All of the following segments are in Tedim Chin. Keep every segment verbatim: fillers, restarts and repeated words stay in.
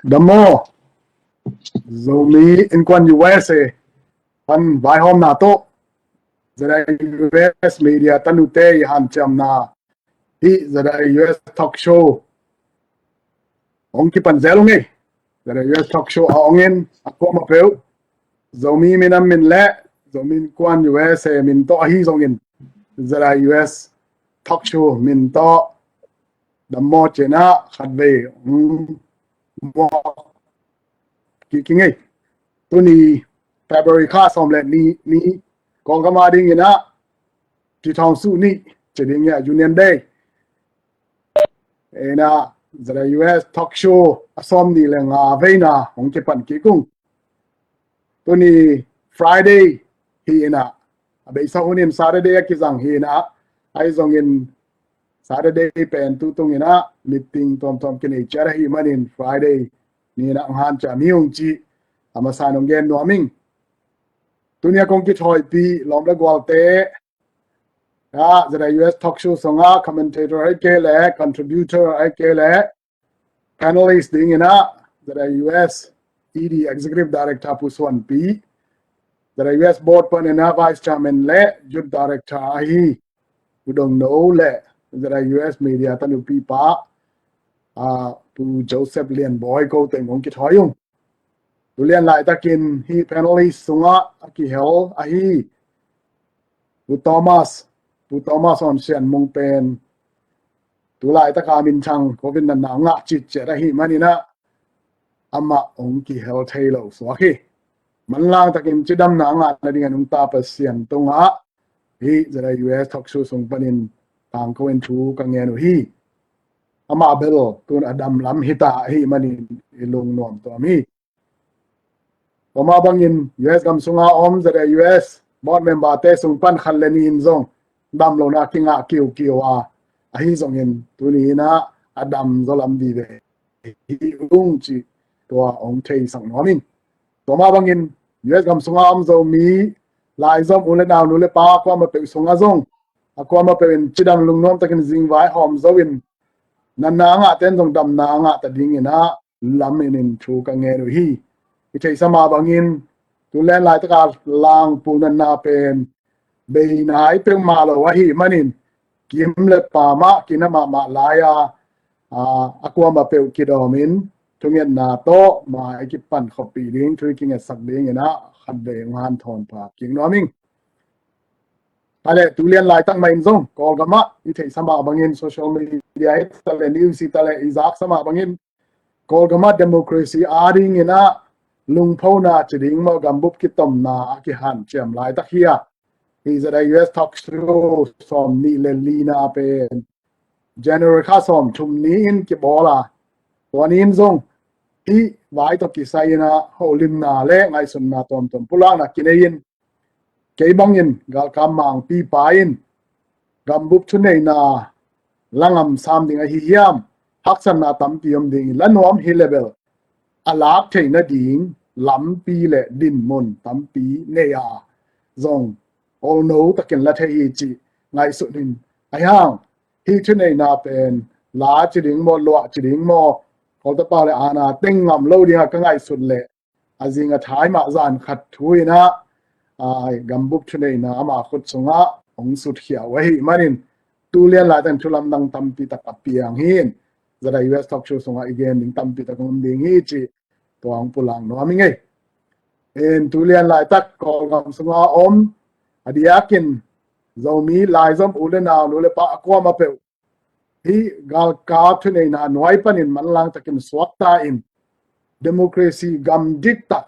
Dam maw, Zomi Innkuan U S A pan vaihawmna tawh ZIUS Media tanute i hanciamna hih ZIUS Talk Show hong kipan zel ung ei. ZIUS Talk Show a hong in a kuamah peuh Zomi minam min le Zomi Innkuan U S A min tawh ahi zongin ZIUS Talk Show min tawh dam maw ci-in ah khatvei hong muak kik ing ei. Tuni February kha sawm le nih ni, Kawlgam a dingin ah Ti Thawng Suh Ni ci ding hi a, Union Day. Ina ZIUS Talk Show a sawmnih le nga veina hong kipan kik ung. Tuni Friday hi-in ah, a beisa hun in Saturday a kizang hi-in ah, ahi zongin Saturday pen tu tungin ah meeting tuamtuam kinei ciat ahih manin Friday ni-in ah hong hanciam hi ung cih a masa-in hong gen nuam ing. Tuni a kong kithawipi lawm le gualte, ZIUS Talk Show sungah commentator ahih kei leh, contributor ahih kei leh, panelist dingin ah ZIUS E D Executive Director Pu Suan Pi, ZIUS Board panin ah Vice Chairman le Youth Director ahi Pu Dong No le ZIUS Media tanupi pa, ah, Pu Joseph Lian Bawi, kote in kong kithawi ung. Tu lian laitakin hih panelist sungah a kihel ahi Pu Thomas, Pu Thomas Awn Sian Mung pen tu laitaka minthang Covid natna ngah citciat ahih manin ah amah hong kihel thei lo suak hi. Manlang takin cidamna ngah nadingin nungta Pasian tungah hih ZIUS Talk Show sung panin tangko in thu ka ngen uh hi. Amah bel tun a dam lam hita ahih manin i lungnuam tuam hi. Tua mah bangin U S gam sunga om ZIUS board member te sung pan khat le nih in zong dam lohna kingah kiukiu a, ahi zongin tuni in ah a dam zaw lam vive hi ung cih tua hong theisak nuam ing. Tua mah bangin U S gam sunga om Zomi laizom u le nau, nu le pa a kuamah peuh sungah zong a kuamah peuh in cidam lungnuam takin zingvai hawm zo in natna a ngahte in zong damna a ngah ta dingin ah lamen in thu ka ngen uh hi. I theihsa mah bangin tu lian laitaka langpu natna pen bei nai peuhmah lo ahih manin kim le pam ah kinah mahmah lai-a, a, a kuamah peuh kidawmin thungetna tawh mai kipan khawmpih ding thu i kingetsak dingin ah khatvei hong hanthawn pha kik nuam ing. Tua leh tu lian laitak mah in zong Kawlgam ah i theihsa mah bangin social media hi ta leh, news hi ta leh, i zaksa mah bangin Kawlgam ah democracy a dingin ah lungphona ci ding maw, gambup kitomna a kihanciam laitak hi a, hih ZIUS Talk Show sawmnih le lina pen January kha sawmthum ni-in kibawl a, tua ni-in zong hih vai tawh kisai-in ah holimna le ngaihsutna tuamtuam pulakna kinei-in kei bangin galkap mangpipa in gambup thuneihna la ngam sam ding ahi hiam, haksatna tampi om dingin la nuam hi leh bel a lak theih nading lampi le dinmun tampi nei a, zong olno takin la thei hi cih ngaihsut in, ahi hang hih thuneihna pen la ci ding maw, luah ci ding maw, Kawltapa le aana teng ngam lo dingah ka ngaihsut leh a zing a thai mah zan khat thu-in ah, a, gambup thuneihna ama khut sungah hong sutkhia uh ahih manin tu lian laitakin thu lamdang tampi tak a piang hi-in ZIUS Talk Show sungah i gen ding tampi tak om ding hi cih tua hong pulak nuam ing ei. In tu lian laitak Kawlgam sunga om a diakin Zomi laizom u le nau, nu le pa a kuamah peuh hih galkap thuneihna nuai panin manlang takin suakta in democracy gam diktak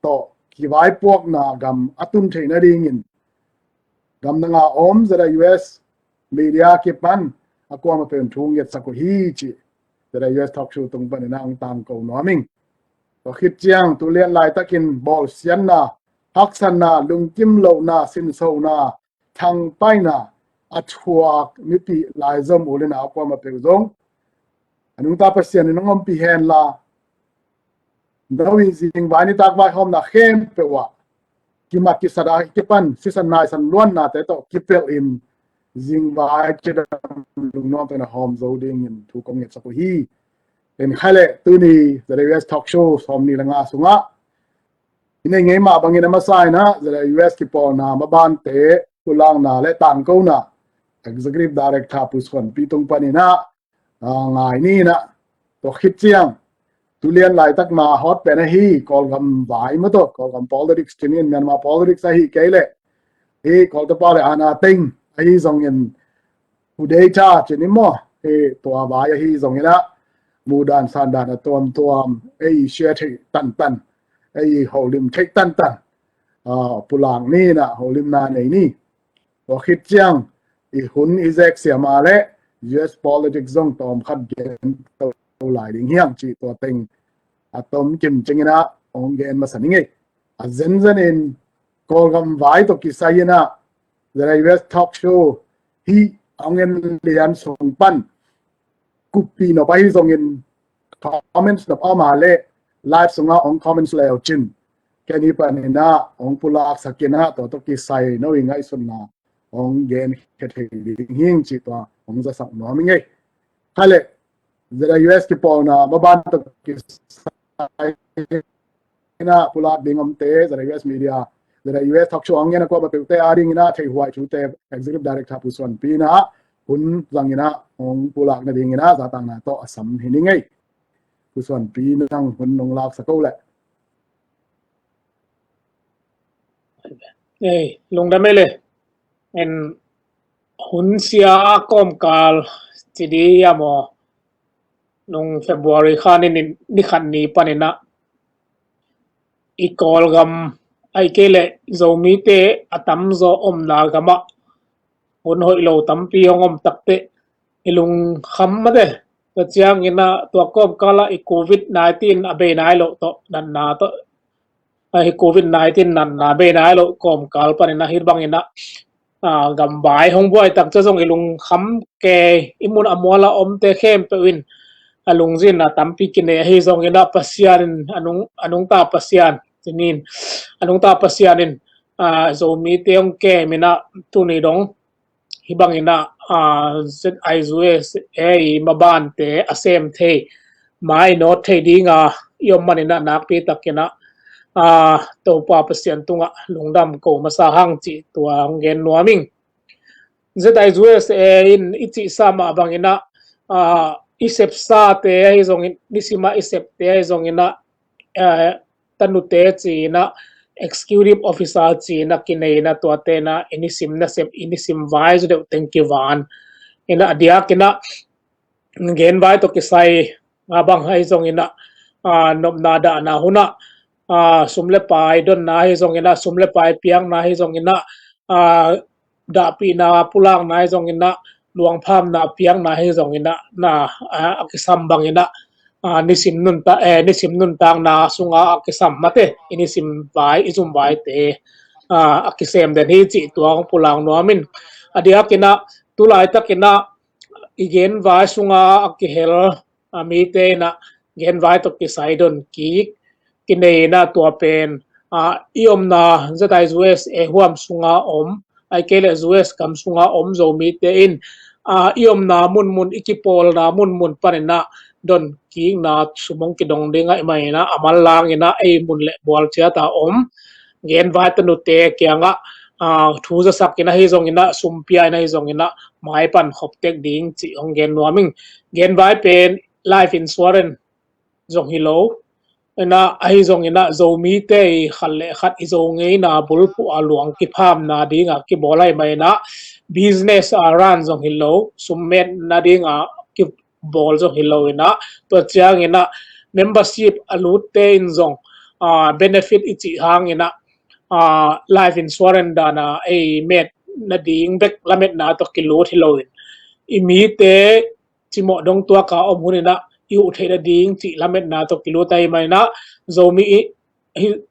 tawh kivaipuakna gam a tun theih nadingin gam danga om ZIUS Media kipan a kuamah peuh in thu ngetsak uh hi cih ZIUS Talk Show tung panin ah hong tangko nuam ing. Tua khit ciang tu lian laitakin bawlsiatna, haksatna, lungkim lohna, sinsona, thangpaihna a thuak mipi laizom u le nau a kuamah peuh zong a nungta Pasian in hong ompih hen la, no in zingvai nitak vaihawmna khempeuh ah kimat kisat a kipan sisan naisan luannate tawh kipelh in zingvai cidam lungnuam pen a hawm zo dingin thu kong ngetsak uh hi. In khaile tuni ZIUS Talk Show sawm ni le nga sungah i nei ngei mah bangin a masa inah ZIUS kipawlna mabante pulakna le tangkona Executive Director Pu Suanpi tung paninah ngai ni inah, tua khit ciang tulian laitakna hot pen ahi Kawlgam vai maw tawh Kawlgam politics cinin Myanmar politics ahi kei leh hi Kawltapa le ana teng ahi zongin Pu Data cinin maw hi tua vai ahi zonginah mudan sandan a tuamtuam ei share theih tantan ei holim theih tantan pulak ni inah holimna nei ni. Tua khit ciang i hun i zek siama le US politics zong tawm khat gen to lai ding hiang cih tua teng a tom kim cinginah hong gen masa ni ngei. A zenzenin Kawlgam vai tawh kisai inah ZIUS Talk Show hi hong en lian sung pan kuppih nop ahi zongin comments nop a om a le live sungah hong comments leu cin ken hi paninah hong pulaksak inah tua tawh kisai no i ngaihsutna hong gen khia thei ding hing cih tua hong zasak nuam i ngei. Khaile ZIUS kipawlna maban tawh kisai inah pulak ding omte ZIUS media ZIUS Talk Show hong ngen a kuama peuhte a dinginah theihhuai thute Executive Director Pu Suanpi inah hun zanginah hong pulak nadinginah zatakna tawh a sam hi ni ngei. Pu Suanpi nang hun nong laksak ko leh. Ei, lungdam ei le. En hun sia a kawmkal ci di a maw nung February kha ni ni khat ni paninah i Kawlgam ahi kei leh Zomite a tamzaw omna gamah hun hoih lo tampi hong om takteh i lungkham mate. Tua cianginah tua kawmkalah i covid nineteen a bei nai loh tawh natna tawh ahi covid nineteen natna bei nai loh kawmkal paninah hi banginah gamvai hong buai tak cia zong i lungkham kei i mun a muala omte khempeuh in a lungzinna tampi kinei ahi zonginah Pasian in a nungta Pasian cinin a nungta Pasian in Zomite hong keminah tuni dong hi banginah ZIUSA i mabante a sem thei mai nawt thei dinga i om maninah nakpi takinah Topa Pasian tungah lungdam ko masa hang cih tua hong gen nuam ing. ZIUSA in i cihsa mah banginah i sepsate ahi zongin nisimah i septe ahi zonginah tanute cinah executive officer cinah kineinah tuatenah i nisim nasep i nisim vai zu deuh teng kivan inah a diakinah genvai tawh kisai a bang ahi zonginah nopna dahna hunah sum le pai donna ahi zonginah sum le pai piakna ahi zonginah dahpihna pulakna ahi zonginah luangphamna piakna ahi zonginah na a kisam banginah nisim nunta nisim nuntakna sunga a kisam mate i nisim vai i zum vaite a kisem den hi cih tua hong pulak nuam in a diakinah tulaitakinah i genvai sunga a kihel mite inah genvai tawh kisai don kik kineinah tua pen i omna ZIUSA huam sunga om ahi kei leh US kam sunga om Zomite in i omna munmun i kipawlna munmun paninah don kikna sum hong kidong ding ahi maninah a manlanginah ei mun le bual ciata om genvai tanute kiangah thu zasakin ahi zonginah sumpia in ahi zonginah maipan khop tek ding cih hong gen nuam ing. Genvai pen life insurance zong hi lo inah ahi zonginah Zomite i khat le khat i Zo ngeina bulphuh a luang kiphamna dinga kibawl ahi maninah business a run zong hi lo summetna dinga kibawl zong hi lo inah tua cianginah membership a lutte in zong benefit i cih hanginah life insurance dana ei met nading bek lametna tawh kilut hi loin i mite cimawh dong tuaka om huninah i uh theih nading cih lametna tawh kilut ahi maninah Zomi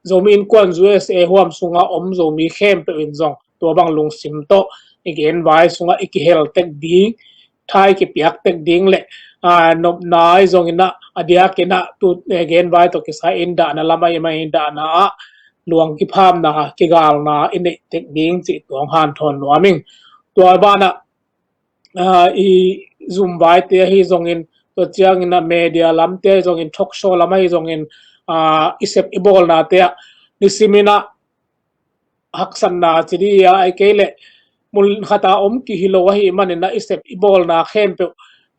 Zomi innkuan USA huam sunga om Zomi khempeuh in zong tua bang lungsim tawh i genvai sungah i kihel tek ding thai kipiak tek ding le nopna ahi zonginah a diakinah tu genvai tawh kisai in dahna lam ahi maninah dahna ah luang kiphamna kigalna i neih tek ding cih tua hong hanthawn nuam ing. Tua banah i zum vaite ahi zongin Tua ciangin ah media lamte ahi zongin, talk show lam ahi zongin, ah, i sep i bawlnate ah nisimin ah haksatna ci dih a, ahih kei leh mun khat a om kei hi lo ahih manin ah i sep i bawlna khempeuh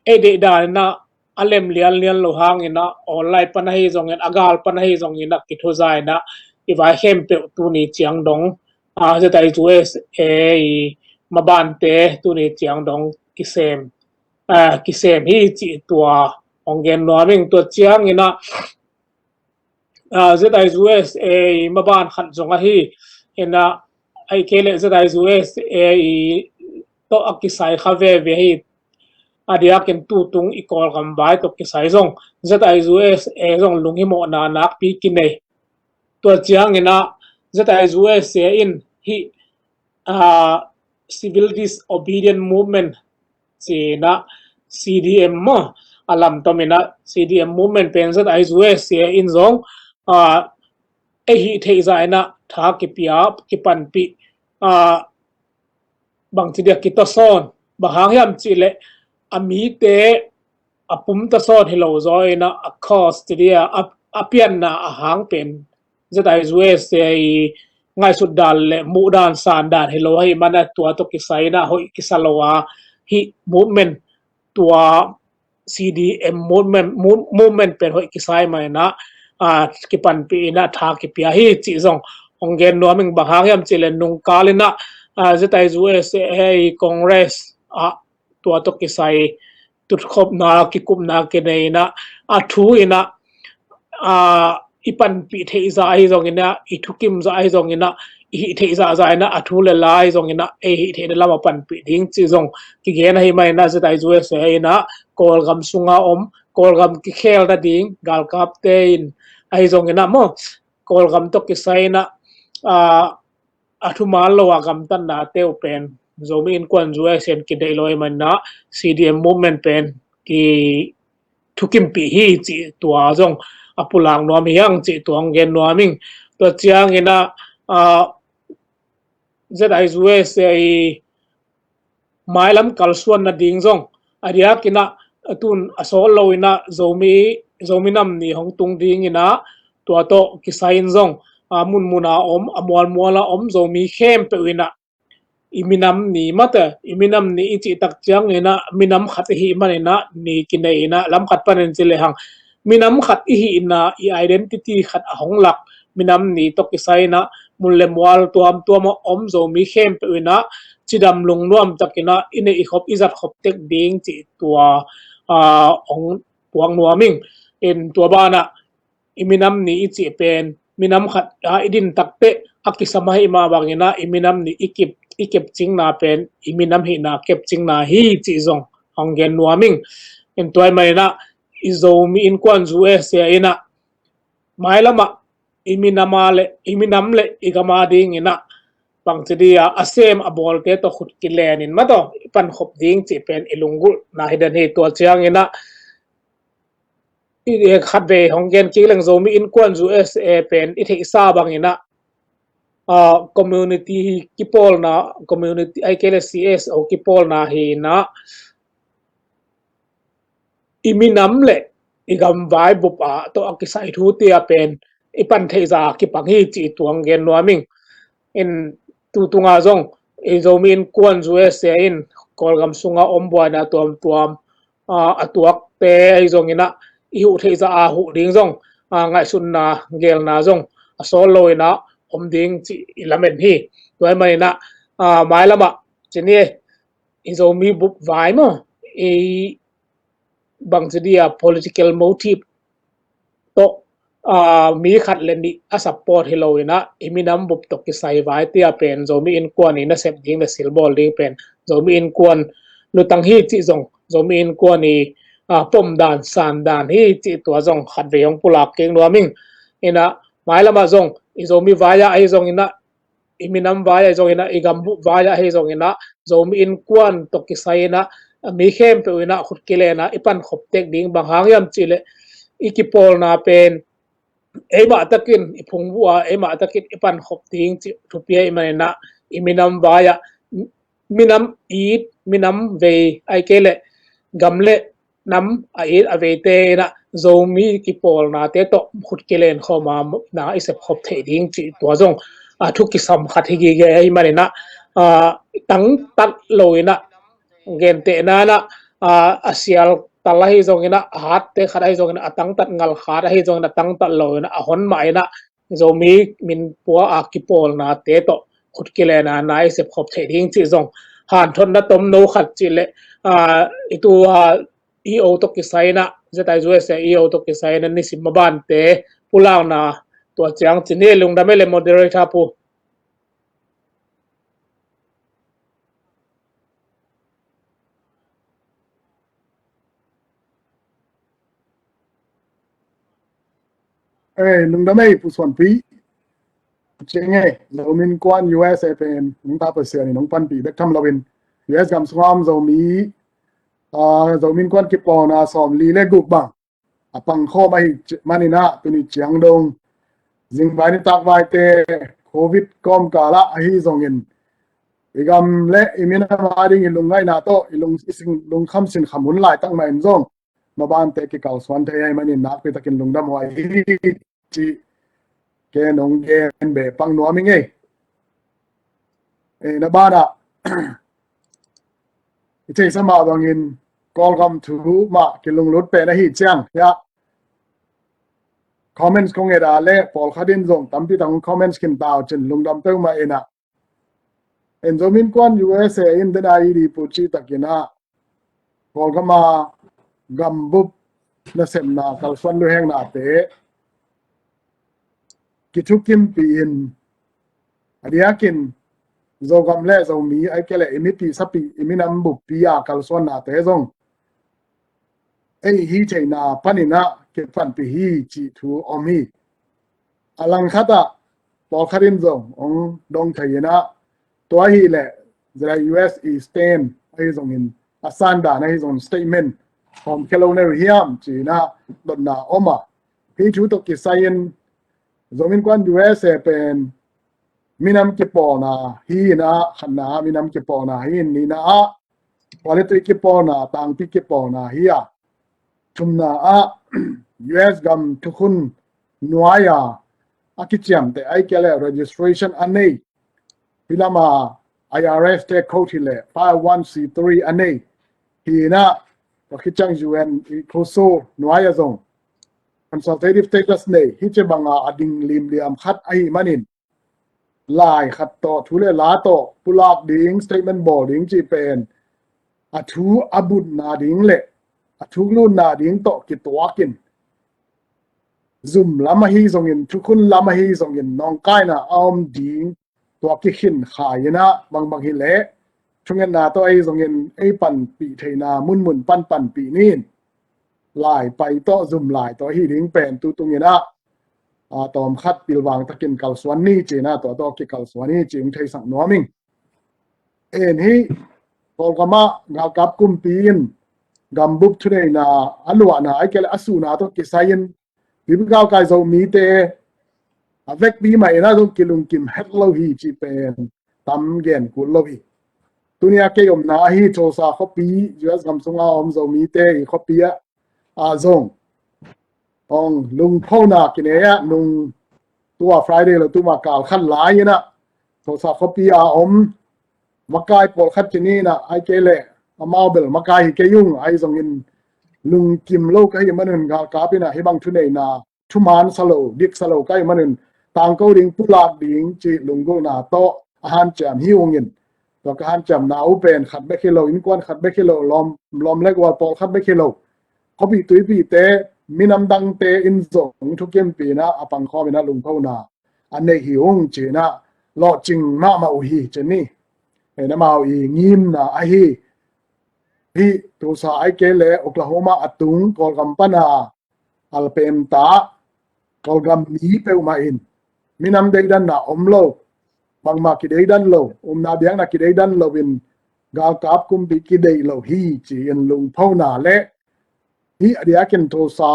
ei deih danin ah a lem lianlian lo hangin ah online pan ahi zongin, a gal pan ahi zongin ah kithuza in ah i vai khempeuh tuni ciang dong, ah, Z I U S A i mabante tuni ciang dong kisem, ah, kisem hi cih tua hong gen nuam ing. Tua ciangin ah, ah, Z I U S A i maban khat zong ahi in ah, ahih kei leh Z I U S A i tawh a kisai kha veve hi. A diakin tutung i Kawlgam vai tawh kisai zong Z I U S A zong lunghimawhna nakpi kinei. Tua ciangin ah Z I U S A in hih, ah, Civil Disobedience Movement ci-in ah C D M maw, a lamtomin ah C D M movement pen Z I U S A in zong, ah, ei hih theih zah in ah tha kipia, kipanpih, ah, bangci dia kitawsawn, bang hang hiam cih leh a mite a pum tawsawn hi lo zaw in ah, a cause ci dia, a, a pianna a hang pen Z I U S A i ngaihsut dan le muh dan, san dan hi lo ahih man ah tua tawh kisai in ah hoih kisa lo a, hih movement, tua C D M movement, mo-, movement pen hoih kisai mah in ah, ah, kipanpih in ah tha kipia hi cih zong hong gen nuam ing. Bang hang hiam cih leh nungkal in ah, ah, Z I U S A i Congress ah tua tawh kisai tutkhopna, kikupna kinei in ah, a thu in ah, ah, i panpih theih zah ahi zongin ah, i thukim zah ahi zongin ah, i hih theih zah zah in ah, a thu le la ahi zongin ah, ei hih theihna lam a panpih ding cih zong kigen ahih man in ah, Z I U S A in ah Kawlgam sunga om, Kawlgam kikhel nading galkapte in ahi zongin ah maw, Kawlgam tawh kisai in ah, ah, a thuman lo a gamtatnate uh pen Zomi Innkuan U S A in kideih lo ahih man in ah, C D M movement pen kithukimpih hi cih tua zong a pulak nuam hi hang cih tua hong gen nuam ing. Tua ciangin ah, ah, Z I U S A i mailam kalsuan nading zong a diakin ah, a tun a sawt lo in ah Zomi, Zomi Nam Ni hong tung dingin ah, tua tawh kisai in zong, ah, munmun a om, a mualmual a om Zomi khempeuh in ah i minam ni mate, i minam ni i cih tak ciangin ah minam khat i hih man in ah ni kinei in ah, lam khat panin ci lehang minam khat i hihna, i identity khat a hong lak minam ni tawh kisai in ah mun le mual tuamtuam a om Zomi khempeuh in ah cidam lungnuam takin ah i neih i khop, i zat khop tek ding cih tua, ah, hong puak nuam ing. In tua banah i minam ni i cih pen minam khat a i din tak teh a kisam ahih mah bangin ah i minam ni i kip, i kepcingna pen i minam hihna kepcingna hi cih zong hong gen nuam ing. In tua ahih man in ah i Zomi Innkuan U S A in ah mailam ah i minam a le, i minam le i gam a dingin ah bangci dia a sem a bawlte tawh khut kilenin mah tawh i pankhop ding cih pen i lunggulhna hi den hi. Tua ciangin ah i, i khatvei hong gen kik leng, Zomi Innkuan U S A pen i theihsa bangin ah, ah, community hi kipawlna, community ahih kei leh C S O kipawlna hi in ah i minam le i gamvai bup a tawh a kisai thu tia pen i pan theih zah a kipang hi cih tua hong gen nuam ing. In tu tunga zong i Zomi Innkuan U S A in Kawlgam sunga om buaina tuamtuam, ah, a tuakte ahi zongin ah i huh theih zah a huh ding zong, ah, ngaihsutna, gelna zong a sawt lo in ah om ding cih i lamen hi. Tua ahih man in ah, ah, mailam ah ci ni, i Zomi bup vai maw, i bangci dia political motive tawh, ah, mi khat le nih a support hi lo in ah i minam bup tawh kisai vai tia pen Zomi Innkuan i nasep ding le silbawl ding pen Zomi Innkuan lutang hi cih zong, Zomi Innkuan i, ah, pom dan, san dan hi cih tua zong khatvei hong pulak kik nuam ing. In ah mailam ah zong i Zomi vai ah ahi zongin ah, i minam vai ah ahi zongin ah, i gambup vai ah ahi zongin ah, Zomi Innkuan tawh kisai in ah mi khempeuh in ah khut kilen ah i pankhop tek ding, bang hang hiam cih leh i kipawlna pen eimah takin, i phungvuh a eimah takin i pankhop ding cih thupi ahih man in ah i minam vai ah, minam it, minam vei ahih kei leh gam le nam a it a veite in ah Zomi kipawlnate tawh khut kilen khawm a na i sep khop theih ding cih tua zong a thu kisam khat hi gige ahih manin ah, a, tangtat lo in ah gentehna in ah, a, a sial tal ahi zongin ah, a hatte khat ahi zongin ah, a tangtat ngal khat ahi zongin ah, a tangtat lo in ah, a hon mah in ah Zomi min pua a kipawlnate tawh khut kilen a na i sep khop theih ding cih zong hanthotna tomno khat cih leh, a, i tu a E O tawh kisai in ah, Z I U S A E O tawh kisai in ah nisim a bante pulakna tua ciang ci ni. Lungdam ei le moderator pu. Ei, lungdam ei Pu Suanpi. Cing ei, Zomi Innkuan U S A pen nung ta Pasian in hong panpih bek tham loin U S gam sungah om Zomi, a, Zomi Innkuan kipawlna sawmli le guk bang a pangkhawm ahih manin ah tuni ciang dong zingvai nitak vaite Covid kawmkal ah ahi zongin i gam le i minam a ding i lungngaihna tawh i lung, i sing, lungkham sinkham hun laitak mah in zong mabante kikalsuan thei ahih manin nakpi takin lungdam huai hi cih ken hong gen beh pang nuam ing ei. E, na banah i theihsa mah bangin Kawlgam thu mah kilunglut pen ahih ciang hiah comments kong et a le pawlkhat in zong tampi tak hong comments khin ta uh cin lungdam peuhmah in ah. En Zomi Innkuan U S A in den a i di pu cih takin ah Kawlgam a gambup nasepna kalsuan luhengnate kithukimpih in a diakin Zogam le Zomi ahih kei leh i mipi sapi i minam buppi a kalsuannate zong ei hi theihna panin ah kipanpih hi cih thu om hi. A langkhat ah pawlkhat in zong hong dong thei in ah tua ahih leh Z I U S A stand ahi zongin a sandan ahi zongin statement hawmkhia lo na uh hiam ci in ah dotna om a. Hih thu tawh kisai in Zomi Innkuan U S A pen minam kipawlna hi in ah khatna ah minam kipawlna hi in nihna ah quality kipawlna tangpi kipawlna hi a thumna ah U S gam thukhun nuai a a kiciamteh ahih kei leh registration a nei hi lam a I R S te code hi leh five one C three a nei hi in ah tua khit ciang U N i COSO nuai a zong consultative status nei hi ci bang a a ding limliam khat ahih manin lai khat tawh thu le la tawh pulak ding statement bawl ding cih pen a thu a butna ding le a thuklutna ding tawh kituak in zum lam ahi zongin thukhun lam ahi zongin nawngkaina a om ding tua kikhin khai in ah bangbang hi leh thungetna tawh ahi zongin ei panpih theihna munmun pan panpih ni in lai pai tawh zum lai tawh ahi ding pen tu tung in ah a tawmkhat pilvang takin kalsuan ni ci in ah tua tawh kikalsuan ni ci hong theisak nuam ing. En hih Kawlgam ah galkap kumpi in gambup thuneihna a luahna ahih kei leh a suhna tawh kisai in bibi galkai Zomite a vekpi mah in ah zong kilungkim het lo hi cih pen tam gen kul lo hi. Tuni a kei omna ahi Tulsa khuapi U S gam sunga om Zomite i khuapi ah a zong ong lungphona kinei ah nung tua Friday lo tuma kal khat lai in ah Tulsa khuapi a om makai pawlkhat ci ni in ah ahih kei leh amau bel makai hi kei ung ahi zongin lungkim lo ka hih manun galkap in ah hih bang thuneihna thuman sa lo dik sa lo ka hih manun tangko ding pulak ding cih lunggulhna tawh a hanciam hi ung in tua ka hanciamna uh pen khat bek hi lo innkuan khat bek hi lo lawm lawm le gual pawlkhat bek hi lo khuapi tuipite minam dangte in zong thukimpih in ah a pangkhawm in ah lungphona a neih hi ung ci in ah lawhcing mahmah uh hi ci ni. Ei na mau i ngimna ahi hih Tulsa ahih kei leh Oklahoma a tung Kawlgam pana alpemta Kawlgam mi peuhmah in minam deidanna om lo bangmah kideidan lo umna biakna kideidan lo in galkap kumpi kideih lo hi ci in lungphona le hih a diakin Tulsa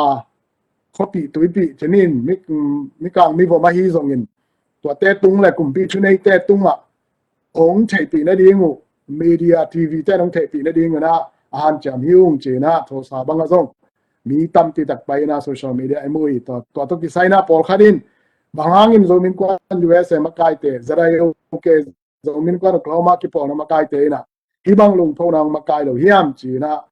khuapi tuipi ci ni in mi, mikang mivom ahi zongin tuate tung le kumpi thuneite tungah hong theihpih nading uh media T V te hong theihpih nading uh na a hanciam hi ung ci-in ah thusa bang a zong mi tampi tak pai in ah social media i mu hi. Tua, tua tawh kisai in ah pawlkhat in bang hangin Zomi Innkuan U S A makaite, Z I O K, Zomi Innkuan Oklahoma kipawlna makaite in ah hih bang lungphona hong makai lo hiam ci-in ah,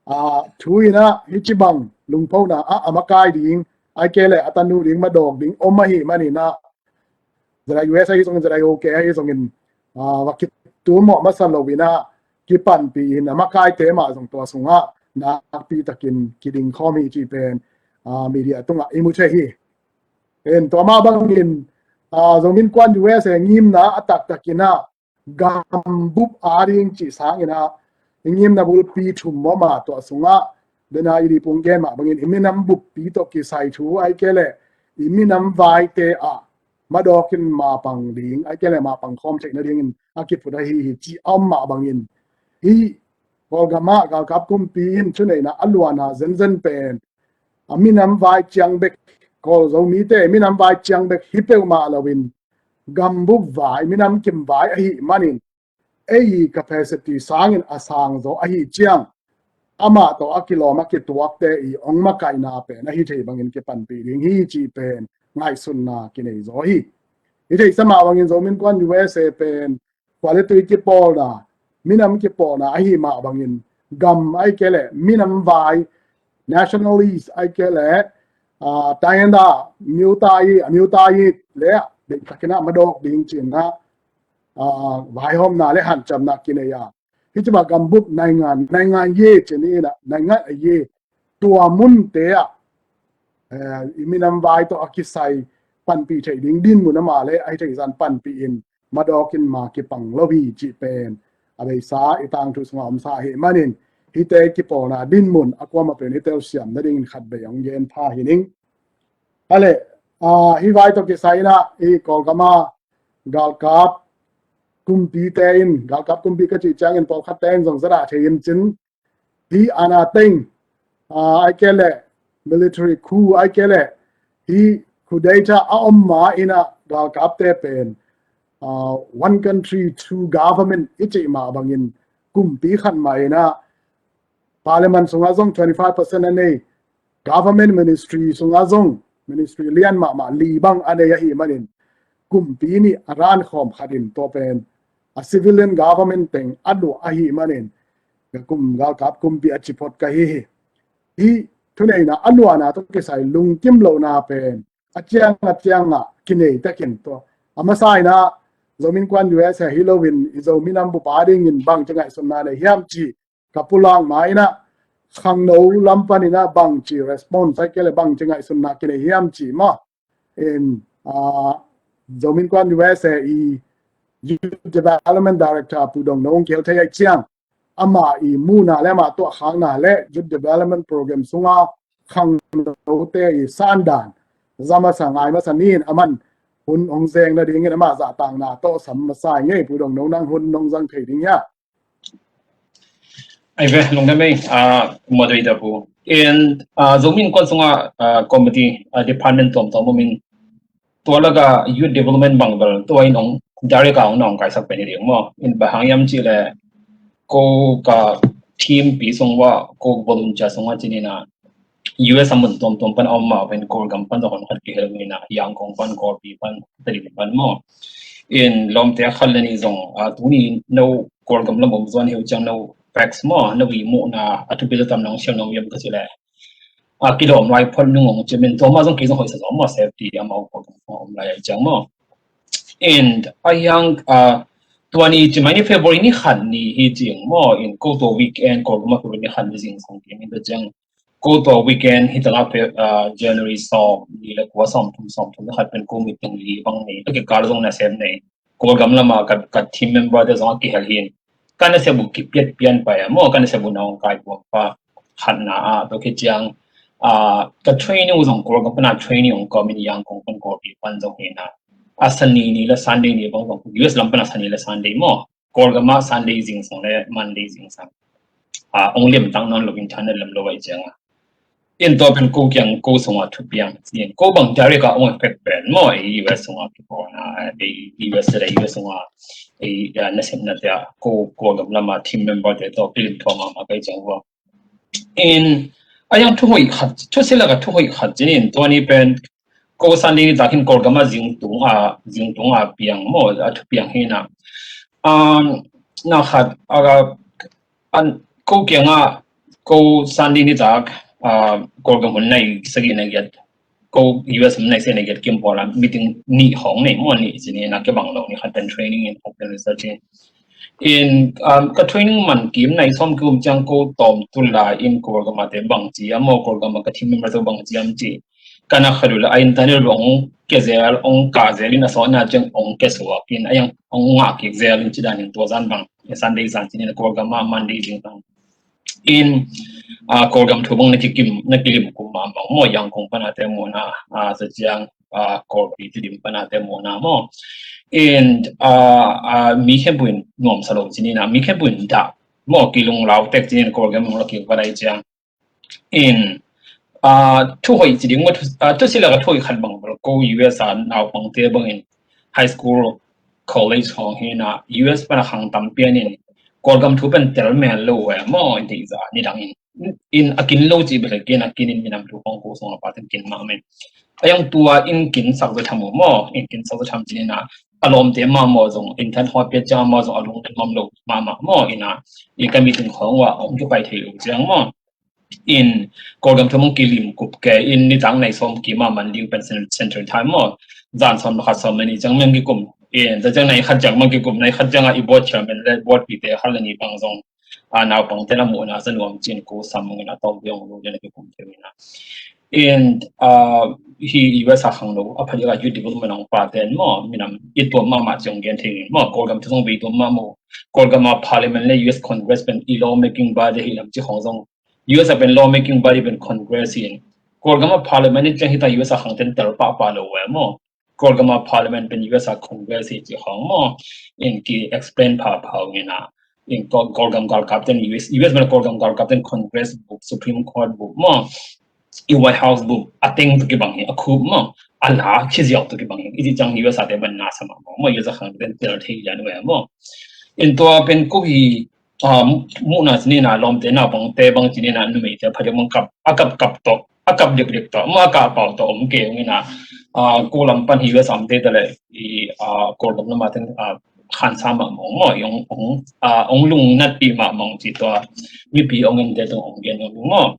a, thu in ah hih ci bang lungphona a, a makai ding, ahih kei leh a tanu ding, madawk ding om ahih manin ah, Z I U S ahi zongin, Z I O K ahi zongin, a, va kitum mawh masa lo in ah, kipanpih in a makaite mah zong tua sungah nakpi takin kiding khawm hi cih pen, a, media tungah i mu thei hi. En, tua mah bangin, a, Zomi Innkuan U S A ngimna a taktakin ah, gambup ading cih sangin ah, i ngimna bulpi thum om a, tua sungah, den a i dipung gen mah bangin, i minam buppi tawh kisai thu, ahih kei leh i minam vaite ah madawkin mapang ding, ahih kei leh mapang khawm theih nadingin a kiphut ahi hi cih a om mah bangin, hih Kawlgam ah galkap kumpi in thuneihna a luanna zenzen pen, a minam vai ciang bek, Kawl Zomite minam vai ciang bek hi peuhmah loin, gambup vai, minam kim vai ahih manin, ei i capacity sangin a sangzaw ahih ciang, amah tawh a kilawm a kituakte i hong makaihna pen ahi thei bangin kipanpih ding hi cih pen ngaihsutna kinei zaw hi. I theihsa mah bangin Zomi Innkuan U S A pen quality kipawlna, minam kipawlna ahih mah bangin, gam ahih kei leh minam vai, nationalist ahih kei leh, a, tainda miutai, a miutai le deihtakin ah madawk ding ci-in ah, a, vaihawmna le hanciamna kinei a, hih ci bang gambup naingan, naingan ye ci-in ah, naingan a ye, tua munte ah, eh, i minam vai tawh a kisai panpih theih ding dinmun amah le ahi theih zan panpih in, madawkin ma kipang lo hi cih pen a beisa i tangthu sungah omsa ahih manin, hihte kipawlna dinmun a kuamah pen hihte uh siam nadingin khat bei hong gen pha hi ning. A leh, a, hih vai tawh kisai in ah, i Kawlgam ah galkap kumpite in, galkap kumpi ka cih ciangin pawlkhatte in zong za dah thei in cin, hih ana teng, a, ahih kei leh military coup, ahih kei leh hih coup d'etat a om ma in ah galkapte pen, a, one country, two government i cih mah bangin kumpi khat mah in ah parliament sungah zong twenty five percent a nei, government ministry sungah zong ministry lian mahmah li bang a nei ahih manin, kumpi nih a rankhawm khat in tua pen a civilian government teng a luah ahih manin, ka kum galkap kumpi a ci phot ka hi hi. Hih thuneihna a luahna tawh kisai lungkim lohna pen a ciang a ciangah kinei takin tua, a masa in ah Zomi Innkuan U S A hi loin i Zomi nam bup adingin bangci ngaihsutna nei hiam cih ka pulak ma in ah, khangno lam panin ah bangci response ahih kei leh bangci ngaihsutna kinei hiam cih maw. In, a, Zomi Innkuan U S A i Youth Development Director Pu Dong Nong kihel thei ahih ciang, amah i muhna le amah tuahkhakna le Youth Development Program sunga khangnote i sandan za masa ngai masa ni in, aman hun hong zeng nadingin amah zahtakna tawh sam masa i ngei. Pu Dong Nong, nang hun nong zang thei ding hia? Ai ve, lungdam ei, ah, moderator pu. In, ah, Zomi Innkuan sunga, ah, committee, ah, department tuamtuam om in, tua laka youth development bang bel tua in hong direct a hong na hong kaisak pen hi ding maw. In bang hang hiam cih leh, ko ka team pi sung uah, ko volunteer sung uah ci-in ah, U S a mun tuamtuam pan a om mah pen Kawlgam pan zong hong khat kihel uh in ah, Yangon pan, Kawlpi pan, Tedim pan maw. In lawmte a khat le nih zong, ah, tuni no Kawlgam lam om zaw in hi uh ciang no facts maw, no i muhna a thupi zaw tam nong share nuam hiam ka cih leh, a kilawm lai phot nung hong ci-in, tua mah zong kei zong hoihsa zaw maw, safety amau Kawlgam a om lai ahih ciang maw. And a hiang, ah, tua ni ci mai ni February ni khat ni hi ciang maw, in ko tua weekend, Kawlgam a February ni khat ni zing sung kim in tua ciang, ko tua weekend hi ta lak, ah, January sawm nih le kua, sawm thum, sawm thum le khat pen ko meeting li bang nei, a kikal zong nasem nei. Kawlgam lama ka, ka team member te zong a kihel hi in, ka nasep uh kipiat pian pai a maw, ka nasep uh na hong kai buak pa khatna ah, tua khit ciang, ah, ka training uh zong Kawlgam pana training hong kawm in, Yangon pan, Kawlpi pan zong hi in ah, a Sani ni le Sunday ni bang zong U S lam pana Sani le Sunday maw, Kawlgam ah Sunday zingsang le Monday zingsang, ah, hong liam tang nawn lo, internet lam lo ahih ciang ah. In tua pen ko kiang ko sungah thupiang ci in, ko bang direct a ong effect pen maw, ei U S sungah kipawlna, ei U S le U S sungah ei nasepnate ah ko Kawlgam lama team member te tawh kilim thua mahmah kei ciang vua. In a yang thuhoih khat, thusilak a thuhoih khat ci in, tua ni pen ko Sunday nitak in Kawlgam a zingtung a, zingtung a piang maw, a thupiang hi na. Na khat a, an ko kiangah ko Sunday nitak Kawlgam hun nai sagih nai giat, ko U S hun nai sagih nai giat kim pawl a meeting nih hong nei maw, nih ci in a kibang lo, ni khat pen training in, khat pen research in. In ka training man kim nai sawm kim ciang ko tawm tul lai in Kawlgam a te bang ci a maw, Kawlgam a ka team member te bang ci am ci. Ka na khat uh le a internet bang ong kia zel, ong kah zel in a sawtna ciang ong kia suak in, a yang ong ngah kik zel in ci dan in tua zan bang Sunday zan ci in a Kawlgam a Monday zing bang in Kawlgam thu bang na kikim, na kilim kum mahmah maw, Yangon pana te muhna, sa ciang Kawlpi Tedim pana te muhna maw. In mi khempeuh in nuamsa lo ci in a, mi khempeuh in dah maw, kilunglau tek ci in Kawlgam ong la kik va lai ciang. In thuhoih ci ding maw, thusilak a thuhoih khat bang bel ko U S a naupangte bangin high school, college hong hi na, U S pana khang tam pian in Kawlgam thu pen tel mel lo e maw, in deih za ni dang in. In a kin lo ci bel kin a kin in minam thu hong ko sung a paten kin mah men. A yang tua in kin sak za tham maw, in kin sak za tham ci in a, a lawmte mah maw zong, in than hoi pia ciang mah zong a lungdam mam lo mahmah maw, in a i ka meeting khong ua ong kipai thei lo ciang maw. In Kawlgam thu mong kilim kup ke in nitang nai sawm kim a man ding pen Central Time maw. Zan sawm le khat sawm le nih ciang meng kikum. In za ciang nai khat ciang meng kikum, nai khat ciang a i board chairman le board pite khat le nih bang zong a naupangte na muhna za nuam ci in ko sam mong in a tawm biang lo ding a kikum thei in a. In hi U S a khangno a phadik a youth development ong pate in maw, minam i tuam mahmah ciang gen thei in maw, Kawlgam thu zong bei tuam mahmah. Kawlgam a parliament le U S Congress pen i law making body hi lam ci khong zong, U S a pen law making body pen Congress hi in. Kawlgam a parliament i ciang hi ta U S a khang ten tel pahpah lo e maw. Kawlgam a parliament pen U S a Congress hi ci khong maw. In ki explain pha pha ung in a. In Kawlgam galkap ten U S, U S pen Kawlgam galkap ten Congress bup, Supreme Court bup maw. I White House bup a teng tu kibang hi, a khup maw. A la khiziau tu kibang hi. I ci ciang U S a te ban na sa mah maw. U S a khang ten tel thei lian ve maw. In tua pen ko hi muhna ci in a, lawmte naupangte bang ci in a, numeite phadik bang kap, a kap kap tawh, a kap dikdik tawh maw, a kap pau tawh om kei ung in a. Ko lam pan hi U S a omte ta le i Kawlgam lama ten khansa mahmah maw, ong lungnatpih mahmah ci tua mipi ong ente tung ong gen ung maw.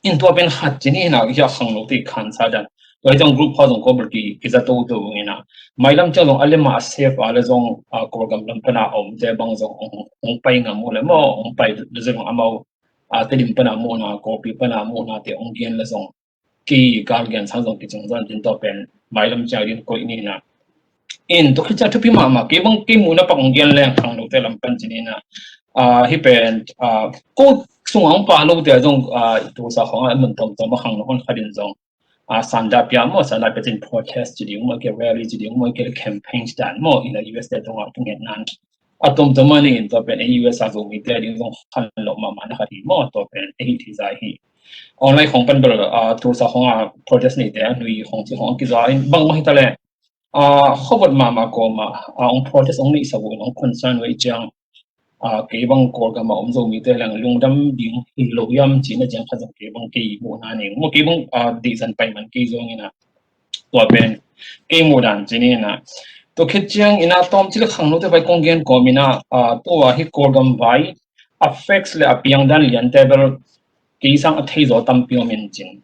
In tua pen khat ci in a, hi a khangno te khansa dan. Tua hi zong group khaw zong ko bel ki, kiza toto ung in a. Mailam ciang zong a lema a safe a le zong Kawlgam lam pana omte bang zong ong pai ngam uh le maw, ong pai le zong amau Tedim pana muhna, Kawlpi pana muhna te ong gen le zong, kei gal gen sang zong kicing zan din tua pen mailam ciang din koih ni na. In tua khit ciang thupi mahmah, kei bang kei muhna pak ong gen leng khangnote lam pan ci in a. Hi pen ko sung ong pa lote zong, tusa khong a mun tom tom a khangno hon khat in zong sanda pia maw, sanda pia cin protest ci ding maw, ke rally ci ding maw, ke campaign ci dan maw, in a U S te tungah tunget nan. A tom tom a ni in tua pen ei U S a Zomite ding zong khan lo mahmah na khat hi maw, tua pen ei hi thei zai hi. Online khong pan bel, tusa khong a protest neite a nui khong ci khong kiza in bang mah hi ta le, khuavot mahmah kawm a ong protest ong neihsak uh in ong concern uh i ciang, kei bang Kawlgam a om Zomite leng lungdam ding hi lo hiam ci na ciang khat zong kei bang kei muhna ning maw, kei bang deihzan pai man kei zong in a. Tua pen kei muh dan ci in a. Tua khit ciang in a tawmcik khangnote vai kong gen kawm in a, tua hi Kawlgam vai a facts le a piang dan liante bel kei sang a thei zaw tampi om in cin.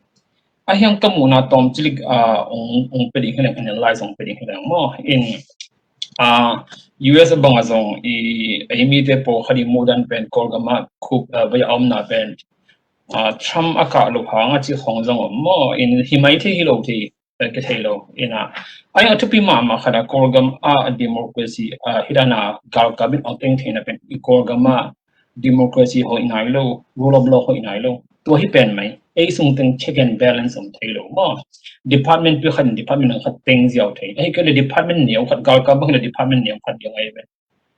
A hiang ka muhna tawmcik ong pe ding hi leng, analyze ong pe ding hi leng maw. In U S a bang a zong i, ei mite pawlkhat i muh dan pen Kawlgam a khup vai a omna pen Trump a kah lo hang a ci khong zong om maw. In hi mai thei hi lo thei, ki thei lo. In a, a hiang a thupi mahmah khat a Kawlgam a democracy hi dan a galkap in ong teng theihna pen i Kawlgam a democracy hoih nai lo, rule of law hoih nai lo. Tua hi pen mai, ei sung teng check and balance om thei lo maw. Department pi khat in department khat teng ziau thei. Ahi kei le department neu khat, galkap bang le department neu khat ding ahi pen.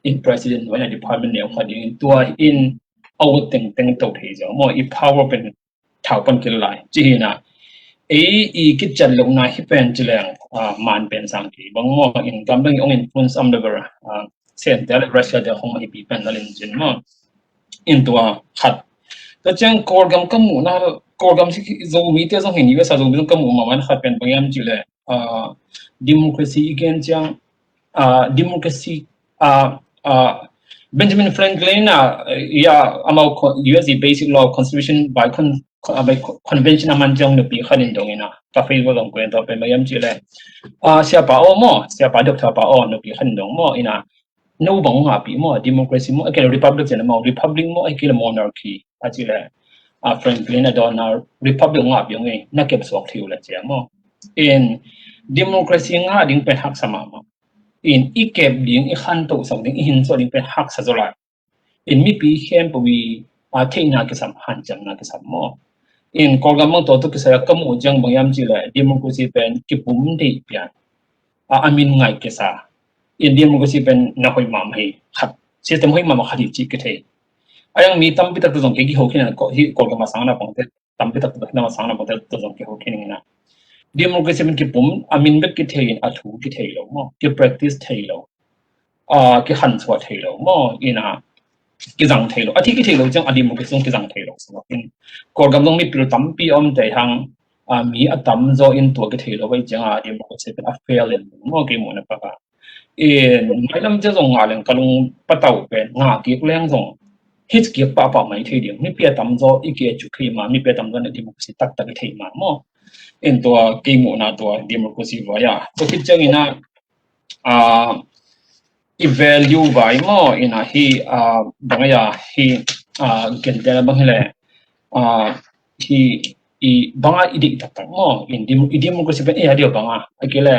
In president vai na department neu khat ding, tua in a ut teng teng to thei ziau maw. I power pen thau pan kil lai. Ci hi na, ei i kiciat lohna hi pen ci leng, ah, man pen sang kei bang maw, in gam dang i ong influence om lo ber, ah, Sen te le Russia te hong hi pi pen na lin cin maw. In tua khat. Tua ciang Kawlgam ka muhna, Kawlgam si Zomi te zong hin U S a Zomi zong ka muh mahmah khat pen bang hiam ci le, ah, democracy i gen ciang, ah, democracy, ah, ah, Benjamin Franklin, ah, ya, amau co-, U S i basic law, constitution by con-, ah, by co-, convention a man ciang nupi khat in dong ina, ka favor dong kuen to pen bang hiam ci le, ah, Siapa aw maw, Siapa Doctor Pa aw nupi khat in dong maw ina, no bang ngahpi maw, democracy maw, a kele republic cian maw, republic maw, a kele monarchy, a ci le, ah, Franklin a dona republic ngahpi ong ei, na kep suak thiu le cia maw. In democracy ngah ding pen haksa mahmah. In i kep ding, i khantoh sak ding, i hinsuah ding pen haksa zaw lai. In mipi khempeuh i, ah, theihna kisam, hanciamna kisam maw. In Kawlgam bang tua tu kisai a ka muh ciang bang hiam ci le democracy pen kipum deih pian, ah, a min ngai kisa. In democracy pen na hoih mahmah hi khat, system hoih mahmah khat hi ci kithei. A yang mi tampi tak tu zong kei kiho khin a, ko-, hi Kawlgam a sang na pang te, tampi tak tu na sang na pang te tu zong kiho khin ina. Democracy pen kipum, a min bek kithei in a thu kithei lo maw, ki practice thei lo, ah, kikhansuah thei lo maw, ina kizang thei lo. A thi kithei lo ciang a democracy zong kizang thei lo. So in Kawlgam zong mipil tampi om te hang, ah, mi a tamzaw in tua kithei lo vai ciang a democracy pen a fail in maw, kei muhna pak a. In mailam ciang zong ngah leng ka lung patau pen ngah kik leng zong hit kik pahpah mai thei ding. Mipi a tamzaw i ki educate ma, mipi a tamzaw na democracy taktak i thei ma maw. In tua kei muhna tua democracy vai a. Tua khit ciang ina, ah, i value vai maw ina hi, ah, bang a hi, ah, gentehna bang hi le, ah, hi i bang a i deih taktak maw, in dem-, i democracy pen ei a dia bang a, a kei le,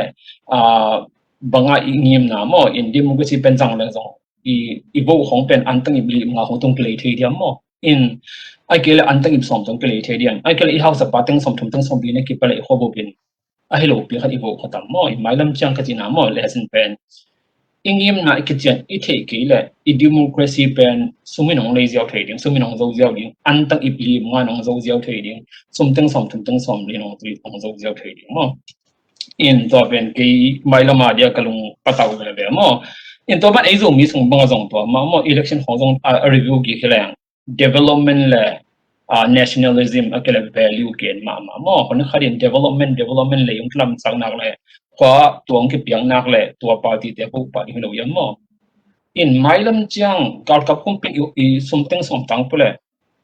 ah, bang a i ngimna maw, in democracy pen zang leng zong i, i vote khong pen antang ip li ip nga khong tung kilei thei diam maw, in a kei le antang ip sawm tung kilei thei diam, a kei le i hausapa teng sawm thum teng sawm li na kipale i khuabu bin a hi lo pi khat i vote kha tam maw, i mailam ciang ka cina maw, lesson pen i ngimna i kician i theih kei le i democracy pen sum in hong lei ziau thei ding, sum in hong zo ziau ding, antang ip li ip nga in hong zo ziau thei ding, sum teng sawm thum teng sawm li in hong zo ziau thei ding maw. In tua pen kei mailam a dia ka lung patau veve maw. In tua ban ei Zomi sung bang a zong tua maw, maw election khong zong a, a review kik hi leng development le, ah, nationalism a kei le value gen mahmah maw. Hon khat in development, development le yung tlam sak nak le khua tuang kipiang nak le tua party te bu pa ding lo yam maw. In mailam ciang galkap kumpi i, i sum teng sawm tang pu le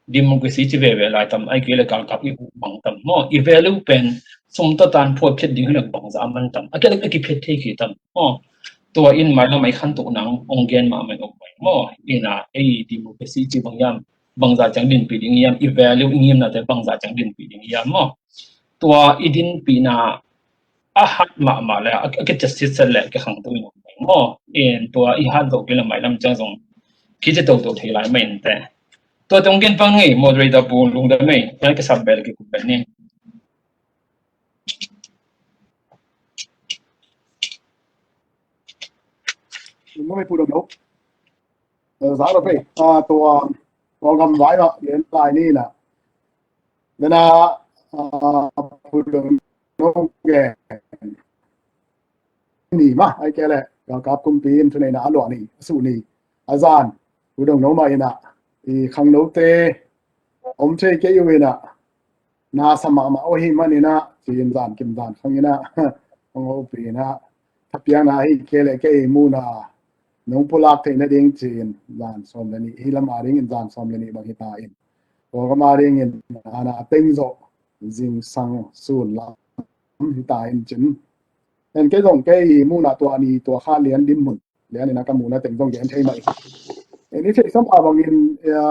democracy ci veve lai tam, a kei le galkap i bu bang tam maw. I value pen sum ta tan phuat phet ding hi le bangza a man tam, a kei le a kiphet thei ki tam maw. Tua in mailam a i khantoh nang ong gen mahmah ong mai maw. Ina ei democracy ci bang yam, bangza ciang dinpih ding hiam, i value i ngimnate bangza ciang dinpih ding hiam maw. Tua i dinpihna a hat mahmah le a kiciat sitset le kikhangto in om mai maw. In tua i hat zoh kei le mailam ciang zong kici toto thei lai mah in te. Tua tong gen pang ngei moderator pu lungdam mei, tua kisap bel kikup bel ni. Lungdam mei pu Dong Lo. Eh, za lo pei. Ah, tua, tua Kawlgam vai ma, yen lai ni na. Nana, ah, pu Dong Lo gen ni ma, ai kei le galkap kumpi in thuneihna a luah ni, a suh ni, a zan, pu Dong Lo ma ina, i khangnote om thei kei uh ina, na sa mahmah uh hi man ina, ci in zan kim zan khang ina, hong hopih ina, thapiakna hi kei le kei muhna nong pulak theih nading ci in zan sawm le nih, hi lam a ding in zan sawm le nih bang hi ta in. Kawlgam a ding in ana a teng zawh zingsang sun lam hi ta in cin. En kei zong kei muhna tua ni tua kha lian dinmun lian ina ka muhna teng zong gen thei mah in. En i theih sam a bangin, ya,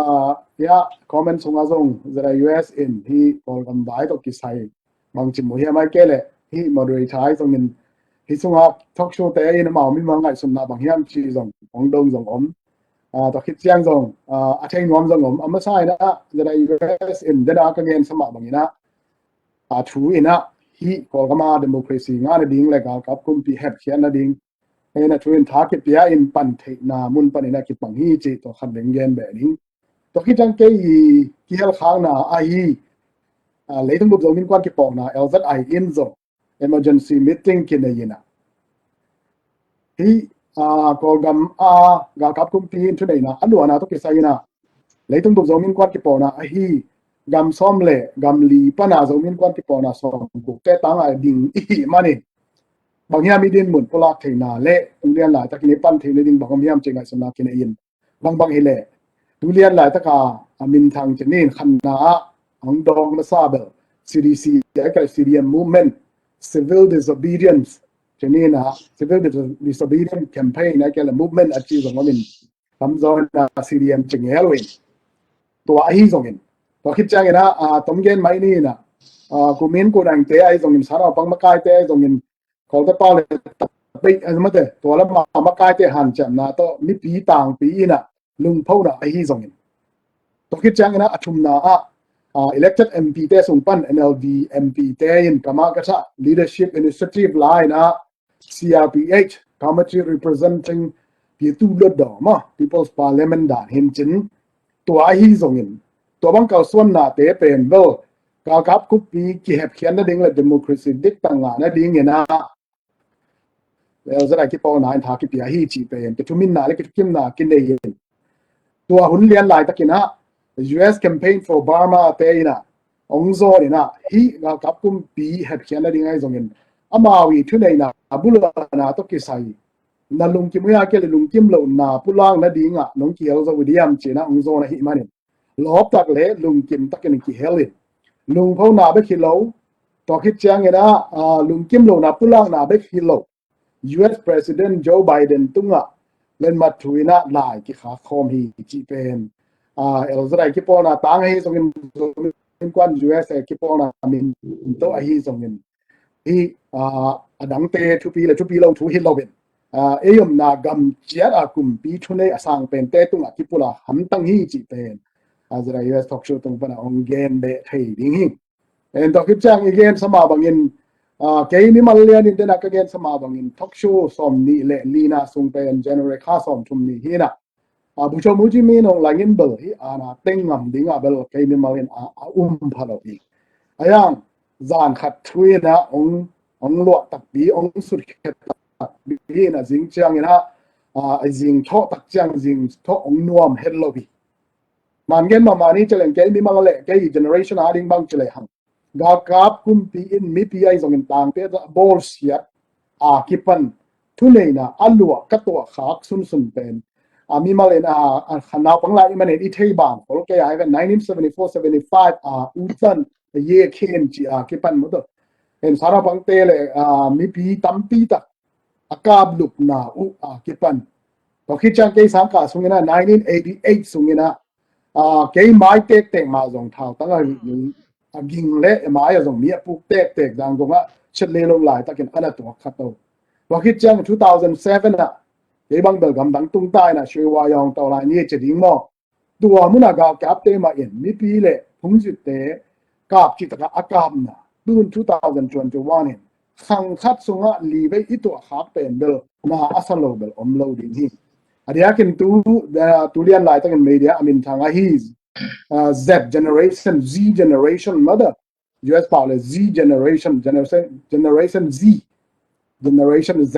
ya, comment sunga zong Z I U S in hi Kawlgam vai tawh kisai bang ci mu hiam ai kei le hi moderator ai zongin hi sunga talk show te in amau mi ma ngaihsutna bang hiam ci zong hong dong zong om. Ah, tua khit ciang zong, ah, a thei nuam zong om. A masa ina Z I U S in dena ka gen sam a bangina a thu ina hi Kawlgam a democracy ngah nading le galkap kumpi hepkhiat nading ina thu in tha kipia in pan theihna mun pan ina kipang hi ci tua khat beng gen beh ding. Tua khit ciang kei i kihelkhakna ahi ah, leitung bup Zomi Innkuan kipawlna, L Z I in zong emergency meeting kinei in ah, hih, ah, Kawlgam a galkap kumpi in thuneihna a luahna tawh kisai in ah, leitung bup Zomi Innkuan kipawlna ahi gam sawm le gam li pan a Zomi Innkuan kipawlna sawmguk te tang a ding i hih manin, bang hiam i dinmun pulak theihna le tu lian laitakin i pan theihna ding bang om hiam cih ngaihsutna kinei in, bangbang hileh tu lian laitak a, a minthang cih ni in khatna ah hong dawng masa bel C D C, a kal C D M movement, civil disobedience cih ni in ah, civil dis-, disobedience campaign a kal movement a ci zong om in, tamzaw in ah C D M ci ngel uh in. Tua ahi zongin, tua khit ciangin ah, ah, tom gen mai ni in ah, ah, kumin kunangte ahi zongin, sanaupang makaite ahi zongin, Kawlte pau le tapei, ah, mate, tua lama makaite hanciamna tawh mipi tangpi in ah lungphona ahi zongin, tua khit ciangin ah a thumna ah, ah, elected M P te sung pan N L D M P te in kamah kasa leadership initiative la in ah C R P H, Committee Representing Pitu Lotdom, ah, People's Parliament dan hi in cin, tua ahi zongin, tua bang kalsuannate pen bel galkap kumpi kihepkhiat nading le democracy diktak ngah nading in ah L Z I kipawlna in tha kipia hi cih pen kithuminna le kithukimna kinei in, tua hun lian laitakin ah U S Campaign for Burma te in ah hong zawn in ah, hih galkap kumpi hepkhiat nading ahi zongin, amau i thuneihna a bulana tawh kisai na lungkim uh a kei le lungkim lohna pulak nading ah nong kihel zo uh diam ci in ah hong zawn ahih manin, lawp tak le lungkim takin kihel in, lungphona bek hi lo, tua khit ciangin ah, ah, lungkim lohna pulakna bek hi lo, U S President Joe Biden tungah letmat thu in ah lai kikhak khawm hi cih pen, ah, L Z I kipawlna tang ahi zongin, Zomi Innkuan U S A kipawlna min tawh ahi zongin, hih, ah, a dangte thupi le thupi lo thu hi lo in, ah, ei omna gam ciat a kumpi thunei a sang pente tungah kipulak hamtang hi cih pen, ah, L Z I U S talk show tung pan a hong gen beh thei ding hi. En, tua khit ciang i gen sama bangin, ah, kei mimal lian in den a ka gen sama bangin talk show sawm nih le lina sung pen January kha sawm thum ni hi in ah, ah, Bogyoke Moo Jae-in hong langin bel hih ana teng ngam ding ah bel kei mimal in a, a um pha lo hi. A yang zan khat thu in ah hong, hong luah takpi, hong sutkhiat takpi in ah zing ciangin ah, ah, a zing thawh tak ciang zing thawh hong nuam het lo hi. Man gen mahmah ni ci leng kei mimal le kei generation a ding bang ci le hang, galkap kumpi in mipi ahi zongin tangte a bawlsiat a kipan thuneihna a luah ka tuah khak sunsun pen, a mimal in a, a kha naupang lai i manin i thei ban khol kei a, nineteen seventy-four seventy-five a U Thant a Ye Khin ci a kipan maw, tua en sanaupangte le, a, mipi tampi tak a kaplupna uh a kipan, tua khit ciang kei sangkah sungin ah nineteen eighty-eight sungin ah, ah, kei mai tektek mah zong thautang a, a ging le mai a zong mi a puk tektek zang zong ah siat le lo laitakin a na tuak khat o. Tua khit ciang two thousand seven ah kei bang bel gamdang tung ta in ah Sui Wah Yong to lai ni ci ding maw. Tua munah galkapte mah in mipi le phungzitte kap cih takah a kapna, tun two thousand twenty-one in khang khat sungah li vei i tuah khak pen bel na a sa lo bel om lo ding hi. A diakin tu, eh, tu lian laitakin media a minthang ahi, eh, Z generation, Z generation, mother, U S pau le Z generation, generation, generation Z, generation Z.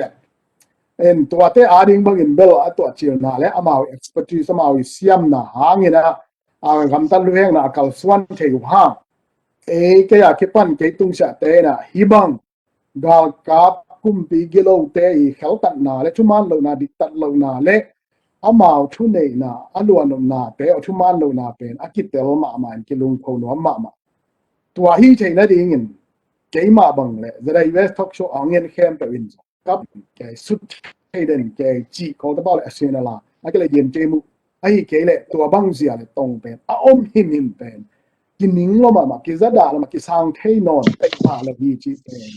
En tuate a ding bangin bel a tuah cilna le amau expertise, amau i siamna hangin ah, a gamtat luhekna a kalsuan thei uh hang. Ei, kei a kipan kei tungsiahte in ah hih bang galkap kumpi gilote i kheltatna le thuman lohna, diktat lohna le amau thuneihna, a luah nopnate, a thuman lohna pen a kitel mahmah in kilungkho nuam mahmah. Tua hi theih nadingin keimah bang le Z I U S talk show a hong en khempeuh in zong kap kei, sut thei den kei cih Kawltepa le a sin a la a kei le diam kei mu. Ahi kei le tua bang zia le tong pen a om himhim pen kining lo mahmah, kizadah lo mah, kisang thei nawn pek pha lo hi cih pen,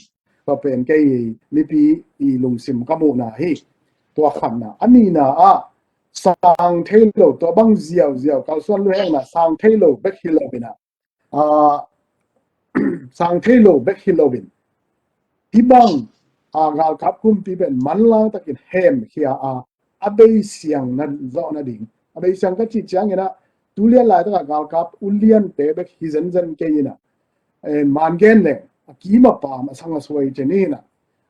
tua pen kei mipi i lungsim ka muhna hi. Tua khatna. A nihna ah sang thei lo, tua bang ziauziau kalsuan luhekna sang thei lo bek hi lo in ah, ah, sang thei lo bek hi lo in, hih bang, ah, galkap kumpi pen manlang takin hemkhia a, a beisiang na zawh nading. A beisiang ka cih ciangin ah, tu lian laitak a galkap uliante bek hi zenzen kei in ah, Eh, man gen leng a kim a pam a sang a suai ci ni na.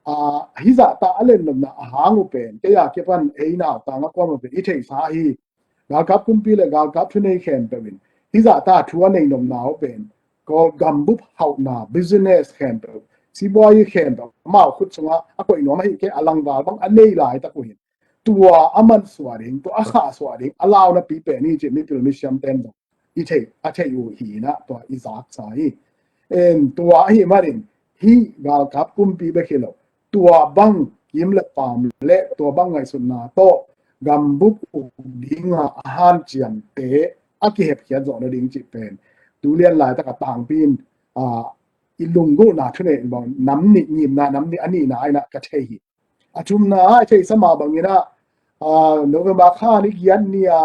Ah, hizah ta a len nopna a hang uh pen kei a kipan ei nau tang a kuam uh pen i theihsa hi. Galkap kumpi le galkap thunei khempeuh in hizah ta thu a nei nopna uh pen Kawl gambup hauhna business khempeuh, sibuai khempeuh amau khut sungah a koih nuam ahi kei a langval bang a nei laitak uh hin tua a mansuah ding, tua a khahsuah ding a launapi pen hi ci mipil misiam ten zong i theih, a theih uh hi na tua i zaksa hi. En tua ahi manin hih galkap kumpi bek hi lo, tua bang kim le pam le tua bang ngaihsutna tawh gambup uk dinga a hanciamte a kihepkhiat zawh nading cih pen tu lian laitak a tangpi in, ah, i lunggulhna thunei bang nam nih ngimna, nam nih a nihna aina ka thei hi. A thumna ah i theihsa mah bangin ah, ah, November kha ni giat ni a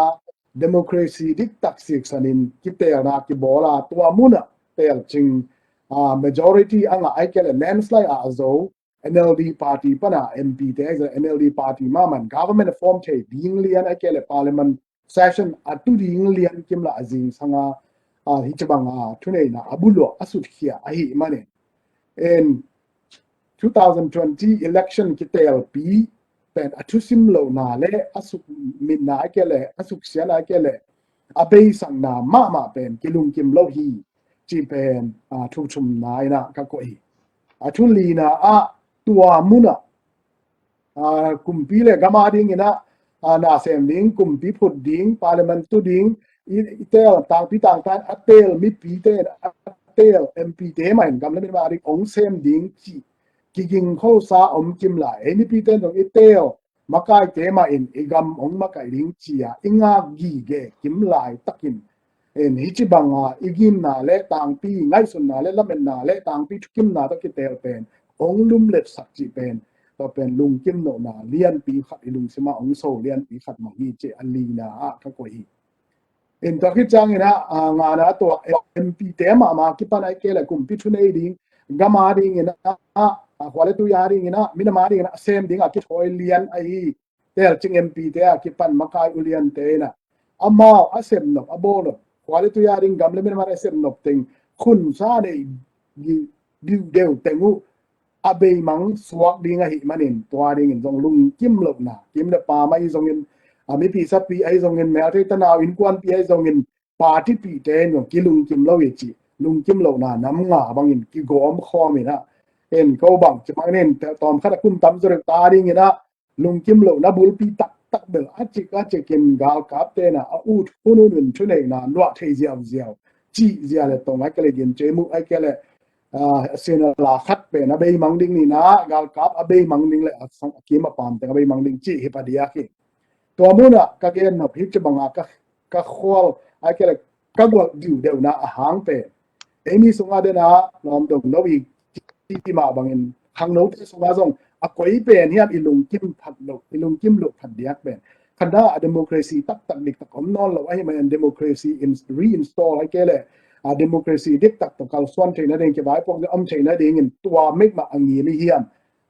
democracy diktak siksanin kitelna kibawl a tua munah telcing, ah, majority a ngah ai kei le landslide a zo NLD party pana MP te ai zo NLD party maman government form thei ding lian ai kei le parliament session a tu ding lian kimla a zingsanga, ah, hi cabanga thuneina a buluah a sutkhia ahi manin. En two thousand twenty election kitelpi pen a thusim lohna le a sukmitna a kei le a suksiatna a kei le a beisakna mahmah pen kilungkim lo hi ci pen, ah, thu thumna ina ka koih hi. A thu lina ah tua munah, ah, kumpi le gam a dingin ah, ah, na sem ding, kumpi phut ding, parliament tu ding, i, i tel tangpi tangtan a tel mipi te, a tel MP te mah in gam le min mah ding ong sem ding ci kiging khosa om kim lai. Ei mipi ten zong i tel makaite mah in i gam ong makaih ding cia i ngak gige kim lai takin, en hi ci banga i gimna le tangpi ngaihsutna le lametna le tangpi thukimna tawh kitel pen ong lumletsak ci pen tua pen lungkim lohna lianpi khat i lungsima ong so lianpi khat mah hi ci a lina ah ka koih hi. In tua khit ciangin ah, ah, ngana tua MP te mahmah kipan ai kei le kumpi thunei ding, gam a dingin ah, ah, khua le tui a dingin ah, minam a dingin ah sem ding a kithawi lian ahi telcing MP te a kipan makai ulian te in ah amau a sem nop a bawl nop, khua le tui a ding gam le minam a ding a sem nop teng khunsa nei diu deu teng uh a beimang suak ding ahi manin tua dingin zong lungkim lohna, kim le pam ahi zongin, a mipi sapi ahi zongin, melthei tanau innkuanpi ahi zongin, party pihte in zong kilungkim lo hi ci lungkim lohna nam nga bangin kigawm khawm in ah, en ko bang ci bangin tawm khat a kum tam zaw deuh ta dingin ah lungkim lohna bulpi taktak bel a cik a cikin galkapte in ah a ut hun hun in thuneina luah thei ziauziau cih zia le tong ai kei le din cei muh ai kei le, ah, sinala khat pen a beimang ding nina, galkap a beimang ding le a sang a kim a pam teng a beimang ding cih hi padiak hi. Tua munah ka gen nop hi ci banga ka, ka khual ai kei le ka gualh diudeuhna a hang pen ei mi sunga dena lawm dong no i ci mah bangin khangnote sunga zong a koi pen hiam i lungkim phat lo, i lungkim lo phat diak pen khatna a democracy taktak diktak om nawn lo ahi manin democracy in reinstall ai kei le a democracy diktak tawh kalsuan theihna ding kivaipuak ding om theihna dingin tua mek mah a ngim i hiam?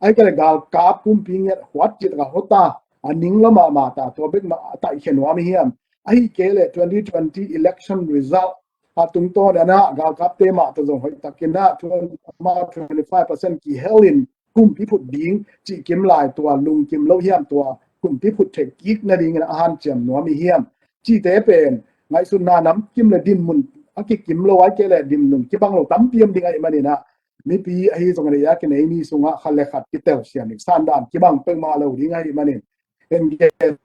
Ai kei le galkap kumpi ngiat huat cih taka hota a ning lo mahmah ta tua bek mah a taihkhia nuam i hiam? Ahi kei le twenty twenty election result a tungtawn ana galkapte mah tawh zong hoih takin ah twenty-five percent kihel in kumpi phut ding cih kim lai tua lungkim lo hiam, tua kumpi phut theih kik nadingin a hanciam nuam i hiam? Cihte pen ngaihsutna nam kim le dinmun a kikim lo ai kei le dinmun kibang lo tampi om ding ahi manin ah mipi ahi zong a nei a kinei mi sungah khat le khat kitelsiam in sandan kibang peuhmah lo ding ahi manin en gen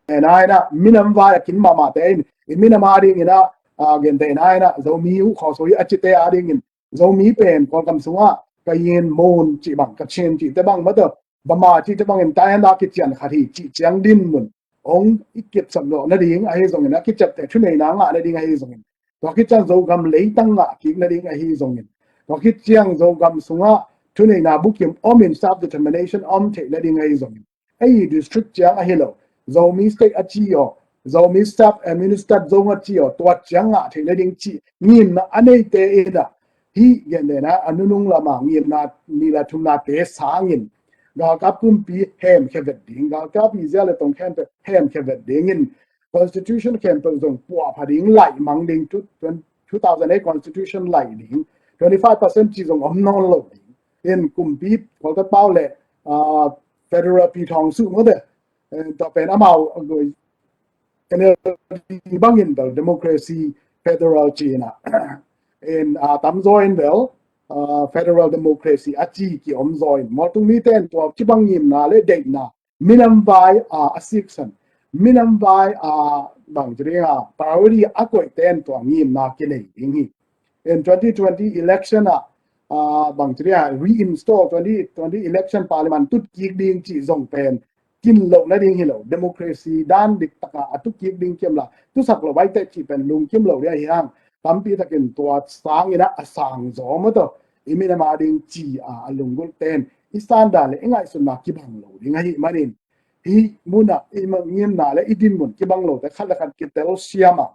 te nai na minam vai a kin mahmahte in i minam a dingin ah, a, gen te nai na Zomi uh khawsawi a cite a dingin Zomi pen Kawlgam sungah ka yin mun cih bang ka chin cihte bang mataw bama cihte bangin tai handa kician khat hi cih ciang dinmun ong i kipsap zawh nading ahi zongin a kiciapte thuneina ngah nading ahi zongin tua kiciang Zogam leitang ngah kik nading ahi zongin tua kiciang Zogam sungah thuneina bukim om in self determination om theih nading ahi zongin ei district ciang ahi lo, Zomi state a ci aw, Zomi self administered zone a ci aw, tua ciang ngah theih nading cih ngimna a neite in ah hih gen le na a nunung lama ngimna ni la thumna te sangin galkap kumpi hemkhia vet ding, galkap i zia le tong khempeuh hemkhia vet dingin constitution khempeuh zong puahpha ding laih mang ding two thousand eight constitution laih ding twenty five percent ci zong om nawn lo ding. In kumpi Kolkata pau le, ah, federal pi thawng su mawte, tua pen amau NLD bangin bel democracy federal cina in, ah, tamzaw in bel, ah, federal democracy a ci ki om zaw in, mawltung mite in tua kibang ngimna le deihna, minam vai a, a siksan, minam vai a, bang ci ding a, priority a koih ten tua ngimna kinei ding hi. In twenty twenty election a, ah, bang ci ding a, reinstall twenty twenty election parliament tut kik ding ci zong pen kin lo nading hi lo, democracy dan dik taka a tut kik ding kiam la, tusak lo vai te ci pen lungkim lo ding a hi hang. Tampi takin tua sang ina a sang zaw mawte, i minam a ding ci a, a lunggulh ten i standard le i ngaihsutna kibang lo ding ahih manin, hih muna i ngimna le i dinmun kibang lote khat le khat kitel siam a,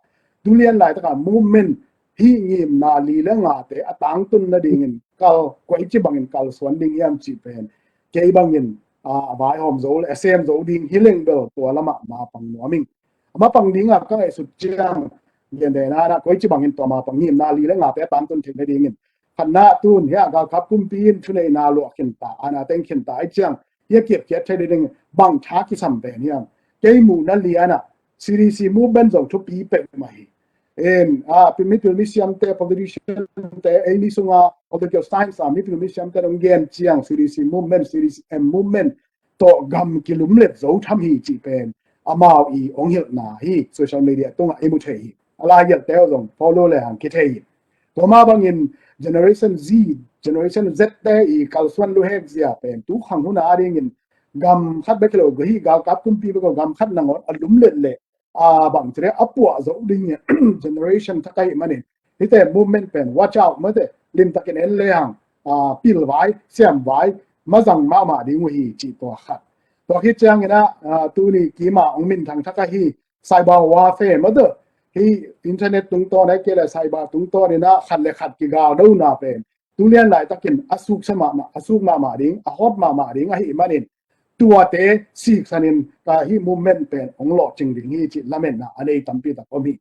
tulian laitaka movement hih ngimna li le ngate a tangtun nadingin kal, koici bangin kalsuan ding hiam cih pen kei bangin, ah, a vaihawm zo le a sem zo ding hi leng bel tua lamah mapang nuam ing. A mapang dingah ka ngaihsut ciang, gentehna-in ah koici bangin tua mapang ngimna li le ngate a tangtun theih nadingin, khatna, tun hiah galkap kumpi in thuneihna luah khinta, ana teng khinta ahih ciang hiah kiapkhiat theih nading bang tha kisam pen hiam? Kei muhna lianah CDC movement zong thupi peuhmah hi. In, ah, mipil misiamte, politician te, ei mi sunga political science a mipil misiamte hong gen ciang CDC movement, CDCM movement tawh gam kilumlet zo tham hi cih pen amau i hong hilhna hi, social media tungah i mu thei hi. A laigelhte uh zong follow le hang kithei hi. Tua mah bangin Generation Z, Generation Z te i kalsuan luhek zia pen tu khang hun a dingin gam khat bek hi lo, hih galkap kumpi bek lo, gam khat nangawn a lumlet leh, a, bang ci ding a, puah zo ding generation thak ahih manin hihte movement pen watch out mawte, limtakin en le hang, a, pilvai, siamvai, mazang mahmah ding uh hi cih tua khat. Tua khit ciangin ah, a, tuni kima hong minthang thak ahi cyber warfare mawte, hih internet tungtawn ahih kei le cyber tungtawn in ah khat le khat kigaldona pen tulian laitakin a suksa mahmah, a suk mahmah ding, a hot mahmah ding ahih manin tuate siksanin ka hih movement pen hong lawhcing ding hi cih lametna a nei tampi tak om hi.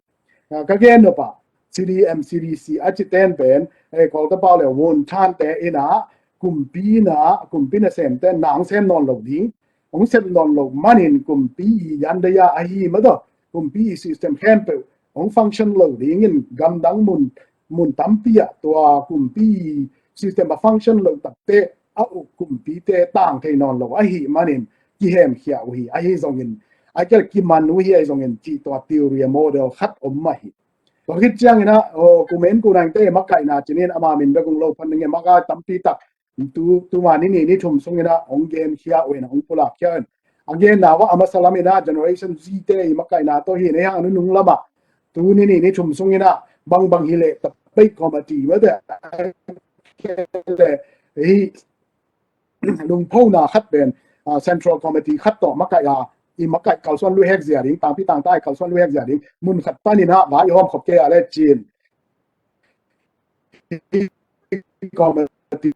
Ka gen nop a, CDM, CDC a ci ten pen, eh, Kawltepaw le Wun Than te in ah kumpi na, kumpi nasemte na hong sem nawn lo ding, hong sem nawn lo manin kumpi i yan daya ahi mawte, kumpi i system khempeuh hong function lo dingin gamdang mun, mun tampi ah tua kumpi system a function lo takte a uk kumpite tang thei nawn lo ahih manin kihemkhia uh hi. Ahi zongin, a kel kiman uh hi ahi zongin cih tua theory a model khat om mah hi. Tua khit ciangin ah, aw, kumen kunangte makaihna cinin amah min bek hong lo phan ning e, maka tampi tak tu, tuma ni nih ni thum sungin ah hong genkhia uh in, hong pulakkhia uh in. A genna uh ah a masa lamin ah Generation Z te i makaihna tawh hi nei hang a nunung lamah tu ni nih ni thum sungin ah bangbang hi leh tapei committee mawte, hi lungphona khat pen, a, central committee khat tawh makaih a, i makaih kalsuan luhek zia ding, tangpi tangta i kalsuan luhek zia ding mun khat panin ah vai i hawm khop kei a le cin committee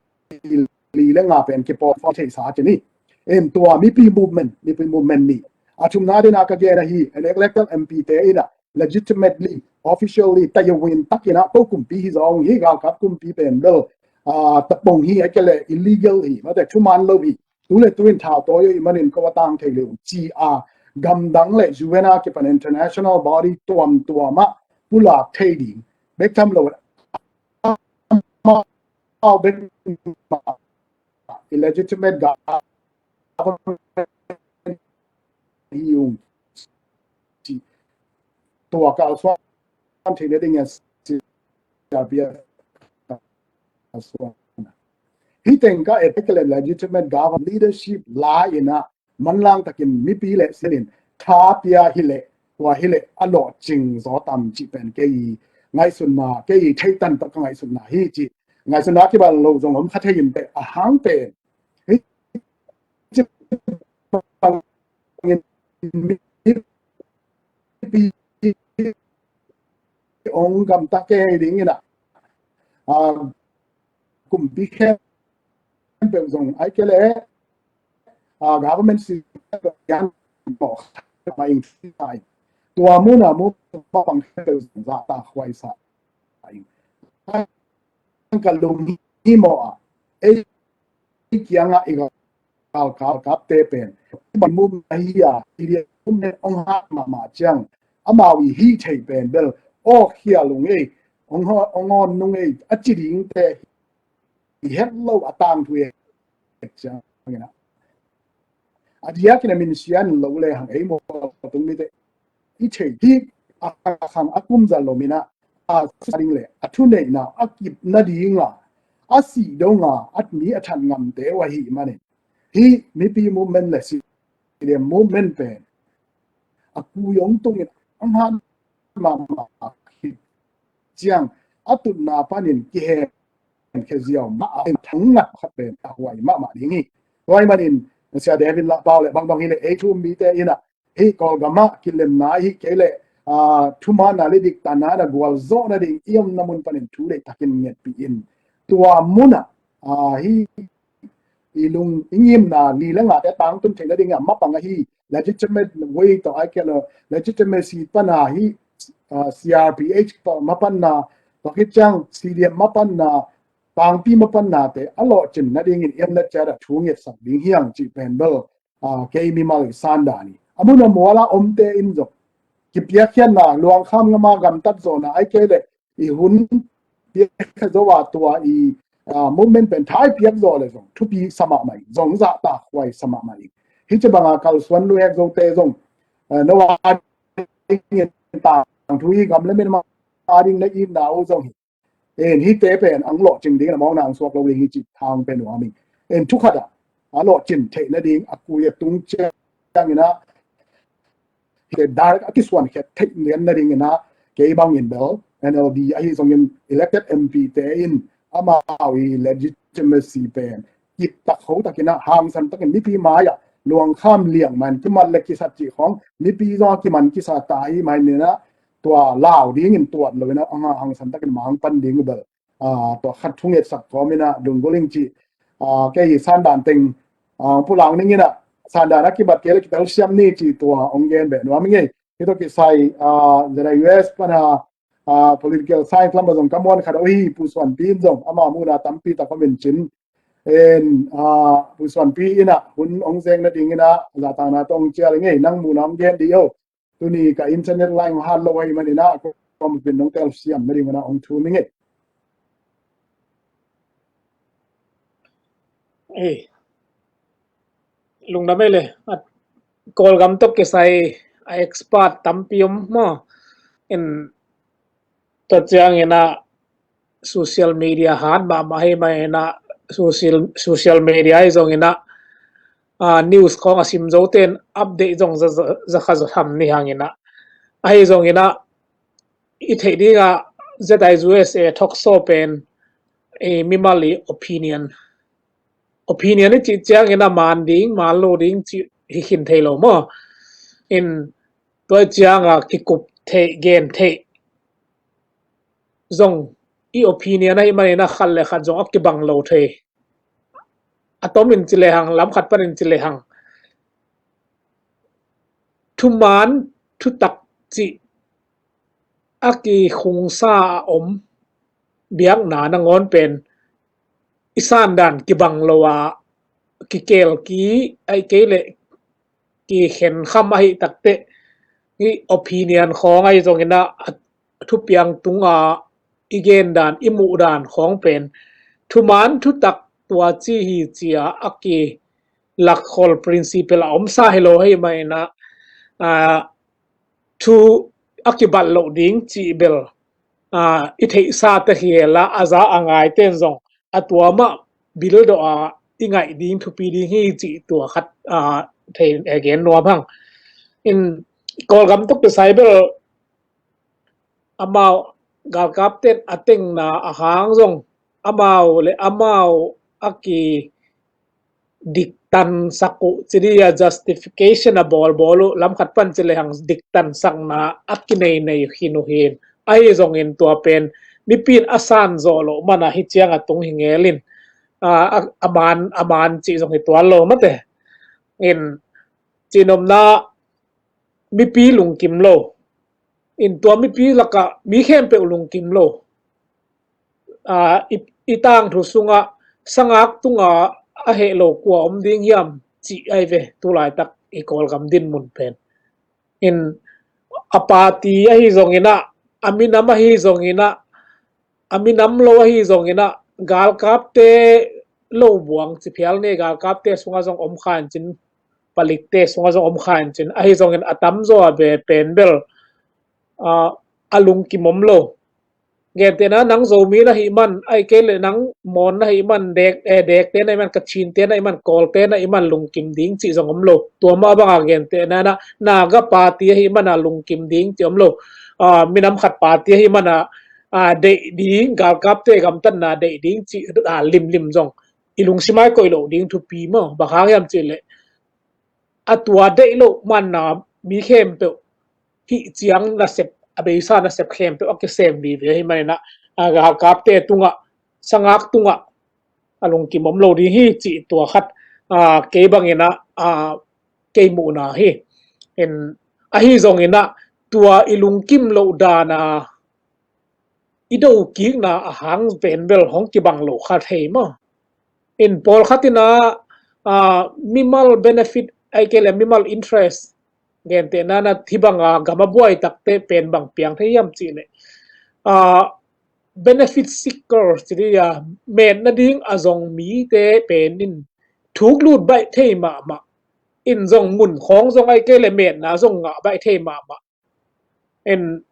li le nga pen kipawl theihsa cin hi. In tua mipi movement, mipi movement nih. A thumna dina ka gen ahi, an elected MP te in ah legitimately, officially, tayawin takin ah ko kumpi hi zong hi, galkap kumpi pen bel, ah, tapong hi, a kei le illegal hi, mawte thuman lo hi. Tu le tu in thau tawi uh i manin ko a tang thei lo ci a, gamdang le U N a kipan international body tuamtuam ah pulak thei ding bek tham lo, amau bek illegitimate government hi ung ci. Tua kalsuan theih nadingin CRPH kalsuan. Hih teng ka et, a kei le legitimate government leadership la in ah manlang takin mipi le sinin tha pia hi leh, tua hi leh a lawhcing zaw tam cih pen kei ngaihsutna, kei theihtan tak ka ngaihsutna hi cih ngaihsutna kibang lo zong om kha thei in teh, a hang pen hih ci bangin mipi ong gamta kei ding in ah, a, kumpi khempeuh zong a kei le, a, government si yan mawh ma ing thai. Tua mun a mu bang khempeuh zong zahtakhuai sa ing. ka lung hi maw a, ei kiangah i galkapte pen, i ban mum ahi a, i lian mum nen ong hat mahmah ciang, amau i hih theih pen bel, aw khia lung ei, ong awn nung ei, a ci dingte i het lo a tangthu ei ciang ina. A diakin a min sian lo le hang ei maw tung mite i thei hi a khang a kum za lo mina a sa ding le a thuneihna a kip nadinga a sih donga a mi a that ngamte uh ahi manin hi mipi movement le si le movement pen a kui ong tungin ang han mahmah hi ciang a tutna panin kihen khe ziau mah a thang ngat khat pen a huai mahmah ding hi. Huai manin Sia David lah pau le bangbang hi le ei thu um mite ina hi Kawlgam ah kilemna hi kei le thumanna le diktanna na gualzawh nading i omna mun panin thu le takin ngetpih in tua muna hi i lung i ngimna li le ngate tangtun theih nading a mapang ahi legitimate way tawh ai kei lo legitimacy pana hi CRPH tawh mapanna tawh khit ciang CDM mapanna pangpi mapannate a lawhcin nadingin i omna ciat a thu ngetsak ding hiang cih pen bel kei mimal i sandan hi. A mun a muala omte in zong kipiakkhiatna luangkham ngama gamtat zawhna ai kei le i hun piakkhiat zo a tua i movement pen thai piak zaw le zong thupi sa mahmah in zong zahtak huai sa mahmah in hi ci banga kalsuan luhek zote zong noa dingin tangthu hi gam le min ma ding na itna uh zong hi. En hite pen ang lawhcing ding a mawngna ang suak lo ding hi ci thang pen uh aming en thukhat ah a lawhcin theih nading a kui a tung ciangin ah hite direct a kisuan khet theih lian nadingin ah kei bangin bel NLD ahi zongin elected MP te in amau i legitimacy pen kiptak ho takin ah hangsan takin mipi mai ah luangkham liang man kimat le kisat cih khong mipi zong a kiman kisa ta hi mai nin ah tua lau dingin tuat lo in ah anga hangsan takin mang pan ding bel tua khat thungetsak kawm in ah lunggulh ing cih kei sandan teng pulang ning in ah sandan a kibat kei le kitel siam ni cih tua ong gen beh nuam ing ei. Hi tawh kisai ZIUS pana political science lam a zong ka muan khat uh hi Pu Suan Pi in zong ama muna tampi tak om in cin en Pu Suan Pi in ah hun ong zeng nading in ah zahtakna tawh ong cial ing ei nang muna ong gen dih o. Tuni ka internet line hat lo ahi manin ah kawm pin nong tel siam nading in ah ong thum ing ei. Lungdam ei le Kawlgam tawh kisai a expert tampi om maw in tua ciangin ah social media hat mahmah hi mah in ah social media ahi zongin ah news khong a sim zote in update zong zakha za tham ni hangin ah ahi zongin ah i theih dingah ZIUSA talk show pen mimal i opinion opinion i cih ciangin a man ding man lo ding cih hi khin thei lo maw in tua cianga kikup theih gen theih zong i opinion ahi manin a khat le khat zong a kibang lo thei a tomin ci lehang lam khat panin ci lehang thuman thutak cih a kikhungsa a om biakna nangawn pen i sandan kibang lo a kikelki ahi kei le kikhenkham ahi takteh i opinion khawng ahi zongin a thupiang tunga i gendan i muhdan khawng pen thuman thutak tua ci hi cia a kilakhol principle a omsa hi lo ahi manin a thu a kibat loh ding cih bel i theihsa te hi la a za a ngai ten zong a tua mah bil dawh a i ngaih ding thupi ding hi cih tua khat thei gen nuam hang. In Kawlgam tuk kisai bel amau galkap ten a tengna a hang zong amau le amau a ki diktansak uh ci dih a justification a bawlbawl uh lam khat pan ci lehang diktansakna a kineinei khin uh hin ahi zongin tua pen mipi in a san zawh loh mana hi ciang a tung hi ngelin a man a man cih zong hi tuan lo mate in cinomna mipi lungkim lo in tua mipi lakah mi khempeuh lungkim lo. i tangthu sungah sangak tungah a heh lo kua om ding hiam cih ahi ve, tulaitak i Kawlgam dinmun pen. In a party ahi zongin ah, a minam ahi zongin ah, a minam lo ahi zongin ah, galkapte lo buang ci phial ni, galkapte sungah zong om kha in cin, palikte sungah zong om kha in cin, ahi zongin a tamzaw a be pen bel, ah, a lungkim om lo. Gentehna nang Zomi na hih man, ahih kei leh nang Mon na hih man, Dek, eh, Dekte na hih man, Kachinte na hih man, Kawlte na hih man, lungkim ding cih zong om lo. Tua mah banga gentehna na, Naga party ahih man a lungkim ding cih om lo. Ah, minam khat party ahih man a, ah, deih ding, galkapte gamtatna deih ding cih, ah, limlim zong i lungsim ah koih loh ding thupi maw. Bang hang hiam cih leh, a tua deih loh manna mi khempeuh hih ciang nasep, a beisa nasep khempeuh a kisem vive ahih manin ah, a galkapte tungah, sangak tungah a lungkim om lo ding hi cih tua khat, a, kei bangin ah, a, kei muhna hi. In, ahi zongin ah, tua i lungkim loh dan a i do kikna a hang pen bel hong kibang lo kha thei maw. In pawlkhat in ah, ah, mimal benefit, ahih kei leh mimal interest, gentehna na hih banga gam a buai takte pen bang piang thei hiam cih leh, ah, benefit seeker ci dih a, metna ding a zong mite pen in thuk lut baih thei mahmah. In zong mun khawng zong, ahih kei leh metna zong ngah baih thei mahmah. En,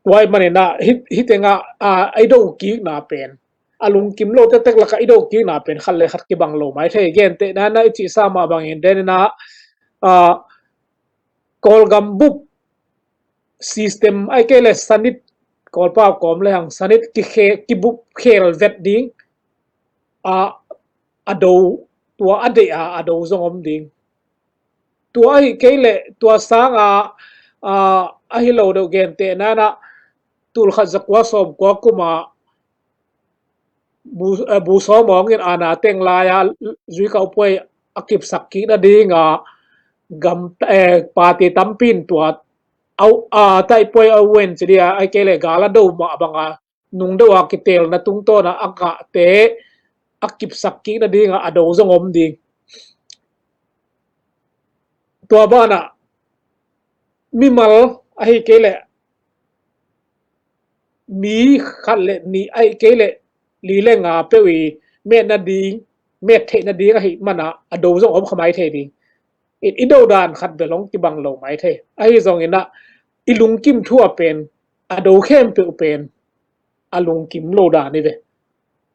tua ahih manin ah, hih, hih tengah, a, i do kikna pen, a lungkim lo tektek lakah i do kikna pen khat le khat kibang lo mai thei. Gentehna na i cihsa mah bangin den in ah, a, Kawlgam bup system, ahih kei leh sanit, Kawlpau kawm le hang sanit kikhe-, kibup khel vet ding, a, a do, tua a deih a, a do zong om ding. Tua ahih kei leh, tua sanga, a, ahi lo deuh gentehna na, tul khat za kua sawm kua kuma bu, eh, bu sawm awng in aana teng lai-a zuikau puai a kipsak kik nadinga gam, eh, party tampi in tua au, a, taipuai au wen ci dih a, ahih kei leh gal a do mah banga nung deuh a kitelna tungtawna a ngahte a kipsak kik nadinga a do zong om ding. Tua banah mimal ahih kei leh mi khat le nih ahih kei leh li le nga peuh i met nading, met theih nading ahih mana a do zong om kha mai thei ding. I, i do dan khat bel hong kibang lo mai thei. Ahi zongin ah i lungkim thu a pen, a do khempeuh pen a lungkim lo dan hi ve.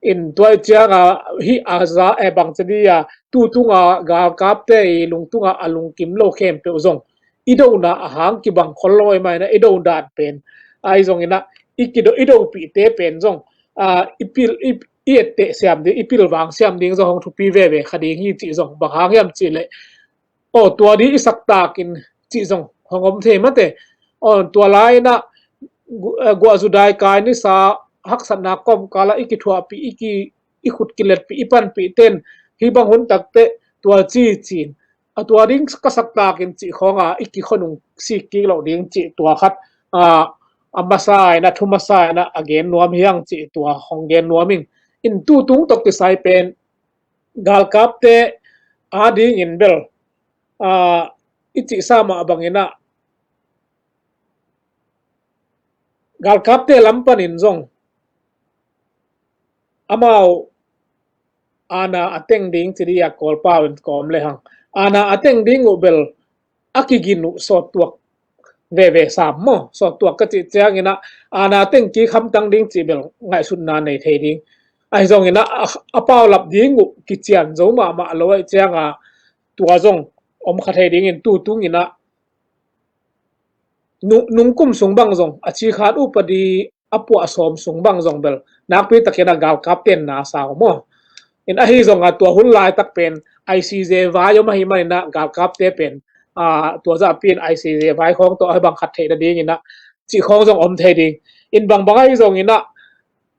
In tua cianga hih a za, eh, bang ci dih a, tu tunga galkapte i lungtunga a lungkim lo khempeuh zong i dona a hang kibang khol lo ahih manin ah i do dan pen, ahi zongin ah i kido, i dopihte pen zong, a, i pil, i, i etteh siam ding, i pilvang siam ding zong hong thupi veve kha ding hi cih zong bang hang hiam cih leh, aw, tua dih i saktakin cih zong hong om thei mate. Aw, tua lai-in ah gu-, eh, guahzu daikai nisa haksatna kawmkalah i kithuahpih, i ki, i khut kiletpih, i panpih ten hih bang hun takteh tua ci ci-in, a, tua ding ka saktakin cih khawnga i kikhonung sik kik loh ding cih tua khat, a, a masa in ah, thu masa in ah a gen nuam hi hang cih tua hong gen nuam ing. In tu tung tawh kisai pen galkapte adingin bel, a, i cihsa mah bangin ah galkapte lam panin zong amau aana a teng ding ci dih a, Kawlpau in kawm le hang, aana a teng ding uh bel a kigin uh sawttuak veve sam maw. Sawttuak ka cih ciangin ah aana teng kik hamtang ding cih bel ngaihsutna nei thei ding. Ahi zongin ah a, a paulap ding uh kician zo mahmah lo ahih cianga tua zong om kha thei dingin tu tungin ah nu-, nungkum sung bang zong, a cikhat upadi a puah sawm sung bang zong bel nakpi takin a galkapte na sau maw. In ahi zong a tua hun laitak pen I C J vai om ahih manin ah galkapte pen, a, tua zahpi in I C J vai khawng tawh a bang khat theih nadingin ah cih khawng zong om thei ding. In bangbang ahi zongin ah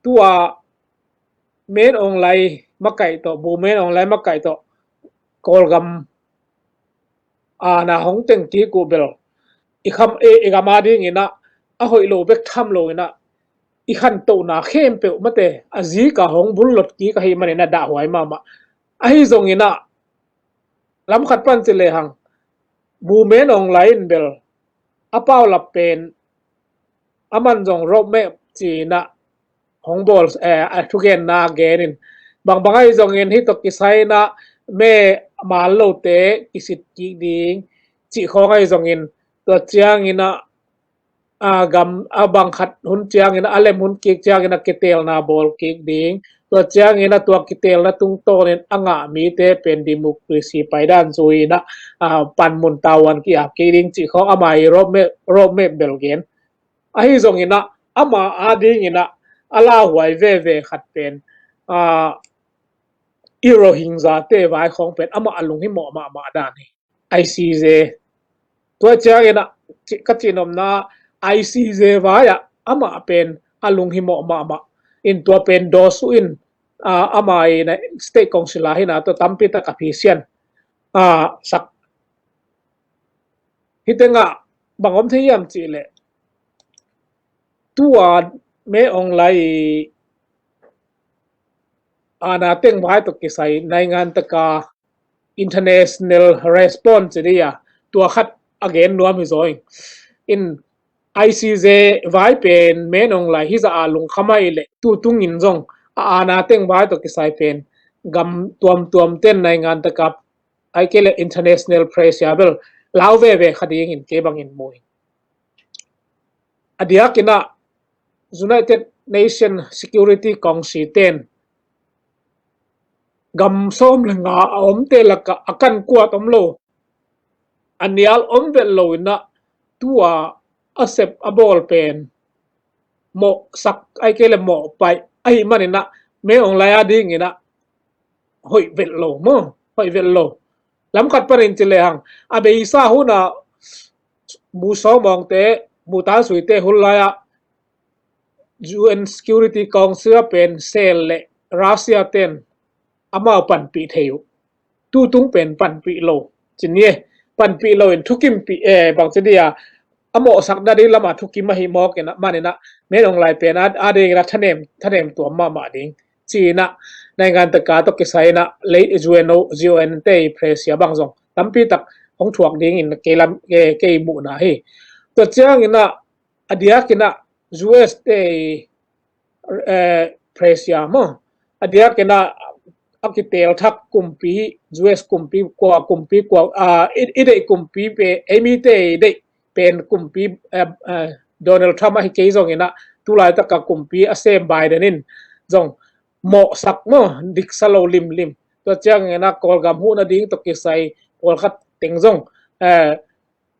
tua Min Aung Hlaing makaih tawh, Bu Min Aung Hlaing makaih tawh Kawlgam aana hong teng kik uh bel i kham, i, i gam adingin ah a hoih lo bek tham loin ah i khantohna khempeuh mate a zika hong bullot kik ahih manin a dahhuai mahmah. Ahi zongin ah lam khat pan ci lehang, Bu Min Aung Hlaing in bel a paulap pen, aman zong roadmap ci-in ah hong bawl, eh, a thugenna a genin, bangbang ahi zongin hih tawh kisai-in ah me mal lote kisit kik ding cih khawng ahi zongin, tua ciangin ah a gam a bang khat hun ciangin a lem hun kik ciangin a kiteelna bawl kik ding. Tua ciangin a tua kiteelna tungtawnin a ngah mite pen democracy paidan zui-in ah, a, panmun tavuan ki-ap kik ding cih khawng ama i roadmap, roadmap bel gen. Ahi zongin ah ama adingin ah a lauhuai veve khat pen, a, i Rohingya-te vai khawng pen amah a lunghimawh mahmah dan hi. I C J. Tua ciangin ah, ci-, ka cihnopna, I C J vai-ah amah pen a lunghimawh mahmah. In tua pen Daw Suu in, ah, ama in ah State Council ah hi-in ah tua tampi tak a phisian, ah, sak. Hih tengah bang om thei hiam cih leh, tua Min Aung Hlaing aana teng vai tawh kisai naingan taka international response ci ding a, tua khat a gen nuam hi zaw ing. In I C J vai pen Min Aung Hlaing hizah a lungkham ahih leh tu tungin zong a aana teng vai tawh kisai pen gam tuamtuam ten naingan taka, ahih kei leh international pressure bel lau veve kha dingin kei bangin mu ing. A diakin ah United Nations Security Council ten gam sawm le nga a omte lakah a kan kuat om lo, a nial om vet lo in ah tua a sep a bawl pen mawhsak ahih kei leh mawhpaih ahih manin ah Min Aung Hlaing adingin ah hoih vet lo maw, hoih vet lo. Lam khat panin ci lehang, a beisa hun ah Bu Sawm Aung te, Bu Than Shwe te hun lai-ah U N Security Council ah pen Sel le Russia ten amau panpih thei uh. Tu tung pen panpih lo ci ni e. Panpih lo in thukimpih, eh, bang ci ding a, a mawhsak nading lamah thukim ahih mawk in ah, manin ah Min Aung Hlaing pen a, adingin ah thanem, thanem tuam mahmah ding ci-in ah naingan taka tawh kisai-in ah lei U N O, U N te i pressure bang zong tampi tak hong thuak dingin kei lam, eh, kei muhna hi. Tua ciangin ah a diakin ah U S te i, eh, pressure maw, a diakin ah a kiteel thak kumpi, U S kumpi, kua kumpi, kua, ah, i, i deih kumpi pen, ei mite i deih pen kumpi, eh, eh, Donald Trump ahi kei zongin ah tulaitak a kumpi a sem Biden in zong mawhsak maw, diksa lo limlim. Tua ciangin ah Kawlgam huhna ding tawh kisai pawlkhat teng zong, eh,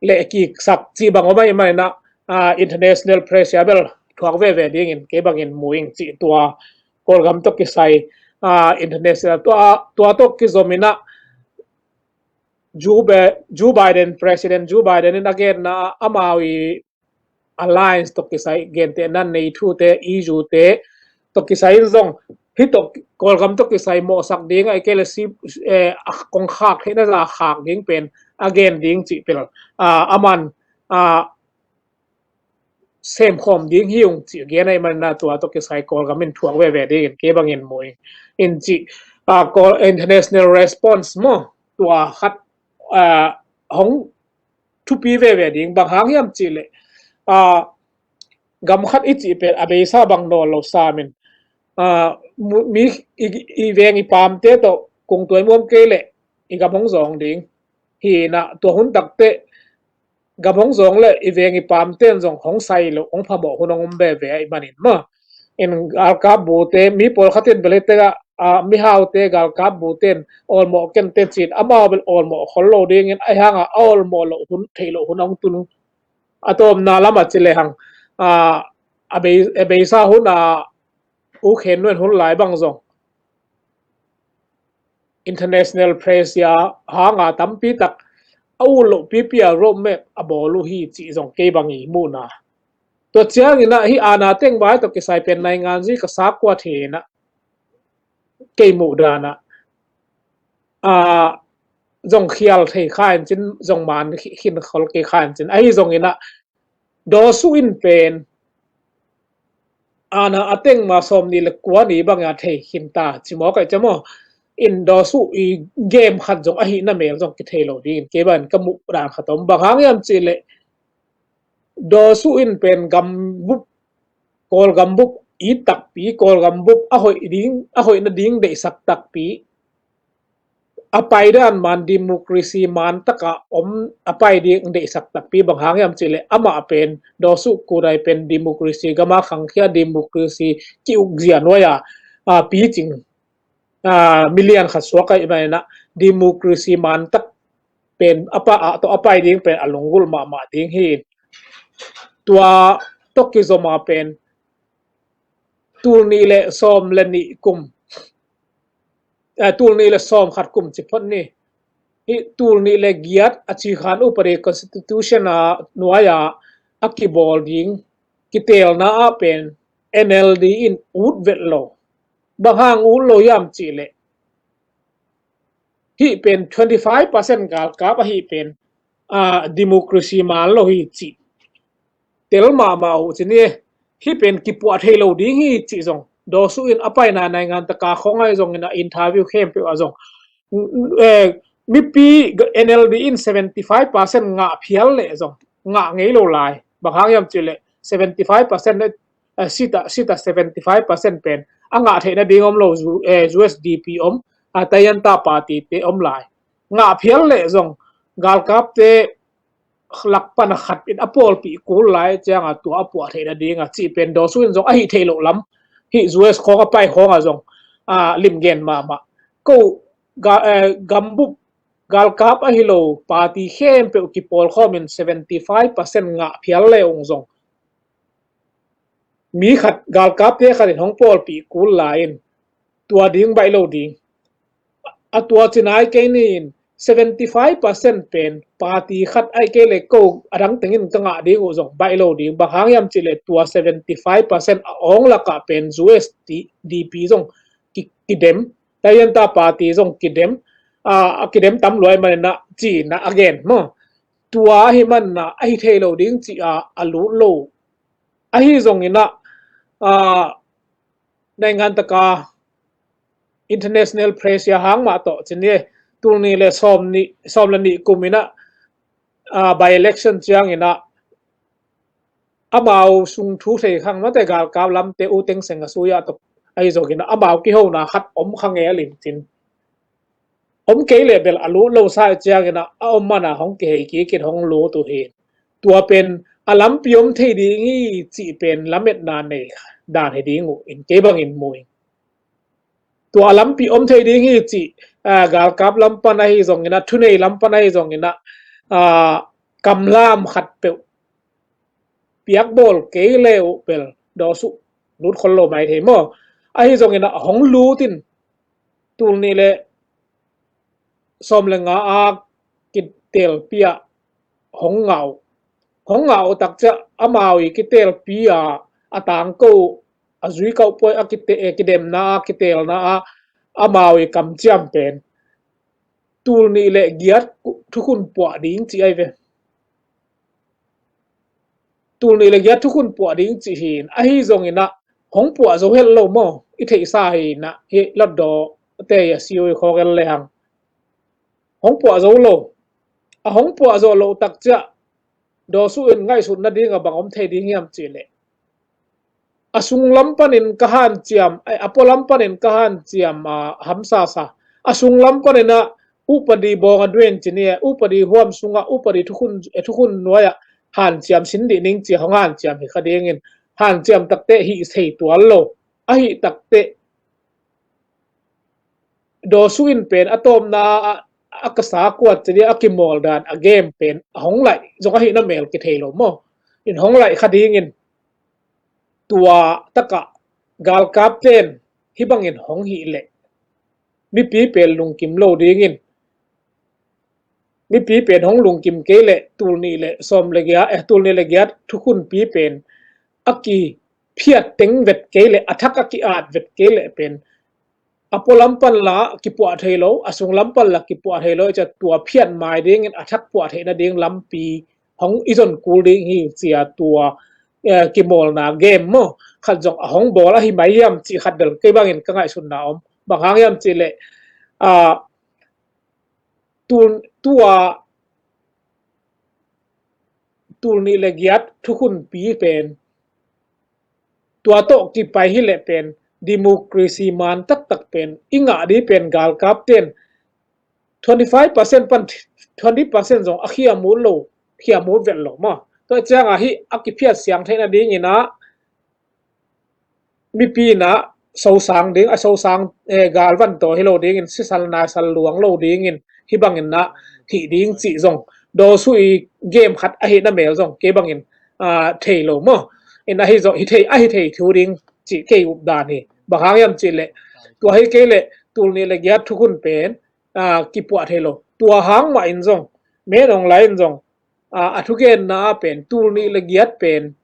lehkiksak cih bang om ahih manin ah, ah, international pressure bel thuak veve dingin kei bangin mu ing cih tua Kawlgam tawh kisai, ah, international tua, tua tawh kizom in ah Joe Bi-, Joe Biden, President Joe Biden in a genna ah amau i alliance tawh kisai gentehna NATO te, E U te tawh kisai in zong hih tawh Kawlgam tawh kisai mawhsak ding ahih kei leh si, eh, a kong khak theihna zah khak ding pen a gen ding cih pen, ah, aman, ah, semkhawm ding hi ung cih gen ahih manin ah tua tawh kisai Kawlgam in thuak veve dingin kei bangin mu ing. In cih, ah, Kawl international response maw, tua khat, ah, hong thupi veve ding, bang hang hiam cih leh, ah, gam khat i cih pen a beisa bang nawl lo sam in, ah, mu-, mi i, i veng i pamte tawh kungtuai muam kei leh i gam hong zawng ding hi-in ah, tua hun takteh gam hong zawng leh i veng i pamte in zong hong sai lo, hong phamawh hun hong om veve ahih manin maw. In galkap bute, mi pawlkhat in bel hih tengah, ah, mihaute galkap bute in awlmawh ken teh ci-in amau bel awlmawh khol lo dingin, ahih hangah a awlmawh loh hun, theih loh hun hong tun uh. A tawpna lamah ci lehang, ah, a bei-, a beisa hun ah U Khen Nu in hun lai bang zong international pressure hanga tampi tak a ut loh pipi a roadmap a bawl uh hi cih zong kei bang i muhna. Tua ciangin ah hih aana teng vai tawh kisai pen naingan zui ka sa kua thei-in ah kei muh dan ah, ah, zong khial thei kha in cin, zong man khi-, khin khol kei kha in cin. Ahi zongin ah Daw Suu in pen ana a teng ma sawm nih le kua ni bang a thei khin ta ci maw, kai ci maw. In Daw Su i game khat zong ahi na mel zong kithei lo ding in kei bang ka muh dan khat om. Bang hang hiam cih leh Daw Su in pen gambup, Kawlgam bup it takpi, Kawlgam bup a hoih ding, a hoih nading deihsak takpi, a paidan man democracy man taka om, a pai ding deihsak takpi. Bang hang hiam cih leh amah pen, Daw Su Kudai pen democracy gama khangkhia, democracy ki-ukzia nuai a, a, picing, a, milian khat suak ahih manin ah democracy man tak pen a pa, a, tawh a pai ding pen a lunggulh mahmah ding hi. Tua tawh kizom a pen tul nih le sawm le nih kum, eh, tul nih le sawm khat kum ci phot ni. Hih tul nih le giat a cikhan upadi constitution a nuai a a kibawl ding kiteelna ah pen N L D in ut vet lo. Bang hang ut lo hiam cih leh hih pen twenty five percent galkap ahih pen, a, democracy man lo hi cih tel mahmah uh ci ni. Hih pen kipuah thei lo ding hi cih zong Daw Su in a paina naingan taka khawng ahi zongin a interview khempeuh ah zong, eh, mipi N L D in seventy five percent ngah phial leh zong ngah ngei lo lai. Bang hang hiam cih leh seventy five percent le, eh, sita, sita seventy five percent pen a ngah theih nading om lo, U-, eh, U S D P om, a, Tayanta party te om lai. Ngah phial leh zong galkapte lak pan a khat in a pawlpih kul lai cianga tua a puah theih nading a cih pen Daw Su in zong ahi theih loh lam, hih U S khawng a pai khawng a zong, a, limgen mahmah. Ko ga-, eh, gambup galkap ahi lo party khempeuh kipawlkhawm in seventy five percent ngah phial le ung zong mi khat, galkapte khat in hong pawlpih kul lai in tua ding baih lo ding. A tua ci nai kei ni in seventy five percent pen party khat ahi kei le ko a dang tengin ka ngah ding uh zong baih lo ding. Bang hang hiam cih leh tua seventy five percent a awng lakah pen U S D P zong ki, kidem, Tayanta party zong kidem, a, a kidem tam luai manin ah ci-in ah a gen maw. Tua ahi manin ah ahi thei lo ding ci-a a lut lo. Ahi zongin ah, a, naingan taka international press a hang mah tawh ci ni, tul nih le sawm nih, sawm le nih kum in ah, a, by-election ciangin ah amau sung thu thei khang mate galkap lamte U Thein Sein a sui ah tawh ahi zongin ah amau kihona khat om kha ngel in cin. Om kei leh bel a lut lo sa ciangin ah a om mana hong kihei kik in hong lut uh hi. Tua pen a lampi om thei ding hi cih pen lametna nei dan hi ding uh in kei bangin mu ing. Tua a lampi om thei ding hi cih, a, galkap lam pan ahi zongin ah, thunei lam pan ahi zongin ah, a, kamlam khat peuh piakbawl kei le uh bel Daw Su lut khol lo mai thei maw. Ahi zongin ah hong lut in tul nih le sawm le nga a kitelpi ah hong ngah uh. Hong ngah uh tak ciah amau i kitelpi a, a tangko uh, a zui kauh pawi a kite-, eh, kidemna a, kitelna a, amau i kamciam pen tul nih le giat thukhun puah ding ci ahi ve. Tul nih le giat thukhun puah ding ci hi in, ahi zongin ah hong puah zo het lo maw, i theihsa hi in ah, hi Hlutdaw te a C O A khawng en le hang hong puah zo lo. A hong puah zo lo tak ciah Daw Su in ngaihsut nading a bang om thei ding hiam cih leh a sunglam panin ka hanciam, ai, a pualam panin ka hanciam, a, hamsasa. A sunglam panin ah upadi bawng a duen ci ni, upadi huam sungah, upadi thukhun, eh, thukhun nuai ah hanciam sin dih ning ci hong hanciam hi kha dingin hanciam takte hih sei tual lo. Ahi takte Daw Su in pen a tawpna a, a kasa kuat ci ni a kimawl dan a game pen a hong laih zong ahi na mel kithei lo maw. In hong laih kha dingin tua takah galkap ten hih bangin hong hih leh mipi pen lungkim lo dingin, mipi pen hong lungkim kei leh tul nih le sawm le giat, eh, tul nih le giat thukhunpi pen a kiphiat teng vet kei leh, a thak a ki-at vet kei leh pen a pualam pan la kipuah thei lo, a sunglam pan la kipuah thei lo, i ciah tua phiat mai dingin a thak puah theih nading lampi hong i zon kul ding hi cia tua, eh, kimawlna game maw. khat zong a hong bawl ahi mai hiam cih khat bel kei bangin ka ngaihsutna om. Bang hang hiam cih leh, ah, tul, tua, tul nih le giat thukhunpi pen, tua tawh kipai hi leh pen, democracy man taktak pen i ngah ding pen galkap ten twenty five percent pan twenty percent zong a khiam ut lo, khiam ut vet lo maw. Tua ciangah hih a kiphiat siang theihna dingin ah mipi in ah sosang ding, a sosang, eh, galvan tawh hi lo dingin, sisal naisal luang lo dingin, hih bangin ah hih ding cih zong, dawsu i game khat ahihna mel zong kei bangin, ah, thei lo maw. In ahi zong, hi thei, ahi thei thu ding cih kei updan hi. Bang hang hiam cih leh, tua hi kei leh tul nih le giat thukhun pen, ah, kipuah thei lo. Tua hang mah in zong, Min Aung Hlaing in zong, ah, a thugenna ah pen, tul nih le giat pen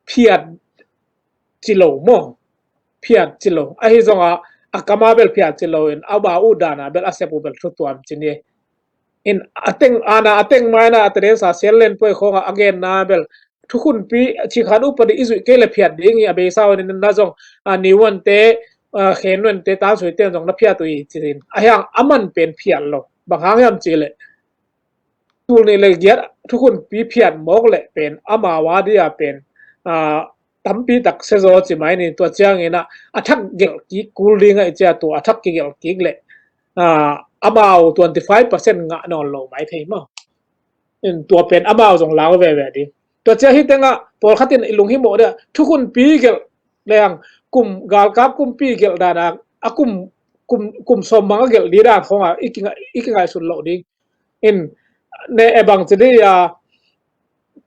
phiat ci lo maw? Phiat ci lo. Ahi zongah a kam ah bel phiat ci lo in, amau uh dan ah bel a sep uh bel thu tuam ci ni. In a teng, ana a teng mai na a teden sa sial len poi khawngah a genna bel thukhunpi, cikhan upadi i zuih kei le phiat ding hi, a beisa uh in na zong, a, Niwante, a, Khen Wante, Tan Sui Kyaw Htet zong na phiat uh hi ci in. A hiang a man pen phiat lo. Bang hang hiam cih leh, tul nih le giat thukhunpi phiat mawk leh pen, amau a dia pen, a, tampi tak sia zaw ci mai ni. Tua ciangin ah, a thak gelh kik kul ding ah i cia, tua a thak kigelh kik leh, a, amau twenty five percent ngah nawn lo mai thei maw. In tua pen amau zong lau veve ding. Tua cia hi tengah pawlkhat in i lunghimawh dia, thukhunpi gelh leng, kum, galkap kumpi gelh dan a, a kum, kum, kum sawm mang a gelh ding dan khawngah i kingai-, i kingaihsun loh ding. In, ne e bang ci dia,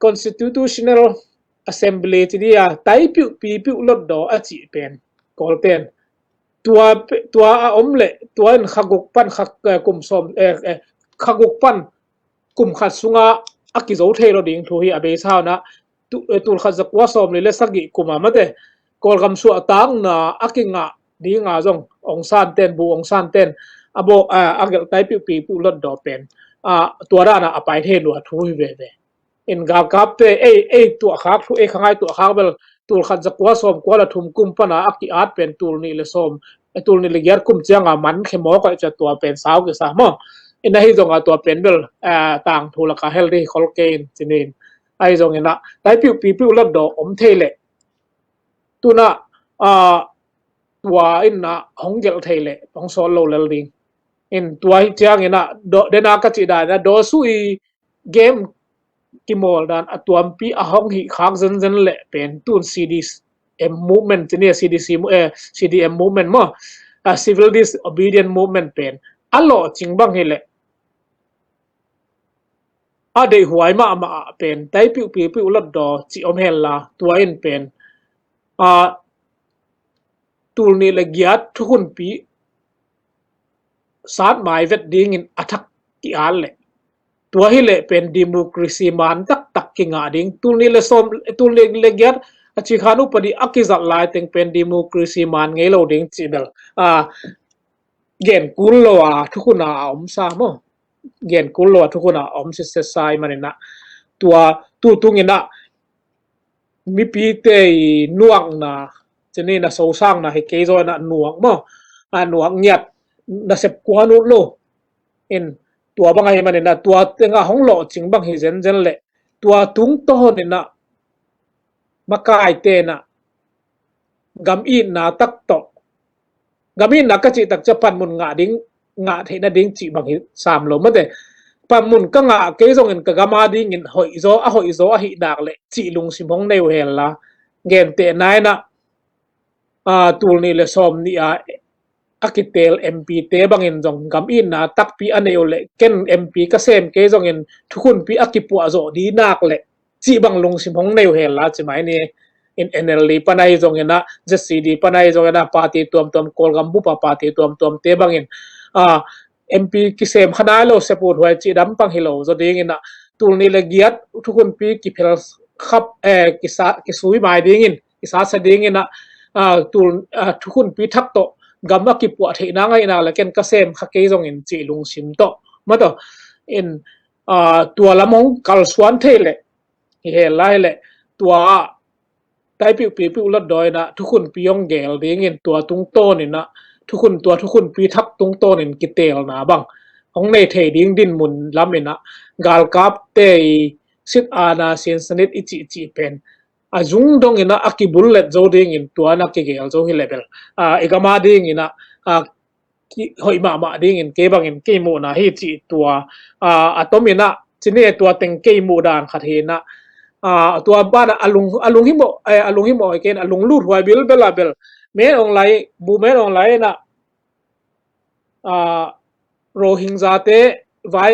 Constitutional Assembly ci dia, taipiuh pipiuh lotdaw a cih pen, Kawlten. Tua, tua a om leh, tua in kha guk pan kha, eh, kum sawm, eh, eh, kha guk pan kum khat sungah a kizo thei lo ding thu hi. A beisa un ah, tu-, eh, tul khat za kua sawm li le sagih kum a mate, Kawlgam suahtakna a kingah dinga zong Aung San ten, Bu Aung San ten, a bawk, a, a gelh taipiuh pipiuh lotdaw pen, a, tua dan a a pai thei lua thu hi veve. In galkapte, ei, ei tuahkhak thu, ei khangai tuahkhak bel, tul khat za kua sawm kua le thum kum pana a ki-at pen tul nih le sawm, eh, tul nih le giat kum cianga man khe mawk a, i cia tua pen sau kisa maw. In ahi zonga tua pen bel, eh, tangthu laka hel ding hi khol kei in ci ni in. Ahi zongin ah, taipiuh pipiuh lotdaw om thei leh, tuna, ah, tua in ah hong gelh thei leh hong sawt lo lel ding. In tua hi ciangin ah, do-, dena ka cih dan ah, dawsu i game kimawl dan a tuampi a hong hih khak zenzen leh pen tun C D M movement ci ni a, C D C mo-, eh, C D M movement maw, a, civil disobedient movement pen a lawhcing bang hi leh, a deihhuai mahmah ah pen taipiuh pipiuh lotdaw ci om hen la, tua in pen, a, tul nih le giat thukhunpi sat mai vet dingin a thak ki-at leh, tua hi leh pen democracy man taktak kingah ding. Tul nih le sawm, tul nih le giat a cikhan upadi a kizat lai teng pen democracy man ngei lo ding cih bel, a, gen kul lo a thukhun a a om sa maw. Gen kul lo a thukhun a a om sitset sa i manin ah, tua tu tungin ah mipite i nuakna, ci ni in ah sosangna hi kei zaw in ah nuak maw, a nuak ngiat, nasep kuan ut lo. In tua bang ahi manin ah, tua tengah hong lawhcing bang hi zenzen leh, tua tungtawn in ah makaite in ah gam itna tak tawh, gam itna ka cih tak ciah panmun ngah ding, ngah theihna ding cih bang hi sam lo mate. Panmun ka ngah kei zongin ka gam a dingin hoihzaw, a hoihzaw ahih nak leh cih lungsim hong nei uh hen la, gentehna in ah, a, tul nih le sawm nih a, a kitel M P te bangin zong gam itna takpi a nei uh leh, ken M P ka sem kei zongin thukhunpi a kipuah zawh ding nak leh, cih bang lungsim hong nei uh hen la ci mai ni. In N L D pan ahi zongin ah, Z C D pan ahi zongin ah, party tuamtuam, Kawlgam bup a party tuamtuam te bangin, a, M P kisem kha nai lo, sep ut huai cih dam pang hi lo zaw dingin ah, tul nih le giat thukhunpi kiphel khap, eh, kisa, kisui mai dingin, kisatsa dingin ah, a, tul, a, thukhunpi thak tawh gam a kipuah theihna ngaihna leh ken ka sem kha kei zongin cih lungsim tawh, ma tawh. In, a, tua lam hong kalsuan thei leh, hi hen la hi leh, tua ah Kaipiuh pipiuh lot daw inah thukhunpi hong geel dingin tua tungtawn inah thukhun tua thukhunpi thak tungtawn in kiteelna bang hong nei thei ding dinmun lam inah galkapte i sit aana sinsanit i cihcih pen a zung dong inah a kibullet zo dingin tua na kigeel zo hi lebel i gama ding inah hoih mahmah dingin kei bangin kei muhna hi cih tua a tom inah cine tua teng kei muh dan khat hi inah tua banah a lung a lung himawh a lung himawh hi ken a lung lut huai bilbel a bel men ong lai bu men ong lai inah Rohingya te vai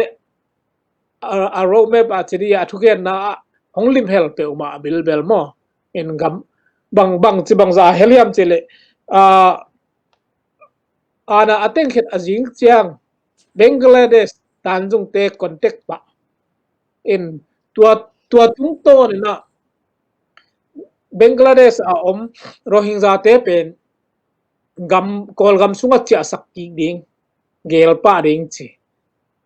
a roadmap a cidi a thugenna ah hong limhel peuhmah bilbel maw in gam bang bang ci bangza heliam ci le aana a tengkhet a zing ciang Bangladesh tanzungte contact pah in tua tua tungtawn inah Bangladesh a om Rohingya te pen gam Kawlgam sungah ciahsak kik ding geel pah ding ci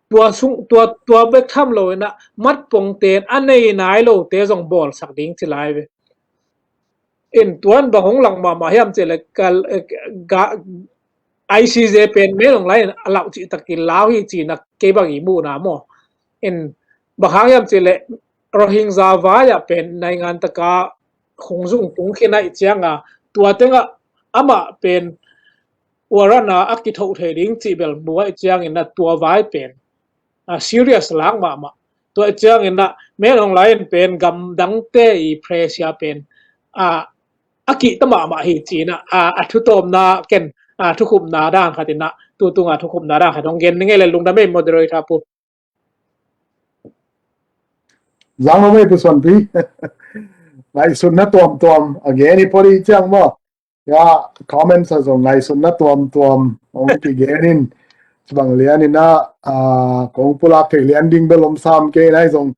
tua sung tua tua bek tham lo inah matpongten a nei nai lote zong bawlsak ding ci lai ve. In tuan bang hong lang mahmah hiam ci le I C J pen men ong lai in a lauh cih takin lau hi cina kei bang i muhna maw in bang hang hiam ci le Rohingya vai ah pen naingan taka khungzung tung khin aih cianga tua tengah amah pen warrant a a kithoh thei ding cih bel mu aih ciangin a tua vai pen serious lang mahmah. Tua ciangin a men ong lai in pen gamdangte i pressure pen a a kihta mahmah hi cina a thutawmna ken a thukhupna dan khat ina tutunga thukhupna dan khat hong gen ni ngei le lungdam ei moderator pu. Zang lo mei pu Suanpi. Ngaihsutna tuamtuam a gen i pawt i ciang maw. Ya comments a zong ngaihsutna tuamtuam hong kigen in cibang lian ina kong pulak thei lian ding bel om sam kei nai zong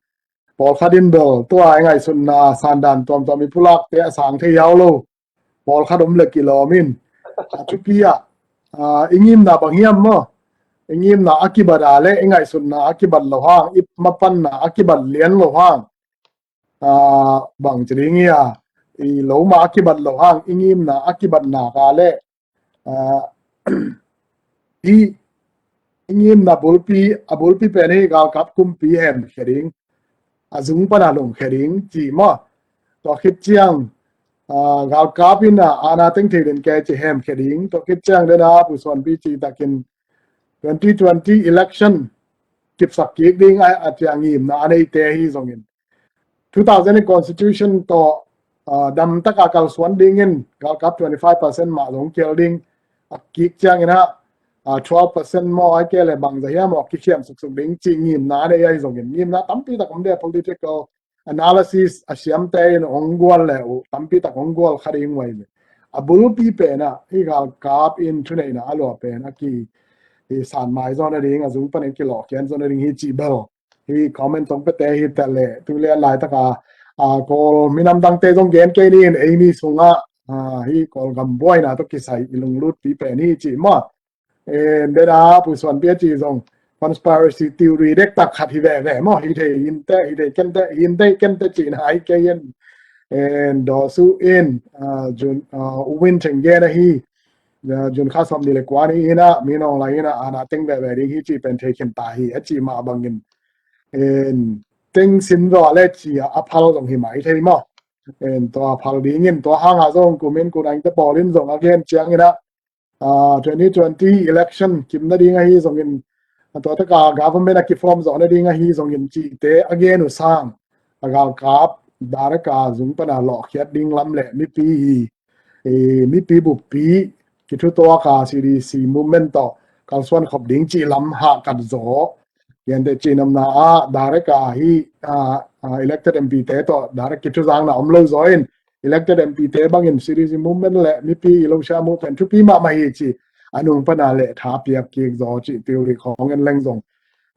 pawlkhat in bel tua i ngaihsutna sandan tuamtuam i pulakte a sang thei hau lo. Pawlkhat om le kilawm in a thupi ah i ngimna bang hiam maw? I ngimna a kibat a le i ngaihsutna a kibat lo hang, i mapanna a kibat lian lo hang, bang ci ding hi a, i loma a kibat lo hang i ngimna a kibatna ka le i i ngimna bulpi a bulpi pen hi galkap kumpi hemkhia ding, a zung pana lungkhia ding ci maw? Tua khit ciang galkap in a ana teng thei den ke ci hemkhia ding, tua khit ciang den a pu Suanpi ci takin twenty twenty election kipsak kik ding a a ciang ngimna a neite hi zongin two thousand constitution tawh damtaka kalsuan dingin galkap twenty five percent mah zong kial ding a kik ciangin a twelve percent maw ai ke le bangza hiam maw kikhiam suksuk ding ci ngimna a nei ai zongin ngimna tampi tak om de political analysis a siamte in hong gual le uh tampi tak hong gual kha ding uai le a bulpi pen a hi galkap in thuneihna a lua pen a ki hi sanmai zawn a ding a zung panin kilawhkhian zawn a ding hi cih bel hi comment tong pete hi tel le tu lian laitaka a Kawl minam dangte zong gen kei ni in eimi sungah hi Kawlgam buaina tawh kisai i lunglutpi pen hi cih maw? Dena pu Suanpi a ci zong conspiracy theory dektak khat hi veve maw? Hi thei hinte, hi thei kente, hinte kente cihna hi kei in. Dawsu in Jun Uwin theng gen ahi. Jun kha sawm ni le kua ni ina minawng lai ina ana teng veve ding hi cih pen thei khin ta hi a cih mah bangin teng sin zaw a le ci a phal zong hi mai thei maw? Tua phal dingin tua hanga zong kumin kunangte pawlin zong a gen ciangin a twenty twenty election kim nading ahi zongin tua taka government a kiform zawh nading ahi zongin cihte a gen uh sang a galkap daraka zung pana lawhkhiat ding lam le mipi hi mipi buppi kithutuaka C D C movement tawh kalsuan khop ding cih lam hahkat zaw. Genteh cihnopna ah direct a hi elected M P te tawh direct kithuzangna om lo zaw in elected M P te bangin C D C movement le mipi i lo sia movement thupi mahmah hi ci a nung pana le tha piak kik zaw cih theory khawng en leng zong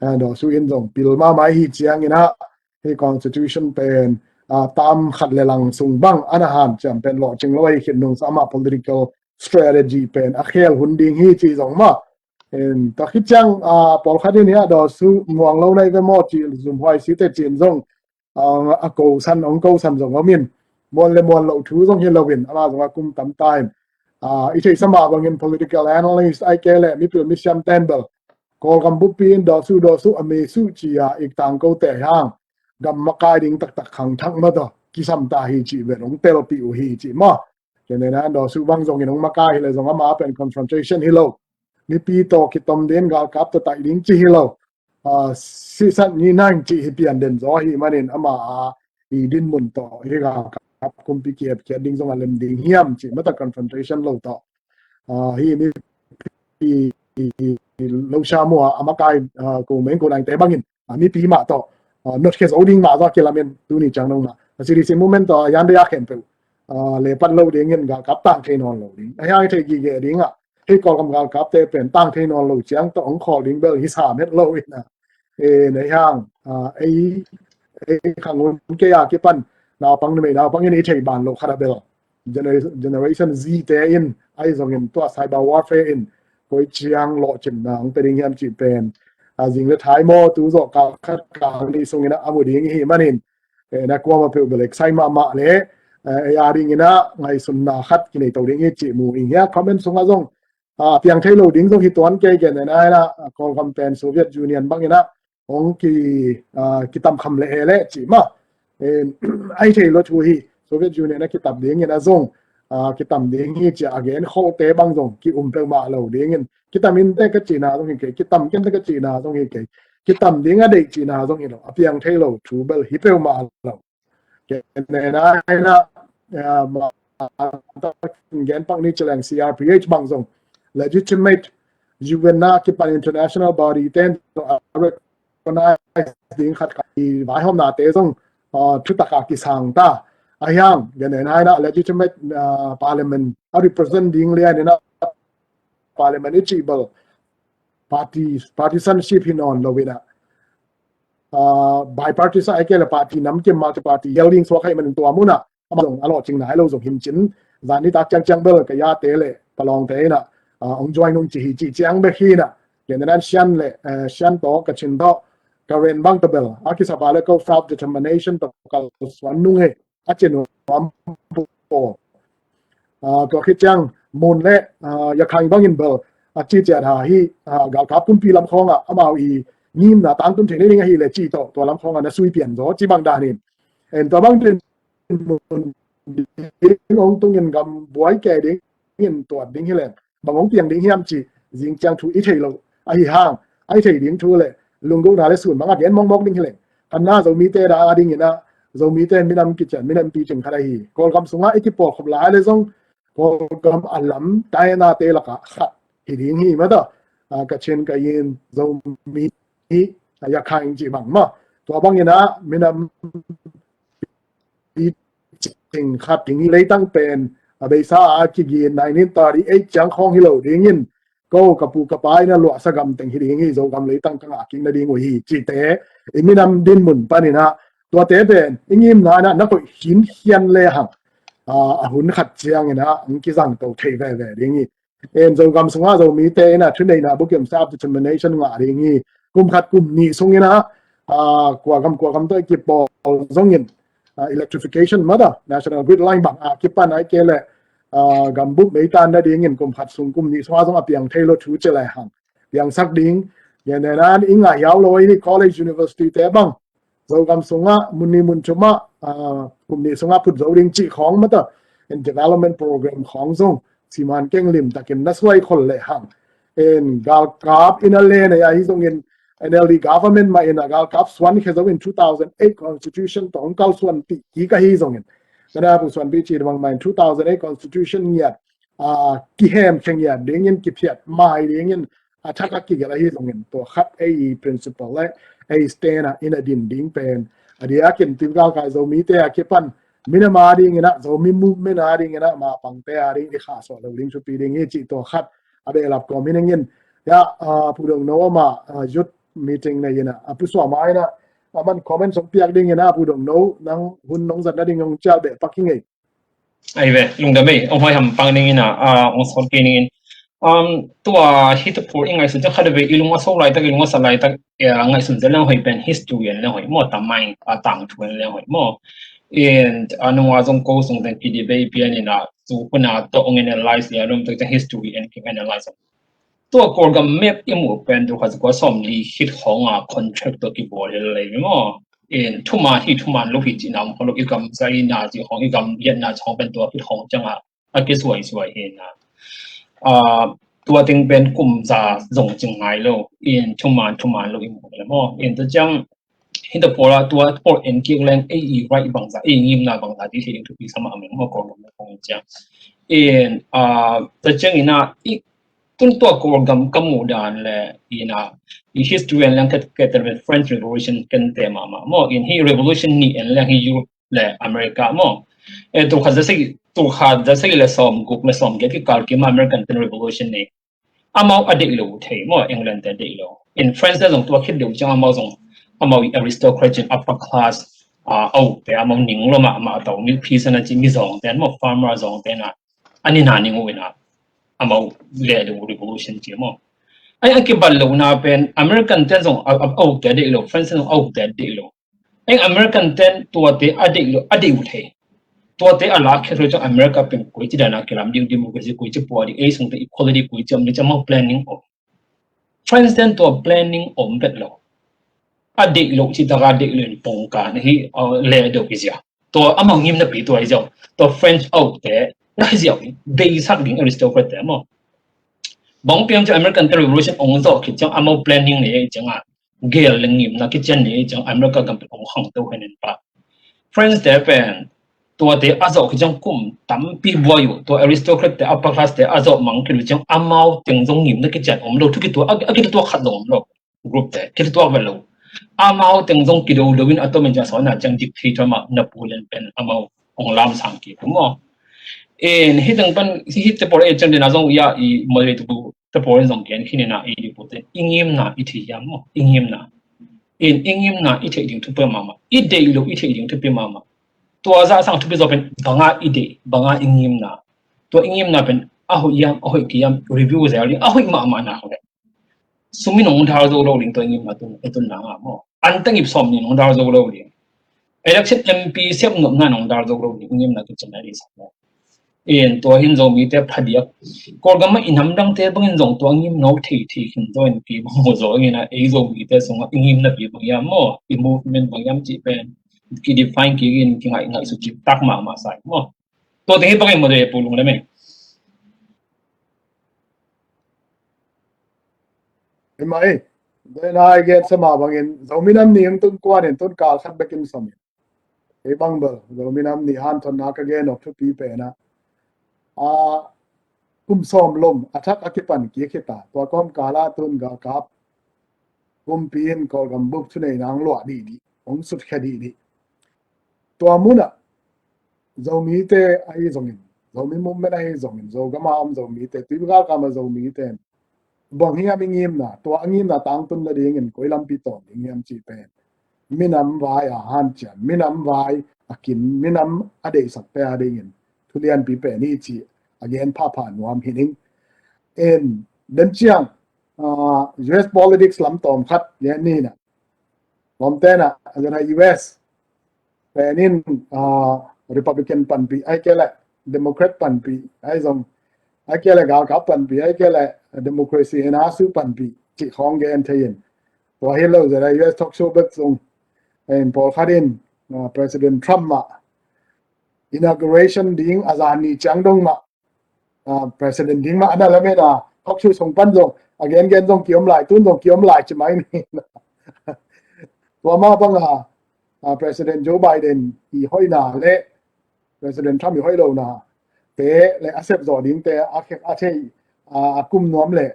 dawsu in zong pil mahmah hi ciangin ah hi constitution pen tam khat le lang sung bang ana hanciam pen lawhcing lo ahi khit nung sa amah political strategy pen a khel hun ding hi ci zong mah. Tua khit ciang pawlkhat in hi a dawsu muang lo nai ve maw ci zumhuai site cin zong a kosan ong kosan zong om in muan le muan loh thu zong hi loin, ama zong a kum tam ta in, ah, i theihsa mah bangin political analyst ai ke le mipil misiam ten bel Kawlgam buppi in dawsuh dawsuh a mesuh ci a ik tangkote hang gam makai ding taktak khangthak mah tawh kisam ta hi cih vet hong telpih uh hi cih maw. Kei nena dawsuh bang zongin hong makai hi le zong ama pen confrontation hi lo. Mipi tawh kitom ding, galkap tawh taih ding ci hi lo. Ah, sisat ni nang ci hi pian den zaw hi manin ama a i dinmun tawh hi galkap kumpi kihepkhiat ding zong a lem ding hiam ci mata confrontation lo tawh. Ah, hi mi i, i, i, i lo sha mua a makai, ah, ko meng ko nangte bangin, ah, mipi mah tawh, ah, notkhia zo ding mah zaw kilamen tuni ciang nong mah. A C D C movement tawh a yan dei a khempeuh, ah, le pat lo dingin galkap tang thei nawn lo ding. A hiang thei gige ding ah. Hei Kawlgam galkapte pen tang thei nawn lo ciang tawh hong khawl ding bel hi sam het lo in a. E, na hiang, ah, ei, ei khang un kei a kipan naupang numei naupang in i thei ban lo khat a bel. Generation, Generation Z te in, ai zongin tua cyber warfare in, koi ciang lawhcimna hong pe ding hiam cih pen. A zing le thai maw, tu zawh kal khat kal nih sungin a mu ding hi manin. Eh, na kuama peuh bel excite mahmah le, eh, ei a dingin a ngaihsunna khat kinei to ding hi cih mu ing hia comment sungah zong. Ah, piang thei lo ding zong hi tuan kei gen en ai na, ah, Kawlgam pen Soviet Union bangin a, hong ki, ah, kitam kham le he le cih mah. Eh, ai thei lo thu hi, Soviet Union a kitam dingin a zong, ah, kitam ding hi cia a gen khote bang zong ki um peuhmah lo dingin. Kitam in te ka cihna zong hi kei, kitam ken te ka cihna zong hi kei. Kitam ding a deih cihna zong hi lo, a piang thei lo thu bel hi peuhmah lo. Kei nena ai na, ah, ma, ah, ta kin gen pak ni cileng C R P H bang zong. Legitimate U N na kipan international body ten zong a recognize ding khat ka i vaihawmna te zong, ah, thutak a kisang ta. A hiang, gen en ai na legitimate, ah, parliament a represent ding lian in a parliament i cih bel party, partisanship hi nawn lo in a. Ah, bipartisan ai ke le party nam kim multi party hial ding suak hai manin tua mun a. Ama zong a lawhcing nai lo zong hin cin. Zan ni tak ciang ciang bel ka yate le palawngte in a, ah, hong join nung ci hi ci ciang bek hi in a. Gen en an Shan le, eh, Shan tawh, Kachin tawh, Karen bang tawh bel a kisap a le ko self determination tawh kalsuan nung hi. A ci nuam pua. Ah, tua khit ciang mun le, ah, Yakhang bangin bel a ci ciat ha hi, ah, galkap pumpi lam khawng ah amau i ngimna tangtun thei ni ding ahi le ci tawh tua lam khawng ah na sui pian zaw ci bang dan in. En tua bang din mun ding hong tungin gam buai ke ding in tuat ding hi leng. Bang hong piang ding hiam ci, zing ciang thu i thei lo, ahi hang, a i thei ding thu le, lunggulhna le sun bang a gen mawkmawk ding hi leng. Kan na Zomite da a ding in a, Zomite minam kician, minam picing khat ahi. Kawlgam sungah i kipawlkhop lai le zong, Kawlgam a lam, tainate lakah khat hi ding hi mata. Ah, Kachin, Kayin, Zomi, hi, ah, Yakhang ci bang mah. Tua bang in a, minam picing khat ding hi leitang pen, a beisa a kigin nineteen thirty-eight ciang khawng hi lo dingin, ko ka pu ka pa in a luahsa gam teng hi ding hi, Zogam leitang ka ngah kik na ding uh hi, cite, i minam dinmun panin a, tuate pen, i ngimna in a, na koih hin hian le hang, ah, a hun khat ciang in a, ang kizang to thei veve ding hi. En Zogam sungah Zomite in a thuneihna bukim self determination ngah ding hi. Kum khat kum nih sung in a, ah, kua gam kua gam tawh i kipawl zongin, ah, electrification mata, national grid line bang a kipan ai ke le, ah, gambup meitan na dingin kum khat sung kum nih sungah zong a piang thei lo thu ci lai hang. Piangsak ding, gen en an i ngah hiau lo i ni college university te bang. Zogam sungah, mun ni mun thumah, ah, kum nih sungah phut zo ding cih khawng mata, in development program khawng zong, siman keng lim takin na suai khol le hang. In galkap in a len a hi zongin, N L D government mah in a galkap suan khe zo in two thousand eight constitution tawh hong kal suan pih kik ahi zongin. Ka na pu suan pih ci bang mah in two thousand eight constitution ngiat, ah, kihem khe ngiat dingin kiphiat mai dingin a thak a kigelh ahi zongin tua khat ei principle le ei stand a in a din ding pen. A diakin tivgal kai Zomite a kipan minam a ding in a Zomi movement a ding in a ma pangte a ding i khasuah lo ding thupi ding hi cih tua khat a behlap kawm hi ning in. Ya, ah, Pu Dong No ama, ah, youth meeting nei in a, a Pu Suama in a, a man comment song piak ding in a Pu Dong No nang hun nong zat na ding hong cial beh pak hi ngei. Ai ve, lungdam ei, ong hoi ham pang ning in a, ah, ong sawt kei ning in. Um, tua hi tu pur i ngaihsun ciang khat ve, i lung a so laitak, i lung a sa laitak, eh, ngaihsun ciang leng hoi pen history an leng hoi maw, tamai, ah, tangthu an leng hoi maw. In a nunga zong ko sung teng kidibei pian in a, tu kuna to ong analyze ya lum teng history and king analyze. Tua Kawlgam map i muh pen tu khat kua sawm li khit hong a contract to kibawl hi lei maw. In thuman hi thuman lo hi ci nam hong lo i gam zai na ci hong i gam liat na ci hong pen tua khit hong ciang a a kisuai suai hi na. Tua teng pen kum za zong cing ngai lo in thuman thuman lo i muh le maw. In tu ciang hita pawl a tua pawl en kik leng ei i right bangza ei ngimna bangza ti hi ding thupi sama ameng maw Kawlgam le kong ciang. In ta ciang ina i tun tua Kawlgam ka muh dan le ina i history en leng ka tel French Revolution ken te mama maw. In hi revolution ni en leng hi Europe le America maw. E tu khat za sagi tu khat za sagi le sawm guk le sawm giat kikal kima American ten revolution ni. Amau a deih lo thei maw, England te a deih lo. In France te zong tua khit deuh ciang amau zong amau i aristocrat in upper class a uk te amau ning lo mah mah tau mi peasant a ci mi zong te maw farmer zong te na a ni na ning uh ina amau le lo revolution ci maw. Ai a kibal lo na pen American ten zong a uk te a deih lo, France ten zong a uk te a deih lo. Eng American ten tuate a deih lo a deih uh thei. Tuate a lak khia thei ciang America pen koi ci dana kilam ding democracy koi ci pua ding ei sungte equality koi ci om ding ci amau planning om. France ten tua planning om bet lo. A deih lo ci taka deih lo in pongka na hi le deuh kizia. Tua amau ngimna pi tua hi ziau. Tua French out te na hi ziau. Deisak ding aristocrat te maw. Bang piang ci American te revolution ong zawh khit ciang amau planning nei ciang a gel le ngimna kician nei ciang America gam pen ong khang to hen en pa. France te pen tuate a zawh khit ciang kum tampi buai uh tua aristocrat te upper class te a zawh mang khit uh ciang amau teng zong ngimna kician om lo thu kitua a kitua khat zong om lo group te kitua vel lo. Amau teng zong kido lo in a tomin ciang sawn a ciang dictator mah Napoleon pen amau ong lam sang ki maw. In hi teng pan hi te por e ciang dena zong ya i moderator bu te por zong gen khin ina i di bu te i ngimna i thei hiam maw i ngimna. In i ngimna i thei ding thupi mama i deih lo i thei ding thupi mama. Tua za sang thupi zo pen banga i deih banga i ngimna. Tua i ngimna pen a hoih hiam a hoih kiam review zel ding a hoih mama na hoih. Sumi nong dar zo lo ding tua i ngimna tun i tun na nga maw. An teng ip sawm ni nong dar zo lo ding. Election M P sep nopna nong dar zo lo ding i ngimna tu cina di sa maw. In tua hin Zomite phadiak Kawlgam a i namdangte bangin zong tua ngim no thei thei hin zo in pi bang mu zo in a ei Zomite sungah i ngimna pi bang hiam maw i movement bang hiam cih pen ki define ki in ki ngaih ngaih su cip tak mahmah sai maw. Tua teng hi bangin maw de pulung le me. Hi mai. Dena i gen sama bangin Zomi nam ni hong tun kuan in tun kal khat bekin som in. Ei bang bel Zomi nam ni hanthonna ka gen awk thupi pena. A kum sawm lom a thak a kipan kik hita tua kawm kala tun galkap kumpi in Kawlgam bup thuneina hong luah dihdih hong sutkhia dihdih. Tua munah Zomite ahi zongin Zomi movement ahi zongin Zogama om Zomite tuipi galkama Zomite in bang hiam i ngimna tua a ngimna tangtun nadingin koi lampi tawn ding hiam cih pen minam vai a hanciam minam vai a kin minam a deihsakte a dingin thulianpi pen hi cih a gen phapha nuam hi ning. In den ciang U S politics lam tawm khat gen nina. Lawmtena a zana U S penin Republican panpi ai kele Democrat panpi ai zong ai kele galkap panpi ai kele democracy ena su panpi cih khawng gen thei in. Tua hi lo zana U S talk show bek zong in pawlkhat in President Trump mah inauguration ding a zan ni ciang dong mah President ding mah ana lamen a talk show song pan zong a gen gen zong kiom lai tun zong kiom lai ci mai ni. Tua mah banga President Joe Biden i hoihna le President Trump i hoih lona te le a sep zawh dingte a khek a thei a kum nuam le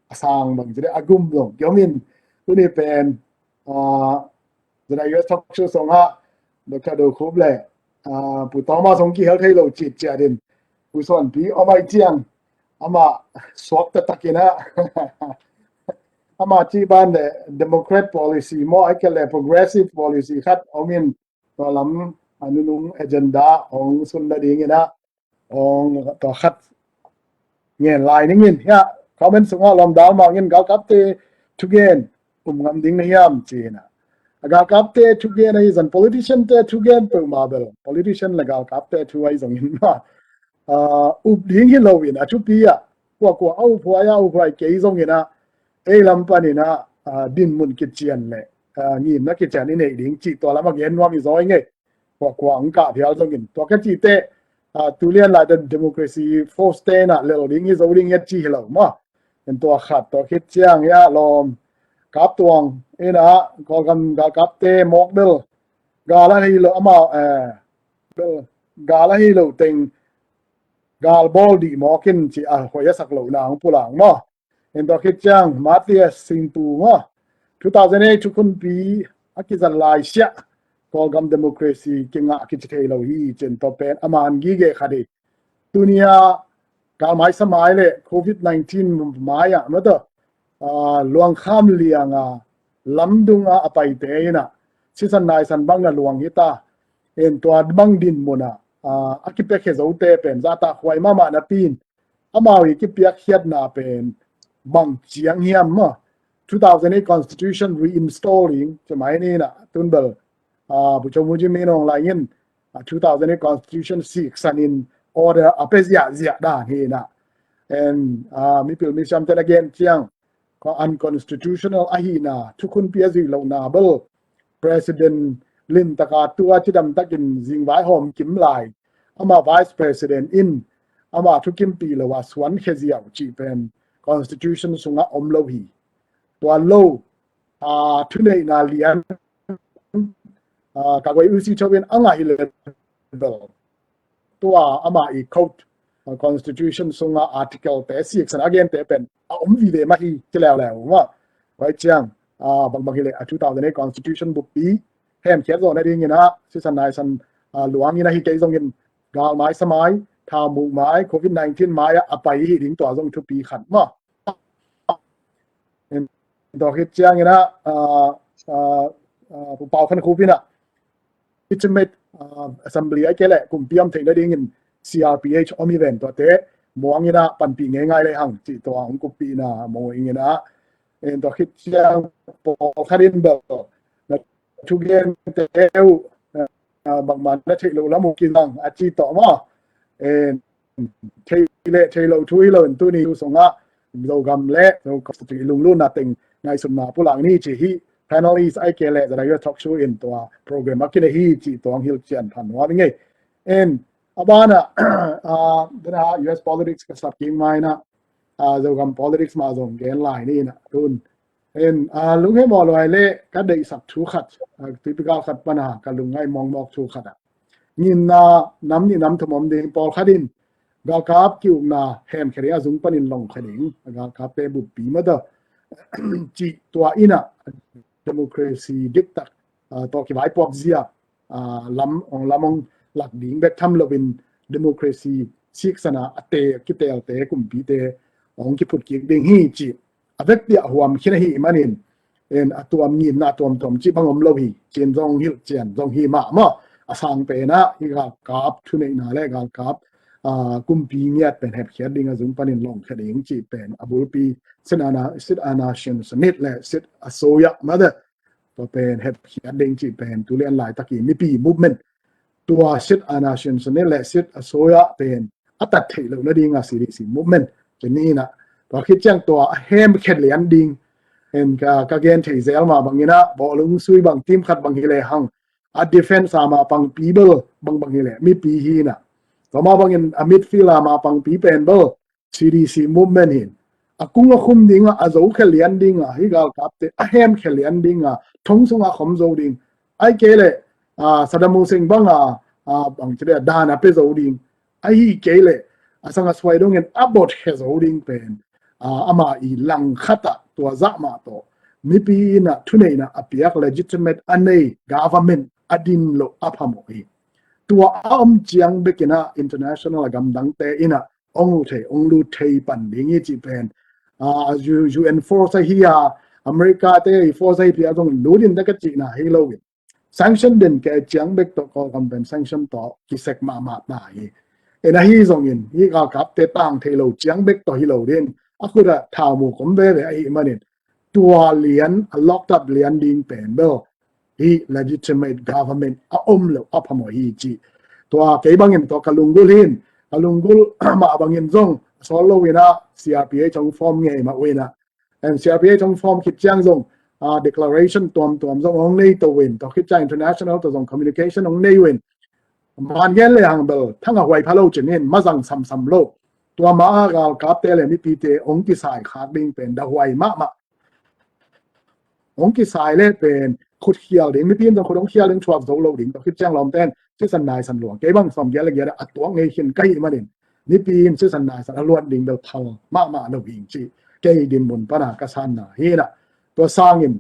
a sang bang ci le a gum zong kiom in tuni pen zana U S talk show songah Doctor Do Khup le Pu Thomas hong kihel thei lo cit ciat in Pu Suanpi om ai ciang amah suak taktakin ah amah cih ban le Democrat policy maw ai kele progressive policy khat om in tua lam a nunung agenda hong sun nadingin ah hong tua khat ngen lai ningin hiah comment sungah lawmdal mangin galkapte thugen um ngam ding na hiam cina. A galkapte thugen ahi zong politician te thugen peuhmah bel politician le galkapte thu ahi zongin, ah, up ding hi loin a thupi ah kuakua a uphuai a uphuai kei zongin ah ei lam panin ah, ah, dinmun kician le, ah, ngimna kician i neih ding cih tua lam a gen nuam i zaw i ngei. Kuakua ang kah phial zongin tua ka cihte, ah, tulian lai democracy force te in ah lel ding hi zo ding hi a ci hi lo maw. En tua khat tua khit ciang hi ah lawm kap tuang in ah Kawlgam galkapte mawk bel gal a hi lo amau, eh, bel gal a hi lo teng gal bawl dih mawk in ci a hoih a sak lo nang pulang maw. En tua khit ciang Mathias Singpu maw, two thousand eight thukhunpi a kizat lai siah Kawlgam democracy kingah kici thei lo hi cin tua pen a man gige khat hi. Tunia galmai samai le covid nineteen mai ah maw tawh, ah, luangkham lianga lamdunga a paite in ah sisan naisan bang na luang hi ta. En tua bang dinmun ah, ah, a kipiakhia zote pen zahtakhuai mahmah napi in amau i kipiakkhiatna pen bang ciang hiam maw. Two thousand eight constitution reinstalling ci mai ni in ah tun bel, ah, Pu Cho Mu Jin Min Aung Hlaing in, ah, two thousand eight constitution siksan in order a pia ziahziah dan hi in ah. En, ah, mipil misiamte na gen ciang kua unconstitutional ahihna thukhunpi a zuih lohna bel president limtaka tua cidamtakin zingvaihawm kim lai ama vice president in ama thukimpih lo a suankhia ziau cih pen constitution sungah om lo hi. Tua lo, ah, thuneihna lian, ah, Kagwei U C Cho in a ngah hi le bel tua ama i code, uh, constitution sunga article te siksan a gente pen a om vive mah hi ci leuleu maw. Vai ciang, uh, bangbang hi le a two thousand eight constitution buppi hemkhiat zawh nadingin ah sisan naisan, uh, luangin ahi kei zongin galmai samai, thaumuk mai, covid nineteen mai ah a pai hi ding tua zong thupi khat maw. Tua khit ciangin ah, uh, uh, uh, Pu Pau Khan Khup in ah legitimate, uh, assembly ai kei le kumpi om theih nadingin C R P H om hi ven tuate muangin ah panpih ngeingai le hang cih tua hong kuppihna mu ingin ah. En tua khit ciang pawlkhat in bel na thugente uh, uh, bangmah na theih loh lam uh kizang a ci tawh maw. En thei le thei lo thu hi lo in tuni thu sungah Zogam le Zo constitution lunglutna teng ngaihsutna pulak ni ci hi. Panelist ai kei le Zarayo talk show in tua program a kine hi ci tuang hilh cian phan nuam i ngei. En a banah, ah, dena U S politics ka sap kik mai na, ah, Zogam politics mah zong gen lai ni na tun. En, ah, lunghei mawh luai le ka deihsak thu khat, ah, typical khat pana ka lungngai mawkmawk thu khat ah ngimna nam nih nam thum om ding pawlkhat in galkap ki-ukna hemkhia ding a zung panin longkhia ding, galkapte buppi mata cih tua in ah democracy diktak, ah, tawh kivaipuak zia, ah, lam ong lam ong lak ding bek tham loin democracy siksana a te kitelte kumpite ong kiphut kik ding hi cih a vekpi a huam khin ahi manin, en a tuam ngimna a tuamtuam cih bang om lo hi. Cin zong hilh cian zong hi mahmah a sang penah hi galkap thuneihna le galkap, ah, kumpi ngiat pen hepkhiat ding a zung panin longkhia ding cih pen a bulpi sit ana, sit ana shin sanit le sit a soya mada tua pen hepkhiat ding cih pen tulian laitaki mipi movement tua sit ana shin sanit le sit a soya pen a tat theih loh nadinga C D C movement. Cin ni inah tua khit ciang tua a hemkhiat lian ding en ka, ka gen thei zel mah banginah bawhlung sui bang team khat bang hi le hang a defense a mah pangpi bel bangbang hi le mipi hi inah tua mah bangin a midfield a mah pangpi pen bel C D C movement hin a kung a khum dinga a zo khia lian dinga hi galkapte a hem khia lian dinga thong sunga khom zo ding ai kei le, ah, Saddam Hussein banga, ah, bang ci le dan a pe zo ding ahi kei le a sang a suai dongin a bot khia zo ding pen, ah, ama i lang khatah tua zah mah tawh mipi inah thuneihna a piak legitimate a nei government a din loh a phamawh hi. Tua a om ciang bekinah international a gamdangte inah ong uh thei ong lut thei pan ding hi cih pen, ah, U N force ahi a America te force ahi pia zong lut in da ka cihna hi loin sanction den ke ciang bek tawh Kawlgam pen sanction tawh kisek mahmah ta hi. En ahi zongin hi galkapte tang thei lo ciang bek tawh hi lo din a khutah thau mu kom veve ahi manin tua lian a locked up lian ding pen bel hih legitimate government a om lo a phamawh hi ci. Tua kei bangin tua ka lunggulh hin, ka lunggulh mah bangin zong a sawl lo in ah C R P H hong form ngei mah uh in ah, and C R P H hong form khit ciang zong a declaration tuamtuam zong hong nei to uh in, tua khit ciang international tawh zong communication hong nei uh in, man gen le hang bel thang a huai pha lo cin in, mazang samsam lo. Tua mah a galkapte le mipite hong kisai khak ding pen dahuai mahmah. Hong kisai le pen khut khial ding, mipi in zong khut hong khial ding, thuak zo lo ding. Tua khit ciang lawmte in sisan naisan luang, kei bang sawmgiat le giat a tuak ngei khin ka hih manin, mipi in sisan naisan a luat ding bel phal mahmah lo hi ci. Kei dinmun pana ka sanna hi in ah. Tua sangin,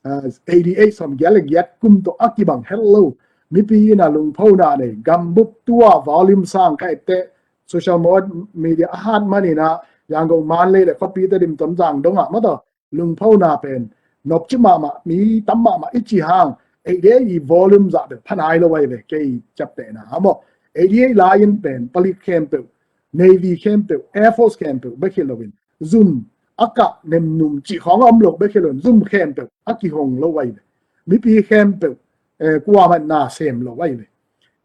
ah, eighty-eight, sawmgiat le giat kum tawh a kibang het lo, mipi in a lungphona nei, gambup tua volume sang ka etteh, social mo-, media a hat manin ah, Yangon, Mandalay le khuapite Dim, Tonzang dong ah mah tawh lungphona pen nopci mahmah, mi tam mahmah i ci hang, eighty-eight i volume zah bel pha nai lo ahi ve, kei ciaptehna ah maw. Eighty-eight lai-in pen palik khempeuh, Navy khempeuh, Air Force khempeuh bek hi loin, zum a kah nemnum cih khawng a om lo bek hi loin, zum khempeuh a kihong lo ahi ve. Mipi khempeuh, eh, kuamah na sem lo ahi ve.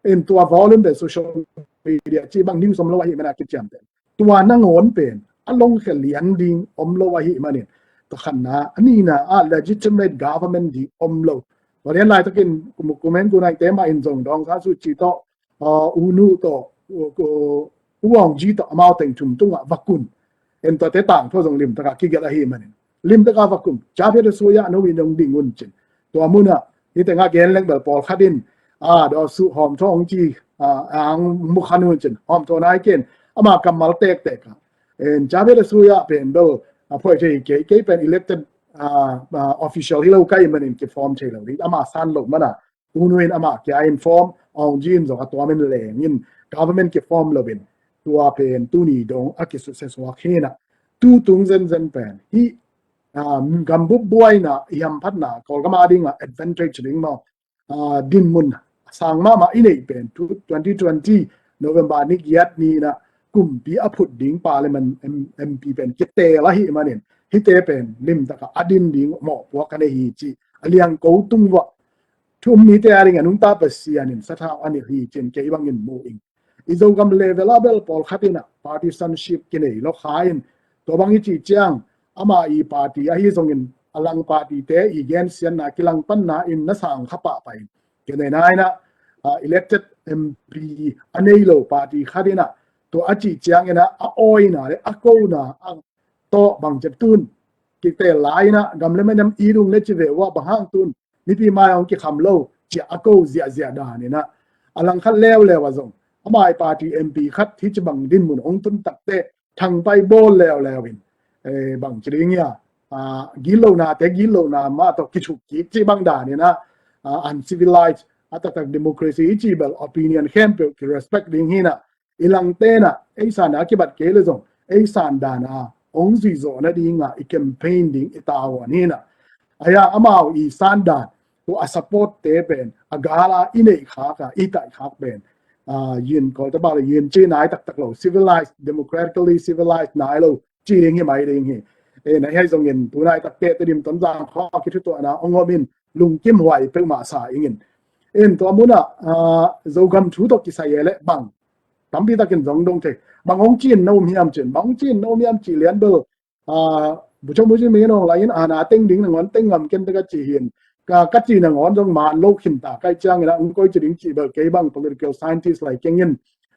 In tua volume pen social media cih bang news om lo ahih manin a kiciamteh. Tua nangawn pen a longkhia lian ding om lo ahih manin, tua khatna. A nihna ah legitimate government ding om lo. Tua lian laitakin kum, kum en kum naite mah in zong Daw Aung San Suu Kyi tawh, uh, U Nu tawh, uh, uh, U Aung Gyi tawh amau teng thum tungah va kun. En tuate tangthu zong limtaka kigelh ahih manin, limtaka va kun. Jabhete Soya no in hong ding un cin. Tua munah hih tengah gen leng bel pawlkhat in, a, Daw Su Hawmthaw hong ci, a, ang mukhan un cin. Hawmthaw nai ken, ama kammal tektek a. En Jabhete Soya pen bel a phoih thei kei, kei pen elected, a, a, official hi lo ka hih manin kiform thei lo ding. Ama san lo mana U Nu in amah kia in form, Aung Gyi in zong a tuamin lengin government kiform loin, tua pen tuni dong a kisusia suak hi in ah. Tutung zenzen pen hih, ah, gambup buaina, i hamphatna, Kawlgam a dingah advantage ding maw, ah, dinmun sang mahmah i neih pen tu, twenty twenty November ni giat ni in ah kumpi a phut ding parliament M-, M P pen kiteel ahih manin, hihte pen limtaka a din ding mawhpuak ka nei hi ci. A liangko tung uah thu um mite a dingin a nungta Pasian in sathau a nilh hi cin kei bangin mu ing. I Zogam level ah bel pawlkhat in ah partisanship kinei lo kha in, tua bang i cih ciang ama i party ahi zongin a lang partyte i gensiatna kilangpanna in na sang kha pahpah in, kinei nai in ah, ah, elected M P a nei lo party khat in ah tua a cih ciangin ah a awina le a kona a tawh bang ci, tun kiteel lai in ah gam le minam i dung le ci ve uh ah, bang hang tun mipi mai-ah hong kikham lo ci-a a ko ziahziah dan in ah, a langkhat leuleu ah zong ama i party M P khat hih ci bang dinmun hong tun takteh thangpai bawl leuleu in, eh, bang ci ding hia, ah, gitlonate gitlona mah tawh kithuk kik cih bang dan in ah, ah, uncivilized, a taktak democracy i cih bel opinion khempeuh kirespect ding hi in ah, i langte in ah ei san a kibat kei le zong ei san dan a hong zuih zawh nading a i campaign ding i tavuan hi in ah. Ahi a, amau i san dan tua a support-te pen a gal a i neih khak a, i taih khak pen, ah, yin, Kawlte bang le yin ci nai taktak lo, civilized, democratically civilized nai lo ci ding hi mai ding hi. Eh, na hi zongin tunai takteh Tedim Tonzang khawng a kithutuahna hong om in lungkim huai peuhmah sa ing in. In tua munah, ah, Zogam thu tawh kisai e le bang tampi takin zong dong thei. Bang hong ci in na um hiam cin, bang hong ci in na um hiam cih lian bel, ah, Bogyoke Hu Jintao in hong lai in, ah, na teng ding nangawn teng ngam ken teh ka ci hi in. Ka, ka cih nangawn zong man lo khin ta ka hih ciangin ah hong koi ci ding cih bel kei bang political scientist lai keng in,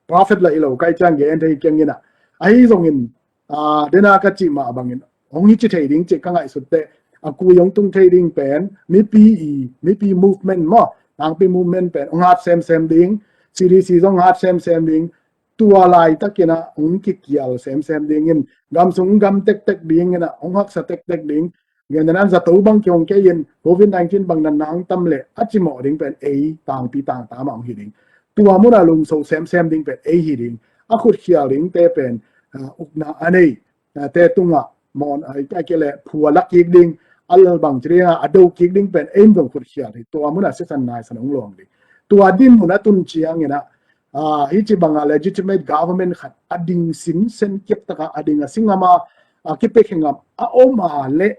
prophet lai hi lo ka hih ciang gen thei keng in ah. Ahi zongin, ah, dena ka cih mah bangin hong hi ci thei ding cih ka ngaihsut teh, a kui hong tung thei ding pen mipi i, mipi movement maw, tangpi movement pen hong hat semsem ding, C D C zong hat semsem ding, tua laitakin ah hong kikial semsem ding in, gam sung gam tektek ding in ah hong haksa tektek ding. Gen dan a zato bang kihong kei in, covid nineteen bang natna hong tam leh a cimawh ding pen ei tangpi tangta mah hong hi ding. Tua munah lungso semsem ding pen ei hi ding. A khutkhial dingte pen, ah, ukna a nei, ah, te tungah mawn, ah, a kei le phu a la kik ding, a lal bang ci ding a, a do kik ding pen ei zong khutkhial hi. Tua munah sisan naisan hong luang ding. Tua dinmun a tun ciangin ah, ah, hih ci banga legitimate government khat a ding sinsen kip taka a ding a singama, ah, kipia khe ngam a om a le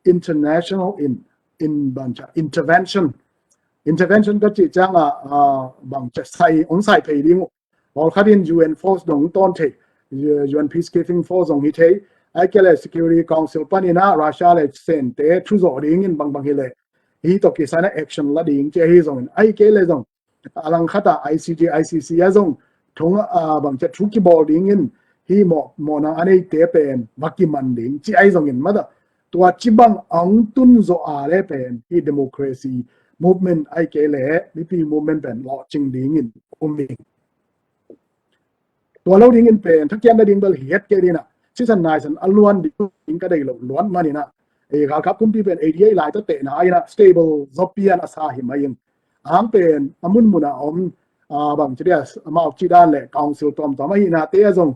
international in, in bang ci a intervention, Intervention ka cih ciangah, ah, bang cia sai, hong sai thei ding uh. Pawlkhat in U N force dong tawn thei, U N peacekeeping force dong hi thei. Ahih kei leh Security Council panin ah Russia le Sente thuzawh dingin bangbang hi leh, hih tawh kisai in ah action la ding ci ahi zongin, ahih kei leh zong a langkhat ah I C J, I C C ah zong thong, ah, bang cia thu kibawl dingin hih mawh, mawhna a neite pen va kiman ding ci ahi zongin mata, tua ci bang a hong tun zawh a leh pen hih democracy movement ahih kei leh mipi movement pen lawhcing dingin um ding. Tua lo dingin pen thakiat nading bel hi het kei ding ah, sisan naisan a luan ding ka deih loh luat manin ah, ei galkap kumpi pen ei dia i lai ta tehna in ah stable zaw pian a sa hi mai ing. A hang pen a munmun ah om, ah, bang ci dia, amau cih dan le council tuamtuam ahihnate ah zong,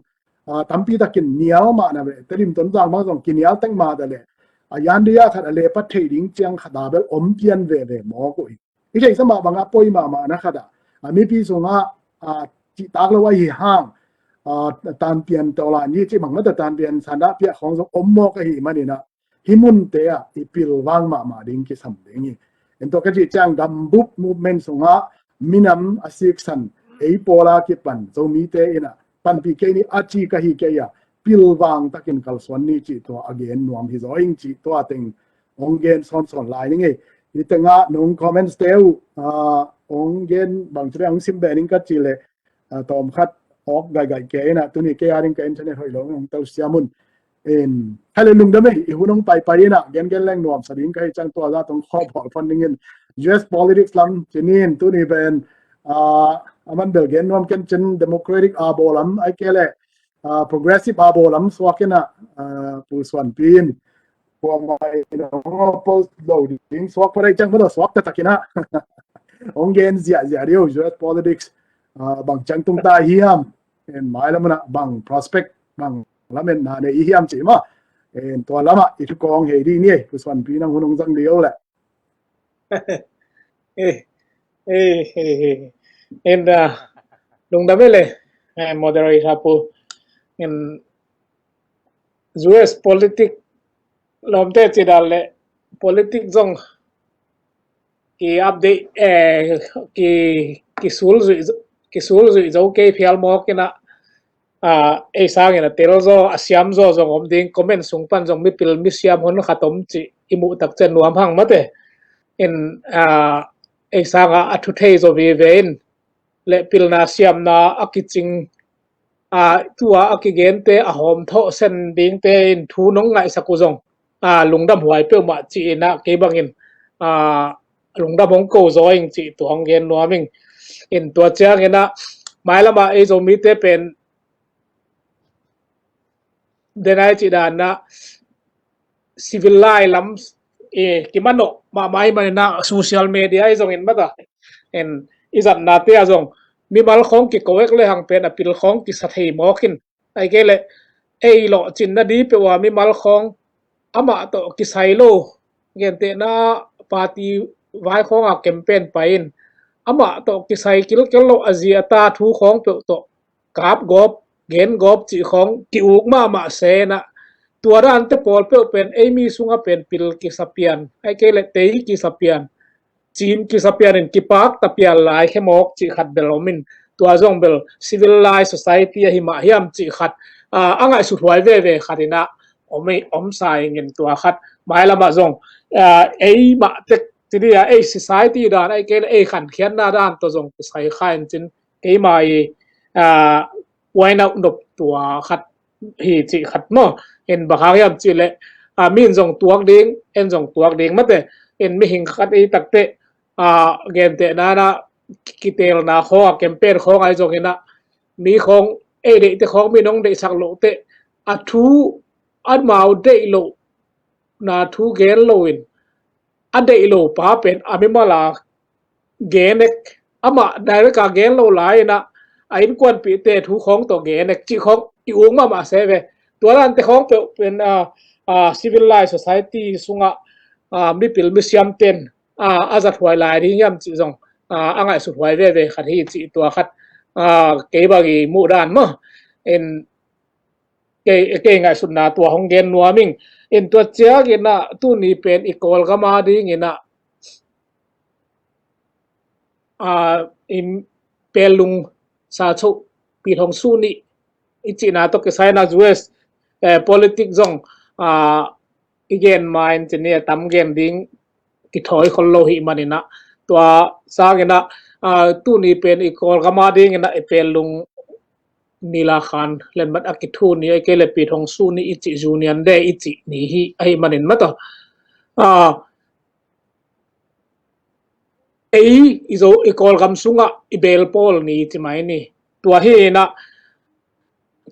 ah, tampi takin nial mahna ve, Tedim Tonzang bang zong kinial tek mah ta leh, a yan dia khat a lepat theih ding ciang khat a bel om pian veve mawk uh hi. I theihsa mah bangah poi mahmahna khat ah, a mipi sungah, ah, cihtak lo ahi hang, ah, tanpian tawh lai ni cih bang mata tanpian sandah piah khawng zong om mawk ahi manin ah, hih munte ah i pilvang mahmah ding kisam ding hi. En tua ka cih ciang gambup movement sungah minam a siksan ei pawl a kipan Zomite in ah panpih kei ni a ci ka hi kei a, pilvang takin kalsuan ni cih tua a gen nuam hi zaw ing cih tua teng hong gen sawnsawn lai ning ei. Hih tengah nong comments te uh, ah, hong gen bang ci leh hong sim beh ning ka cih leh, ah, tawm khat awk gaigai kei in ah, tuni kei a ding ka internet hoih lo hong telsiam un. En, hale lungdam ei, i hun hong paipai in ah, gengen leng nuamsa ding ka hi ciang tua zah tawh khawl bawl phot ning in. U S politics lam ci ni in, tuni pen, ah, a man bel gen nuam ken cin Democratic a bawl lam, ahih kei leh, ah, Progressive a bawl lam suak in ah, ah, Pu Suanpi in kuamah in hong oppose lo ding suak phot ahih ciang mata suak taktak in ah hong gen ziahziah ding uh, U S politics, ah, bang ciang tung ta hiam, en, mailam ah bang prospect, bang lametna nei i hiam cih mah. En, tua lamah i thu kawng hei dih ni ei, Pu Suanpi nang hun hong zang dih o leh. Eh, eh, eh, eh. En, ah, lungdam ei le, eh, moderator pu. En, U S politic lawmte ci dan le politic zong ki update, eh, ki, ki sul zui, ki sul zui zo kei phial mawk in ah, ah, ei sangin a tel zaw, a siam zaw zong om ding, comment sung pan zong mipil misiam hun khat om cih i muh tak ciang nuam hang mate. In, ah, ei sangah a thu thei zaw vive in le pilna siamna a kicing, ah, tua a kigente a hawm thawh sen dingte in thu nong ngaihsak uh zong, ah, lungdam huai peuhmah ci in ah kei bangin, ah, lungdam hong ko zaw ing cih tua hong gen nuam ing. In tua ciangin ah mailam ah ei Zomite pen denai cih dan ah civil lai lam, eh, kimanawh mahmah ahih manin ah social media i zongin mata, en, i zatnate ah zong mimal khawng kiko ek le hang pen a pil khawng kisa thei mawk in, ahih kei leh ei lawhcinna ding peuh ah mimal khawng amah tawh kisai lo, gentehna party vai khawng a campaign pai in amah tawh kisai kilkel lo, a zi a ta thu khawng peuh tawh kap gawp, gen gawp cih khawng ki-uk mahmah se in ah, tua dante pawl peuh pen ei mi sungah pen pil kisa pian, ahih kei leh tei kisa pian, cim kisa pian in kipak ta pian lai khe mawk cih khat bel om in, tua zong bel civil lai society ahi mah hiam cih khat, ah, a ngaihsut huai veve khat in ah om ei, om sa ing in tua khat. Mailam ah zong, ah, ei mah tek ci dih a, ei society dan, ahih kei leh ei khankhiatna dan tawh zong kisai kha in cin keima i, ah, wine out nop tua khat hi cih khat maw. En, bang hang hiam cih leh, ah, mi in zong tuak ding, en zong tuak ding mate. En, mihing khat i tak teh, ah, gentehna in ah kitelna khawng a campaign khawng ah i zong in ah mi khawng ei deihte khawng mi in hong deihsak loh teh a thu amau deih lohna thu gen lo in a deih lo pa pen a mimal a gen ek, amah direct a gen lo lai in ah a innkuanpihte thu khawng tawh gen ek cih khawng i uk mahmah se ve. Tua dante khawng peuh pen, ah, ah, civil lai society sungah, ah, mipil misiamten, ah, a zat huai lai ding hiam cih zong, ah, a ngaihsut huai veve khat hi cih tua khat, ah, kei bang i muh dan maw. En, kei, kei ngaihsutna tua hong gen nuam ing. En, tua ciangin ah tuni pen i Kawlgam a dingin ah a, i Pellung Sacho Pit Hong Su Ni i cihna tawh kisai in a U S, eh, politics zong, a, i gen ma in cih ni a tam gen ding kithawi khol lo hi manin a, tua sangin a, a, tuni pen i Kawlgam a dingin a i Pellung Nila Khan Lenmat a kithu ni, a kei le Pit Hong Su Ni i cih, Union Day i cih ni hi ahi manin mataw. A, ei i Zo, i Kawlgam sungah i bel pawl ni ci mai ni. Tua hi in a,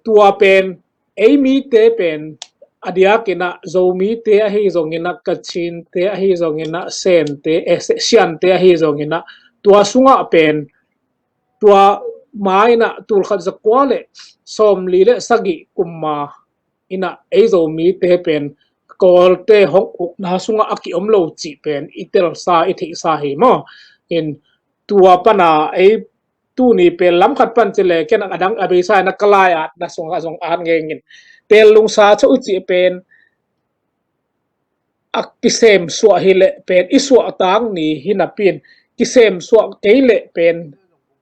tua pen ei mite pen a diakin a Zomite ahi zongin a, Kachinte ahi zongin a, Sente, eh, Se-, Siante ahi zongin a, tua sungah pen tua ma in a tul khat za kua le sawmli le sagih kum ma in a ei Zomite pen Kawlte hong ukna sungah a kiom lo cih pen i telsa, i theihsa hi maw. In tua pan a ei tuni pen lam khat pan ci le ken a dang a beisa in a ka lai-atna sungah zong at ngei ing. Pellung Sacho i cih pen a kisem suah hi leh pen i suahtak ni hi napi in, kisem suah kei leh pen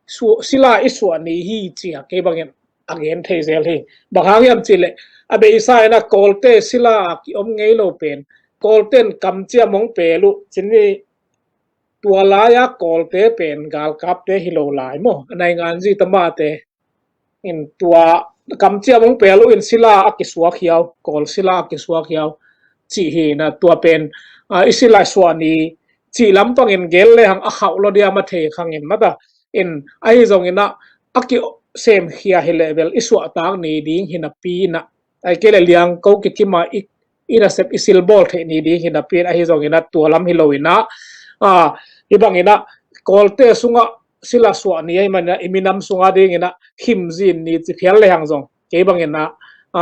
su-, sila i suah ni hi ci a kei bangin a gen thei zel hi. Bang hang hiam cih leh a beisa in a Kawlte sila a kiom ngei lo pen Kawlte in kamciam hong pel uh cih ni. Tua lai-a Kawlte pen galkapte hi lo lai maw, a nainganzi tamate in tua kamciam hong pel uh in sila a kisuak hiau, Kawl sila a kisuak hiau cih hi in a, tua pen, a, i sila suah ni cih lampangin gel le hang a khauh lo diam a thei khangin mataw. In ahi zongin a, a kisemkhia hi leh bel i suahtak ni ding hi napi in a, ahih kei leh liangko kikim a i, i nasep i silbawl theih ni ding hi napi in, ahi zongin a tua lam hi lo in a, a, hi bangin a Kawlte sungah sila suah ni ahi manin a i minam sungah dingin a khimzin ni ci phial le hang zong kei bangin a, a,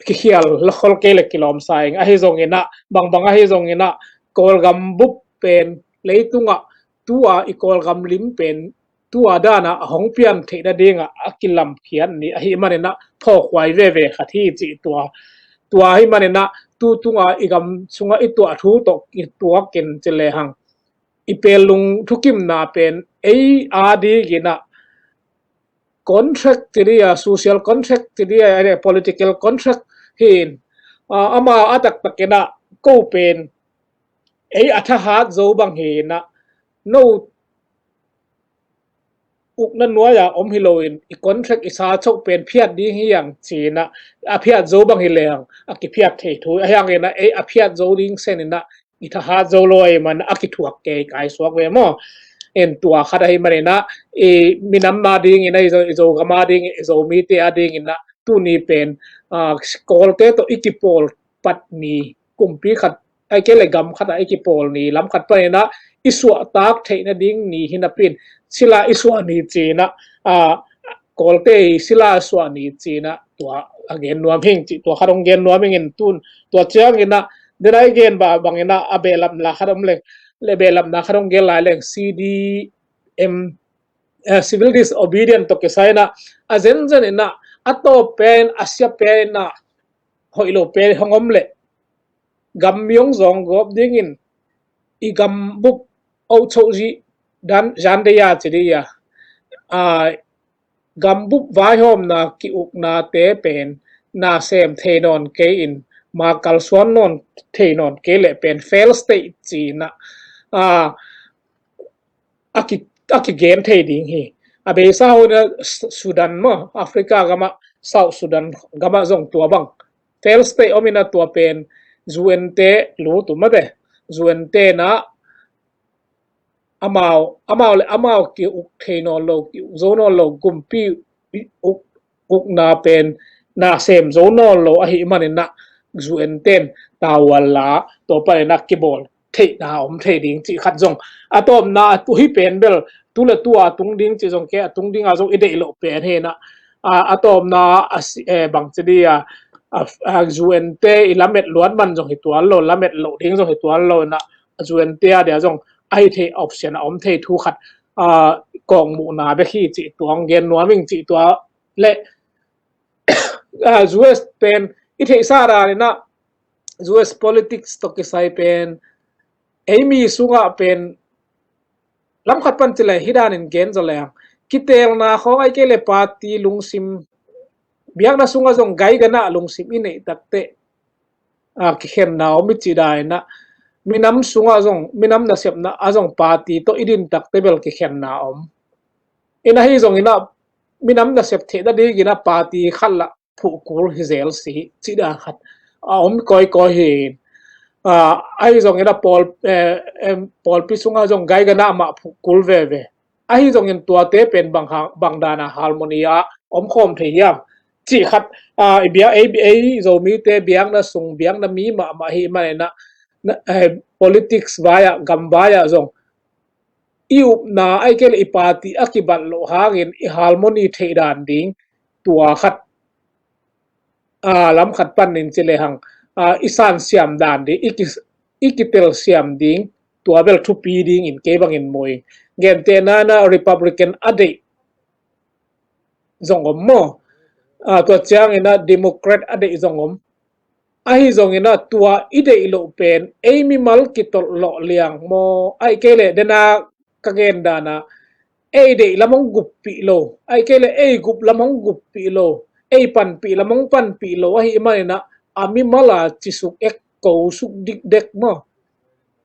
kikhial la khol kei le kilawm sa ing. Ahi zongin a, bangbang ahi zongin a Kawlgam bup pen leitungah tua i Kawlgam lim pen tua dan a hong pian theih nading a a kilamkhiat ni ahi manin a phawkhuai veve khat hi cih tua. Tua hi manin a tu tunga i gam sunga i tuah thu tawh i tuak in ci le hang i Pellung thukimna pen ei a dingin a contract ci ding a, social contract ci ding a, political contract hi in, a, ama a taktak in a ko pen ei a thahat zo bang hi in a, no ukna nuai a om hi lo in i contract i sa chok pen phiat ding hi ang ci in a, a phiat zo bang hi le ang a kiphiat thei thu ahi hangin a, ei a phiat zo ding sen in a i thahat zo lo ahi man a kithuak kei kai suak ve maw. En tua khat ahi manin a, i minam a dingin a, i Zo, i Zogam a dingin, i Zomite a dingin a, tuni pen, a, Kawlte tawh i kipawl pat ni, kumpi khat, ahih kei le gam khat a i kipawl ni, lam khat panin a i suahtak theih nading ni hi napi in, sila i suah ni ci in a, a, Kawlte i sila suah ni ci in a, tua a gen nuam hing ci, tua khat hong gen nuam hing in tun, tua ciangin a, den a i gen ba bangin a, a behlapna khat om leng, le behlapna khat hong gen lai leng, C D M, eh, civil disobedience tawh kisai in a, a zenzen in a, a tawp pen, a sia pen in a, hoih lo pen hong om leh, gam mi hong zawng gawp dingin, i gam bup oh cho zi dan, zan de ya ci di ya. A, gam bup vaihawmna ki-uknate pen, na sem thei nawn kei in, ma kalsuan nawn thei nawn kei leh pen, fail state ci in a, a, a ki, a kigen thei ding hi. A beisa ho in a Sudan maw, Africa gam ah, South Sudan gam ah zong tua bang fail state om in a tua pen U N te lut uh mate, U N te in a amau, amau le amau ki-uk thei nawn lo, ki-uk zo nawn lo, kumpi uk, ukna pen na sem zo nawn lo ahih manin a U N ten tawh a la, tua panin a kibawl theihna om thei ding cih khat zong. A tawpna a tu hi pen bel, tu le tu a tung ding cih zong kei, a tung ding a zong i deih loh pen hi in a. A, a tawpna a si, eh, bang ci di a, a, a U N te i lamet luat man zong hi tuan lo, lamet loh ding zong hi tuan lo in a, a U N te a dia zong a hi thei option a om thei thu khat, a, kawkmuhna bek hi cih tua hong gen nuam ing cih tua le, a, U S pen i theihsa dan in a, U S politics tawh kisai pen, ei mi sungah pen, lam khat pan ci le hi danin gen zaw leng, kitelna khawng ai kei le party lungsim, biakna sungah zong gai ganah lungsim i neih takteh, a, kikhenna om i cih daninah, minam sungah zong, minam nasepna a zong party tawh i din takteh bel kikhenna om. Inah hi zonginah minam nasep theih nadinginah party khat lah phuhkul hi zel si cih dan khat a om kawikawi hi. A, ahi zonginah pawl, eh, em, pawlpi sungah zong gai ganah mah phuhkul veve. Ahi zongin tuate pen bang ha-, bang dana harmony a om khawm thei hiam? Cih khat, a, i bia-, ei, ei Zomite biakna sung, biakna mi mahmah hi maninah, na, eh, politics vai-ah, gam vai-ah zong i upna ai kei le i party a kibat loh hangin i harmony theih dan ding tua khat, a, lam khat panin ci lehang, a, i san siam dan ding, i ki, i kitel siam ding, tua bel thupi dingin kei bangin mu ing. Gentehna inah Republican a deih zong om maw? A, tua cianginah Democrat a deih zong om. Ahi zonginah tua i deih loh pen ei mimal kitolh lawh liang maw? Ai kei le dena ka gen dana ei deih lam hong guppih lo, ai kei le ei gup lam hong guppih lo, ei panpih lam hong panpih lo ahi maninah a mimal a cisuk ek, ko suk dikdek maw?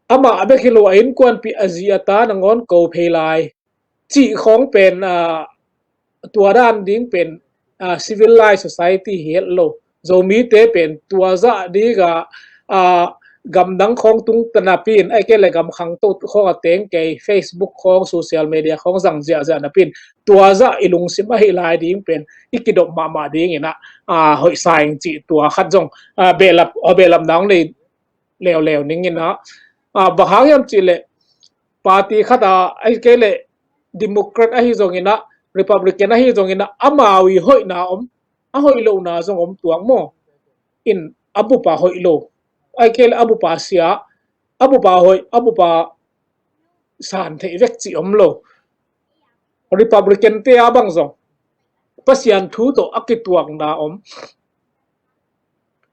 Amah bek hi lo a innkuanpih a zi a ta nangawn ko phei lai cih khawng pen, a, tua dan ding pen, a, civilized society hi het lo. Zomite pen tua zah dinga, a, gamdang khawng tung ta napi-in, ai kei le gam khangto khawng a teng kei, Facebook khawng, social media khawng zang ziahziah napi-in, tua zah i lungsim ahi lai ding pen i kidop mahmah dinginah, a, hoihsa ing cih tua khat zong, a, behlap, a, behlapna hong nei leuleu ninginah, a, bang hang hiam cih leh party khat a, ai kei le Democrat ahi zonginah, Republican ahi zonginah, amau i hoihna om, a hoih lohna zong om tuak maw? In a bup a hoih lo, ai kei le a bup a sia, a bup a hoih, a bup a san theih vek cih om lo. Republican te a bang zong Pasian thu tawh a kituakna om,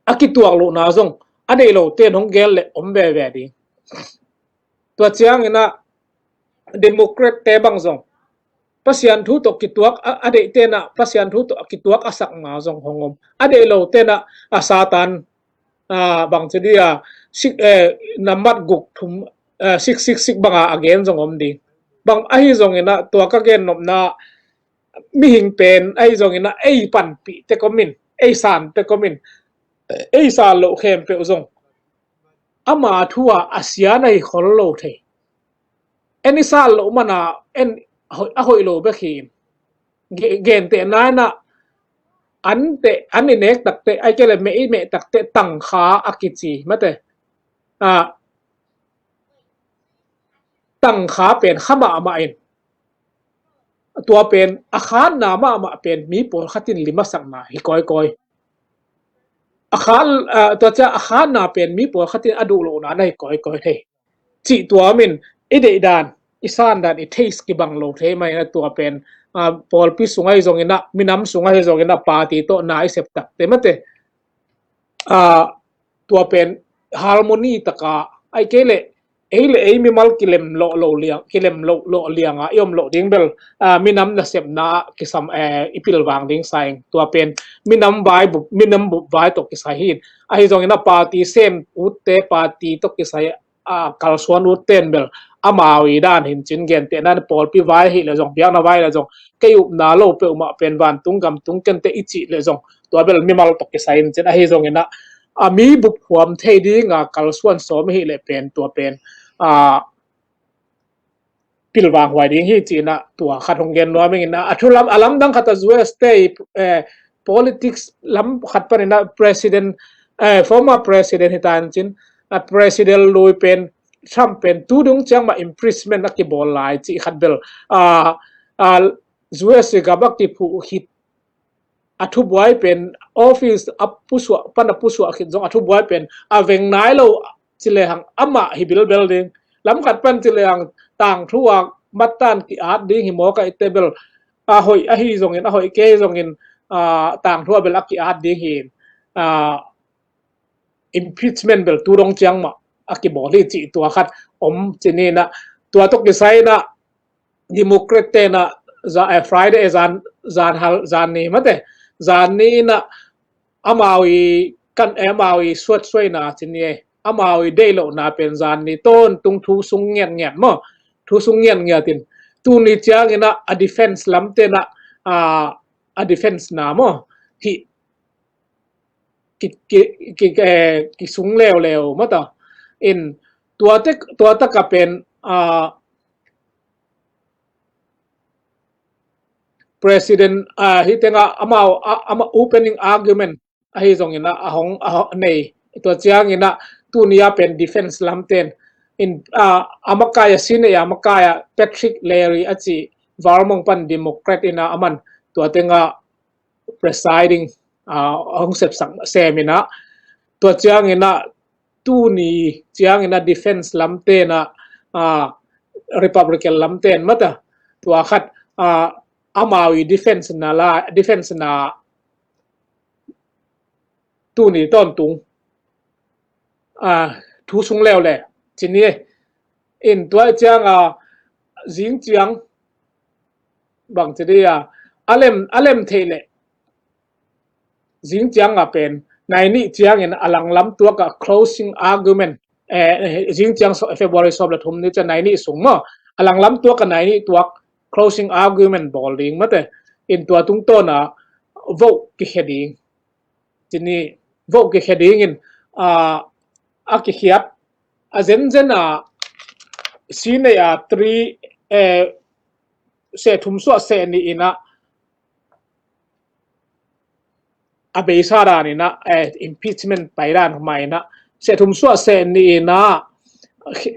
a kituak lohna zong a deih lo ten hong gel le om veve ding. Tua cianginah Democrat te bang zong Pasian thu tawh kituak a, a deih tenah Pasian thu tawh a kituak a sakna zong hong om. A deih lo tenah a Satan, a, bang ci dia, sik, eh, nambat guk thum, eh, sik, sik, sik banga a gen zong om ding. Bang ahi zonginah tua ka gen nopna mihing pen ahi zonginah ei panpih tek om in, ei san tek om in, ei san loh khempeuh zong ama thu a a sia na hi khol lo thei. En i san loh mana en hoih, a hoih lo bek hi in. Ge-, gentehna inah an teh, an i nek takteh, ai kei le meh i meh takteh tangkha a kici mate. A, tangkha pen kha mahmah in, tua pen a khanna mahmah pen mi pawlkhat in lim a sakna hi kawikawi. A khan, a, tua cia a khanna pen mi pawlkhat in a duh lohna na hi kawikawi thei. Cih tua om in i deih dan, i san dan, i taste kibang lo thei mah inah tua pen, a, pawlpi sung ahi zonginah, minam sung ahi zonginah, party tawh na i sep takteh mate. A, tua pen harmony taka, ai kei le ei le ei mimal kilem lawh lo liang, kilem lawh, lawh lianga i om loh ding bel, a, minam nasepna kisam, eh, i pilvang ding sa ing. Tua pen minam vai bup, minam bup vai tawh kisai hi in. Ahi zonginah party sem utte, party tawh kisai, a, kalsuan utte in bel amau i dan hi in cin, gentehna pawlpi vai hi le zong, biakna vai le zong, kei upna lo peuhmah pen vantung gamtung kenteh i cih le zong, tua bel mimal tawh kisai hi in cin. Ahi zonginah a mi bup huam thei dinga kalsuan sawm hi le pen tua pen, a, pilvang huai ding hi cinah tua khat hong gen nuam ing inah, a thu lam, a lamdang khat a U S te, eh, politics lam khat paninah president, eh, former president hi ta in cin, a president lui pen Trump pen tu dung ciang mah impeachment a kibawl lai cih khat bel, a, a, U S i gam a kiphuh khit a thubuai pen office a pusuah, pan a pusuah khit zong a thubuai pen a veng nai lo ci lehang amah hi bilbel ding. Lam khat pan ci lehang tangthu a mattan ki-at ding hi mawk a, i tebel a hoih ahi zongin, a hoih kei zongin, a, tangthu a bel a ki-at ding hi. A, impeachment bel tu dong ciang mah a kibawl hi cih tua khat om ci ni inah, tua tawh kisai inah Democrat tenah za, eh, Friday, eh, zan, zan hal, zan ni mate, zan ni inah amau i kan, eh, amau i suat suaina cin ni, eh, amau i deih lohna pen zan ni tawntung thu sung ngiat ngiat maw, thu sung ngiat ngiat in, tuni ciang inah a defense lam tenah, ah, a defense na maw, hi ki, ki, ki, eh, ki sung leuleu mata in, tua te, tua taka pen, ah, President, ah, hi tenga amau, ah, ama opening argument ahi zongin ah, a hong, a hong nei. Tua ciangin ah, tuni a pen defense lam ten in, ah, a makai a senior, a makai a Patrick Leahy a ci, Vermont pan Democrat in ah aman tua tenga presiding, ah, hong sepsak sem in ah, tua ciangin ah, tuni ciangin ah defense lam ten ah, ah, Republican lam ten mata, tua khat, ah, amau i defense na la, defense na tuni tawntung, ah, thu sung leuleu cin ni. In tua ciang, ah, zing ciang bang ci dia, a lem, a lem thei le zing ciang a pen, nai nih ciangin a langlam tuak a closing argument, eh, eh, zing ciang so, February sawm le thum ni ciang nai nih sung maw, a langlam tuak a nai nih tuak closing argument bawl ding mate, in tua tungtawn a vote kikhia ding. Cini vote kikhia dingin, ah, a kikhiat, a zenzen a, si nei a three, eh, seh thum suah seh nih in ah, a beisa dan in ah, eh, impeachment pai dan hma in ah, seh thum suah seh nih in ah,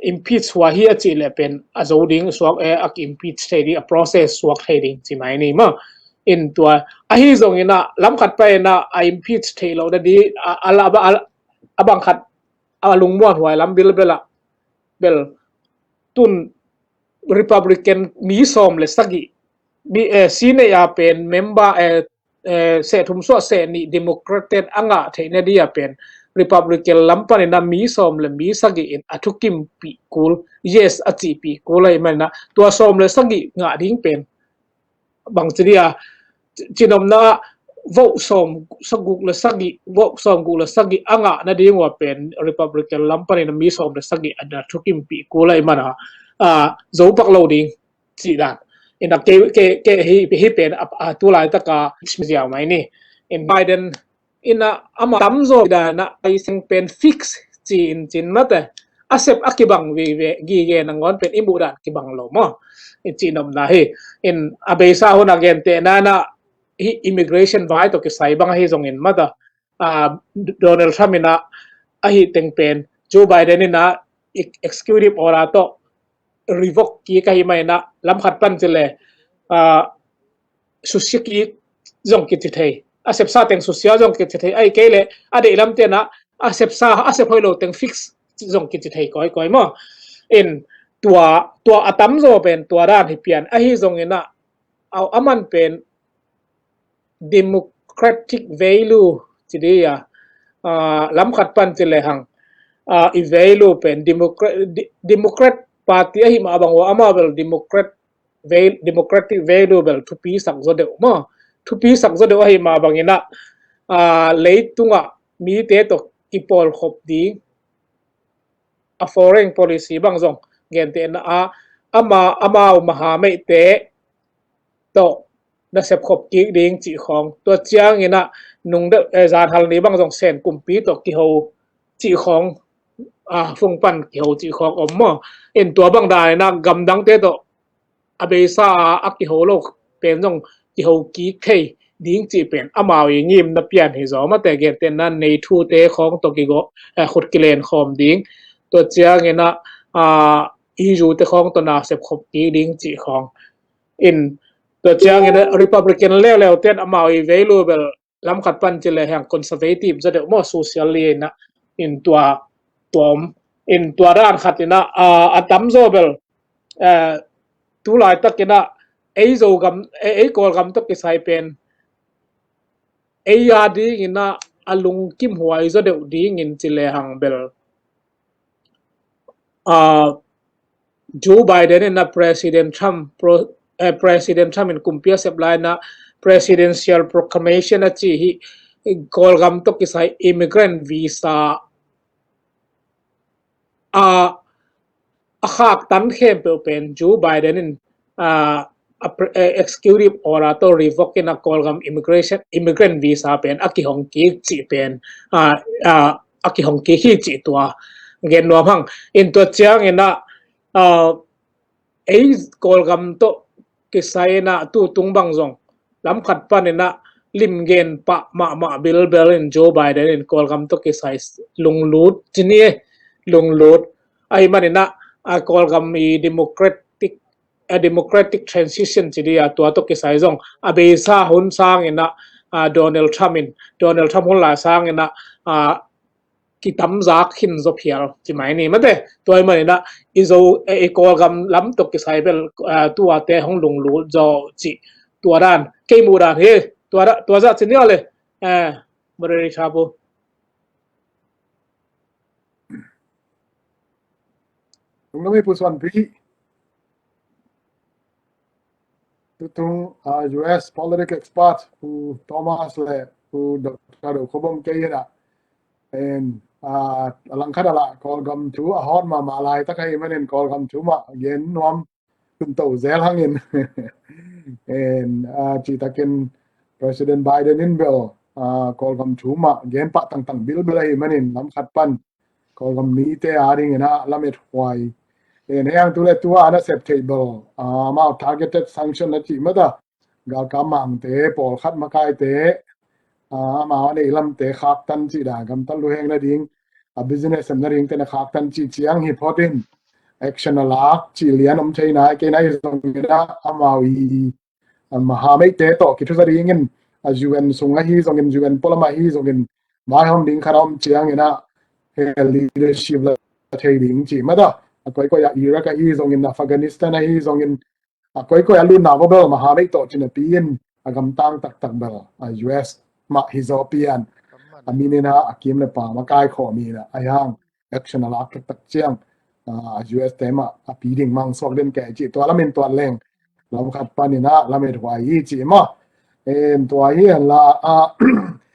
impeach hua hi a cih leh pen a zo ding suak, eh, a impeach thei ding, a process suak thei ding ci mai ni maw. In tua, ahi zongin ah, lam khat pai in ah, a impeach thei lo na di, a, a, a, a, a bang khat, a lungmuan huai lam bilbel ah, bel, tun Republican mi sawm le sagih, mi, eh, si nei a pen member, eh, eh, seh thum suah seh nih Democrat ten a ngah theih na di a pen Republican lam panin ah mi sawm le mi sagih in a thukimpih kul, yes a cihpih kul ahi manin ah, tua sawm le sagih ngah ding pen bang ci dia, cinopna ah vote sawm saguk le sagih, vote sawm guk le sagih a ngah na ding ua pen Republican lam panin ah mi sawm le sagih a thukimpih kul ahi manin ah, ah, zo pak lo ding cih dan. In ah ke, ke, ke hi, hi pen a, a tu laitaka ziau mai ni. In Biden in ah ama tamzaw dan ah a i seng pen fix ci in cin mate, a sep a kibang vive gige nangawn pen i muh dan kibang lo maw. In cihnopna hi. In a beisa hun a gentehna in ah hi immigration vai tawh kisai bang ahi zongin mata, ah, Donald Trump in ah ahi teng pen Joe Biden in ah executive order tawh revoke kik ahi manin ah, lam khat pan ci le, ah, susia kik zong kici thei. A sepsa teng susia zong kici thei. Ahi kei le a deih lam ten ah, a sepsa, a sep hoih lo teng fix zong kici thei kawikawi maw. In tua, tua a tamzaw pen tua dan hi pian. Ahi zongin ah, au, aman pen democratic value ci dia, ah, lam khat pan ci le hang, ah, i value pen Democrat, de-, Democrat Party ahi mah bang ua, amau bel Democrat val-, democratic value bel thupi sak zaw deuh maw. Thupi sak zaw deuh ahi mah bangin ah, ah, leitungah mite tawh kipawlkhop ding, a foreign policy bang zong gentehna ah, ama, amau mahameite tawh na sepkhop kik ding cih khawng. Tua ciangin ah nung deuh, eh, zanhal ni bang zong Sen kumpi tawh kiho cih khawng, ah, fung pan kiho cih khawng om maw. In tua bang dan in ah gamdangte tawh a beisa a, a kiho lo pen zong kiho kik thei ding cih pen amau i ngimna pian hi zaw mate, gentehna NATO te khawng tawh kigo, eh, khut kilen khawm ding. Tua ciangin ah, ah, EU te khawng tawh na sepkhop kik ding cih khawng. In tua ciangin ah Republican leuleu ten amau i value bel lam khat pan ci le hang conservative zaw deuh maw, social li in ah, in tua, tua om. In tua dan khat in ah, ah, a tamzaw bel, eh, tu laitak in ah ei Zogam, ei, ei Kawlgam tawh kisai pen ei a dingin ah a lungkim huai zaw deuh dingin ci le hang bel, ah, Joe Biden in a President Trump, pro, eh, President Trump in kumpi a sep lai in a presidential proclamation a ci hi, Kawlgam tawh kisai immigrant visa a, a khaktan khempeuh pen Joe Biden in, a, a pre-, eh, executive order tawh revoke in a Kawlgam immigration, immigrant visa pen a kihong kik cih pen, a, a, a kihong kik hi cih tua gen nuam hang. In tua ciangin a, a, ei Kawlgam tawh kisai in a tu tung bang zong lam khat pan in a limgen pah mahmah bilbel in Joe Biden in Kawlgam tawh kisai lunglut ci ni, lunglut. Ahih man in a, a, Kawlgam i democratic, a, democratic transition ci ding a, tua tawh kisai zong a beisa hun sang in a, a, Donald Trump in, Donald Trump hun lai sang in a, a, kitamzak khin zaw phial ci mai ni mate. Tua ahih man in a i Zo, eh, i Kawlgam lam tawh kisai bel, eh, tuate hong lunglut zaw cih tua dan kei muh dan hi. Tua da, tua zah ci ni aw le, eh, Moderator pu. Tung lami Pu Suanpi. Tutung, ah, U S politics expert Pu Thomas le Pu Doctor Do Kho Bom kei hi a. En, ah, a langkhat a lah Kawlgam thu a hawt mahmah laitak ahih manin Kawlgam thu mah gen nuam tun to zel hangin. En, ah, citakin President Biden in bel, ah, Kawlgam thu mah gen pah tangtang bilbel ahih manin lam khat pan Kawlgam mite a dingin a lamet huai. En, heng tu le tu a na sep theih bel, ah, amau targeted sanction na cih mata. Galkap mangte, pawlkhat makaite, ah, amau a neih lamte khaktan cih dan, gamtat luheng na ding, a business sem na dingte na khaktan cih ciang hi phot in action a lak cih lian om thei nai, kei nai zong in a amau i, a, mahameite tawh kithusa dingin, a, U N sung ahi zongin, U N pualam ahi zongin, vaihawm ding khat a om ciangin a, he leadership la thei ding cih mata. A koikoi a Iraq ahi zongin, Afghanistan ahi zongin, a koikoi a lutna va bel mahamei tawh cinapi in a gamtang taktak bel a U S mah hi zaw pian. A min in a kim le pam a kaikhawm in a, a hang action a lak taktak ciang, a, U S te mah a pi ding mang suak den kei cih tua lamin tua leng lam khat pan in a lamet huai hi cih maw. En tua hi hen la, a,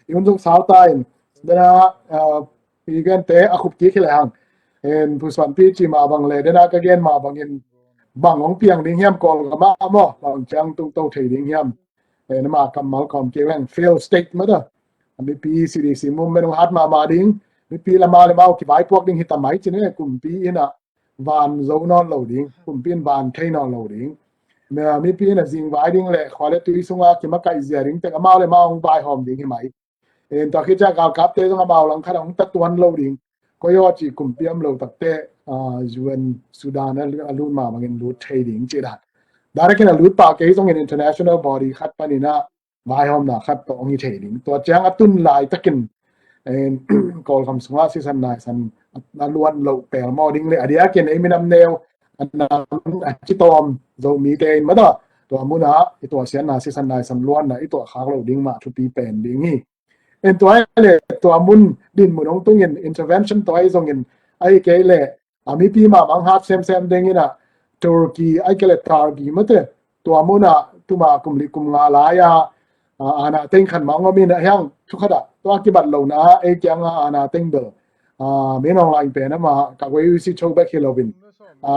i hun zong sau ta in, den a, a, i gente a khup kik hi le hang. En Pu Suanpi cih mah bang le, den a ka gen mah bangin bang hong piang ding hiam Kawlgam ah maw, bang ciang tung to thei ding hiam. En amah kammal kawm kik leng fail state mata. Mipi C D C movement hong hat mahmah ding, mipi le mau le mau kivaipuak ding hi ta mai cin e, kumpi in a van zo nawn lo ding, kumpi in van thei nawn lo ding. Mipi in a zingvai ding le khua le tui sunga kimakaih zia ding tek amau le mau hong vaihawm ding hi mai. En tua khit ciang galkapte zong amau langkhat a hong tatuan lo ding. Koi aw cih kumpi om lo takte, a, U N Sudan a, a lut mah bangin lut thei ding cih dan. Direct in a lut pah kei zongin international body khat panin a vaihawmna khat tawh hong hi thei ding. Tua ciang a tun laitakin, en, Kawlgam sungah sisan naisan a luan loh pelmawh ding le a diakin ei minam neu a nam a citawm Zomite in mata tua munah i tuahsiatna sisan naisan luanna i tuahkhak loh ding mah thupi pen ding hi. En tua le tua mun dinmun hong tungin intervention tua ahi zongin ahi kei le a mipi mah manghat semsem ding in a Turkey ahi kei le Turkey mate tua munah tuma kum li kum nga lai a, a, ana teng khan mah hong om in a hiang thukhat ah tua kibat lohna ei kiang a ana teng bel, a, min hong lain pen amah ka wei usi cho bek hi lo in, a,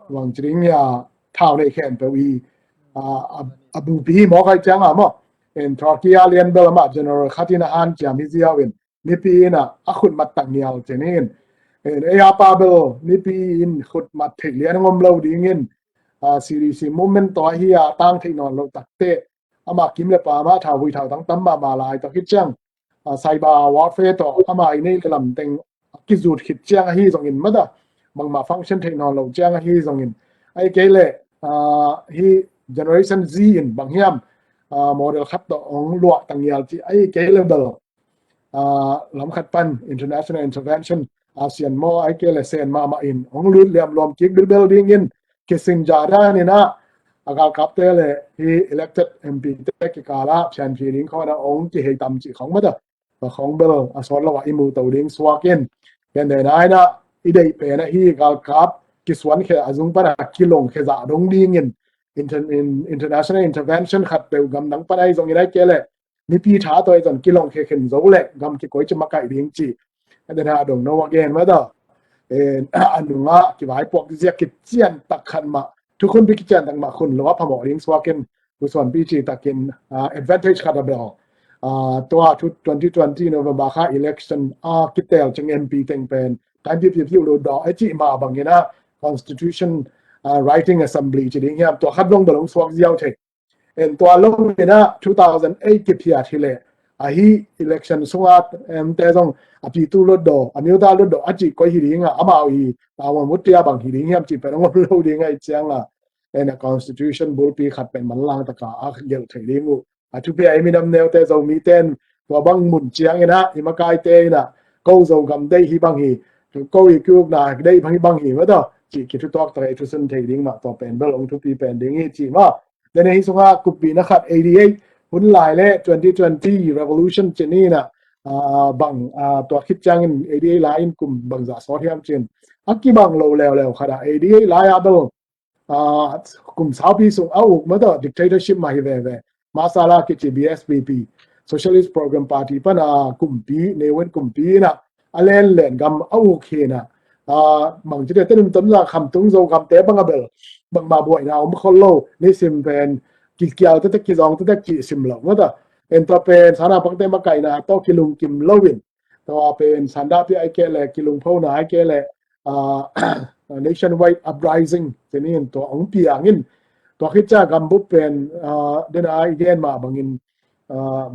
wang ci ding a thau nei khempeuh i, a, a, a bupi hi mawk ahi ciang a maw. En Turkey a lian bel amah general khat in a hanciam hi ziau in mipi in a a khutmat tak nial cen in. En ei a pa bel mipi in khutmat theih lian hong om lo dingin, a, C D C movement tawh ahi a tang theih nawn lo takte amah kim le pam a thau vui thau tang tam mahmah lai tawh khit ciang, a, cyber warfare tawh amah i neih le lam teng a kizut khit ciang ahi zongin mata bangmah function theih nawn lo ciang ahi zongin ahi kei le, a, hi Generation Z in bang hiam, a, model khat tawh hong luah ta ngial cih ahi kei le bel, a, lam khat pan international intervention, ASEAN maw ahi kei le sen mahmah in hong lut liam luam kik bilbel dingin Kissinger dan in a, a galkapte le hi elected M P te kikal ah pianphi ding khawng a hong kihei tam cih khawng mata. Tua khawng bel a sawt lo ah i muto ding suak in. Pian dei nai na i deih pen ahi galkap kisuan khe a zung pana kilong khe zah dong dingin inter-, in, international intervention khat peuh gam dang pana i zong i nai kei leh mipi tha tawh i zon kilong khe khen zo leh gam kikoi ci makaih ding ci. Dena dong no again mah tawh. A nungah kivaipuak ziak kician tak khat mah, thukhunpi kician tak mah khun lo a phamawh ding suakin Pu Suanpi ci takin advantage khat a bel tua twenty twenty November kha election a kitel cing M P teng pen time pipi piu lo daw a cih mah bangin a constitution writing assembly ci ding hiam, tua khat dong bel hong suak ziau thei. En tua lo in a two thousand eight kiphiat hileh ahi election sunga em te zong a pitu lotdaw, a miuta lotdaw a cih koi hi ding a, amau hi tawa mutia bang hi ding hiam cih pen a ngom lo ding a i cianga en a constitution bulpi khat pen manlang taka a gelh thei ding uh. A thupi a i minam neute Zomi ten tua bang mun ciangin a i makaite in a ko Zogam deih hi bang hi, ko i kiukna deih bang hi bang hi mah tawh cih kithutuak taka i thusun thei ding mah tua pen bel hong thupi pen ding hi cih mah. Dene hi sunga kuppina khat eighty eight hun lai le twenty twenty revolution ci ni in a bang tua khit ciangin eighty eight lai in kum bangzah sawt hiam cin a kibang lo leuleu khat a eighty eight lai a bel kum saupi sung a uk mah tawh dictatorship mah hi veve. Masala kici B S P P, Socialist Program Party pana kumpi, Ne Win kumpi in a a lenlen gam a uk hi in a bangci te tenum tomza khamtung Zogamte bang a bel bangmah buaina om khol lo, nisim pen kikial tetek kizawng tetek cih sim lo mah tawh. En tua pen sana pangte makaihna tawh kilungkim loin tua pen sandahpih ai kei leh kilungphona ai kei leh nationwide uprising ci ni in tua hong piangin tua khit ciang gambup pen dena i gen mah bangin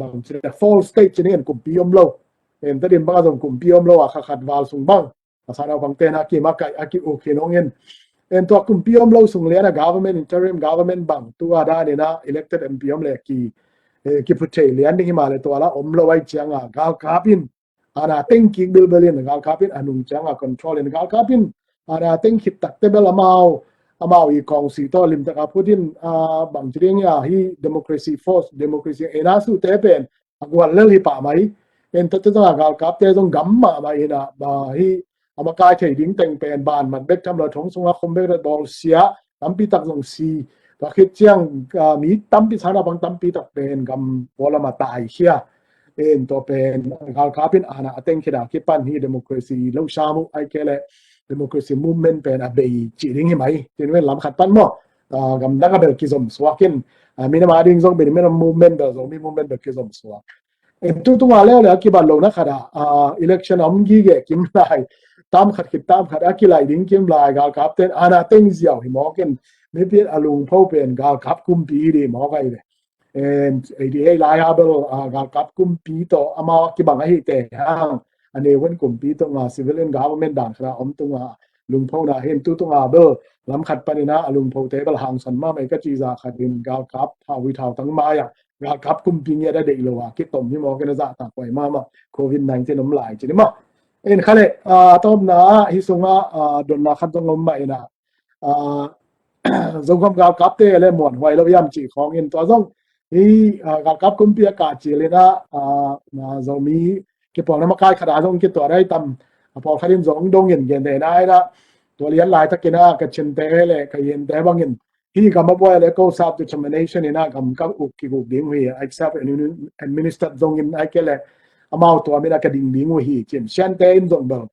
bangci le false state ci ni in kumpi om lo. En Tedim bang a zong kumpi om lo a kha khat val sung bang a sana pangte na kimakaih a ki-uk hi nongin en tua kumpi om lo sung lian a government, interim government bang tua dan in a elected M P om le ki kiphut thei lian ding hi mah le tua la om lo ai cianga galkap in ana teng kik bilbel in galkap in a nung cianga control in galkap in ana teng khit takte bel amau amau i kongsi tawh limtak a phut in bangci ding a hi democracy force, democracy ena sute pen a gual lel hi pah mai. En tate zong a galkapte zong gam mahmah in a hi a makai thei ding teng pen ban mat bek tham lo thong sunga khom bek ret bawl sia tampi tak zong si. Tua khit ciang mi tampi sana bang tampi tak pen gam pualam a tai khia. En tua pen galkap in ana a teng khit a kipan hi democracy lo sam uh ai kei leh democracy movement pen a bei cih ding hi mai. Tin ven lam khat pan maw gamdang a bel kizom suak in minam a ding zong bel minam movement bel zong mi movement bel kizom suak. En tu tunga leuleu a kibat lohna khat a election a om gige kim lai tam khat khit tam khat a kilai ding kim lai galkap ten ana teng ziau hi mawk in mipi a lungpho pen galkap kumpi hi ding mawk ai ve. En eighty eight lai a bel galkap kumpi tawh amau a kibang ahi te hang a Ne Win kumpi tunga civilian government dan khat a om tunga lungphona hi in tu tunga bel lam khat panin a lungphote bel hangsan mahmah ka ci za khat in galkap thau i thau tang mai a galkap kumpi ngiat a deih lo a kitom hi mawk in a zahtak huai mahmah covid nineteen om lai ci ni mah. En kha le a tawpna ah hi sunga donna khat zong om mah in a Zogam galkapte le muanhuai lo hiam cih khawng in tua zong hi galkap kumpi a kah cil in a Zomi kipawlna makai khat a zong kituat ai tam a pawlkhat in zong dong in gentehna in a tua lian laitakin a ka cinte le ka yinte bangin hi gam a buai le ko self determination in a gam ka uk kiguk ding uh hi a self administered zong in ai kei le amau tuam in a ka ding ding uh hi cin siante in zong bel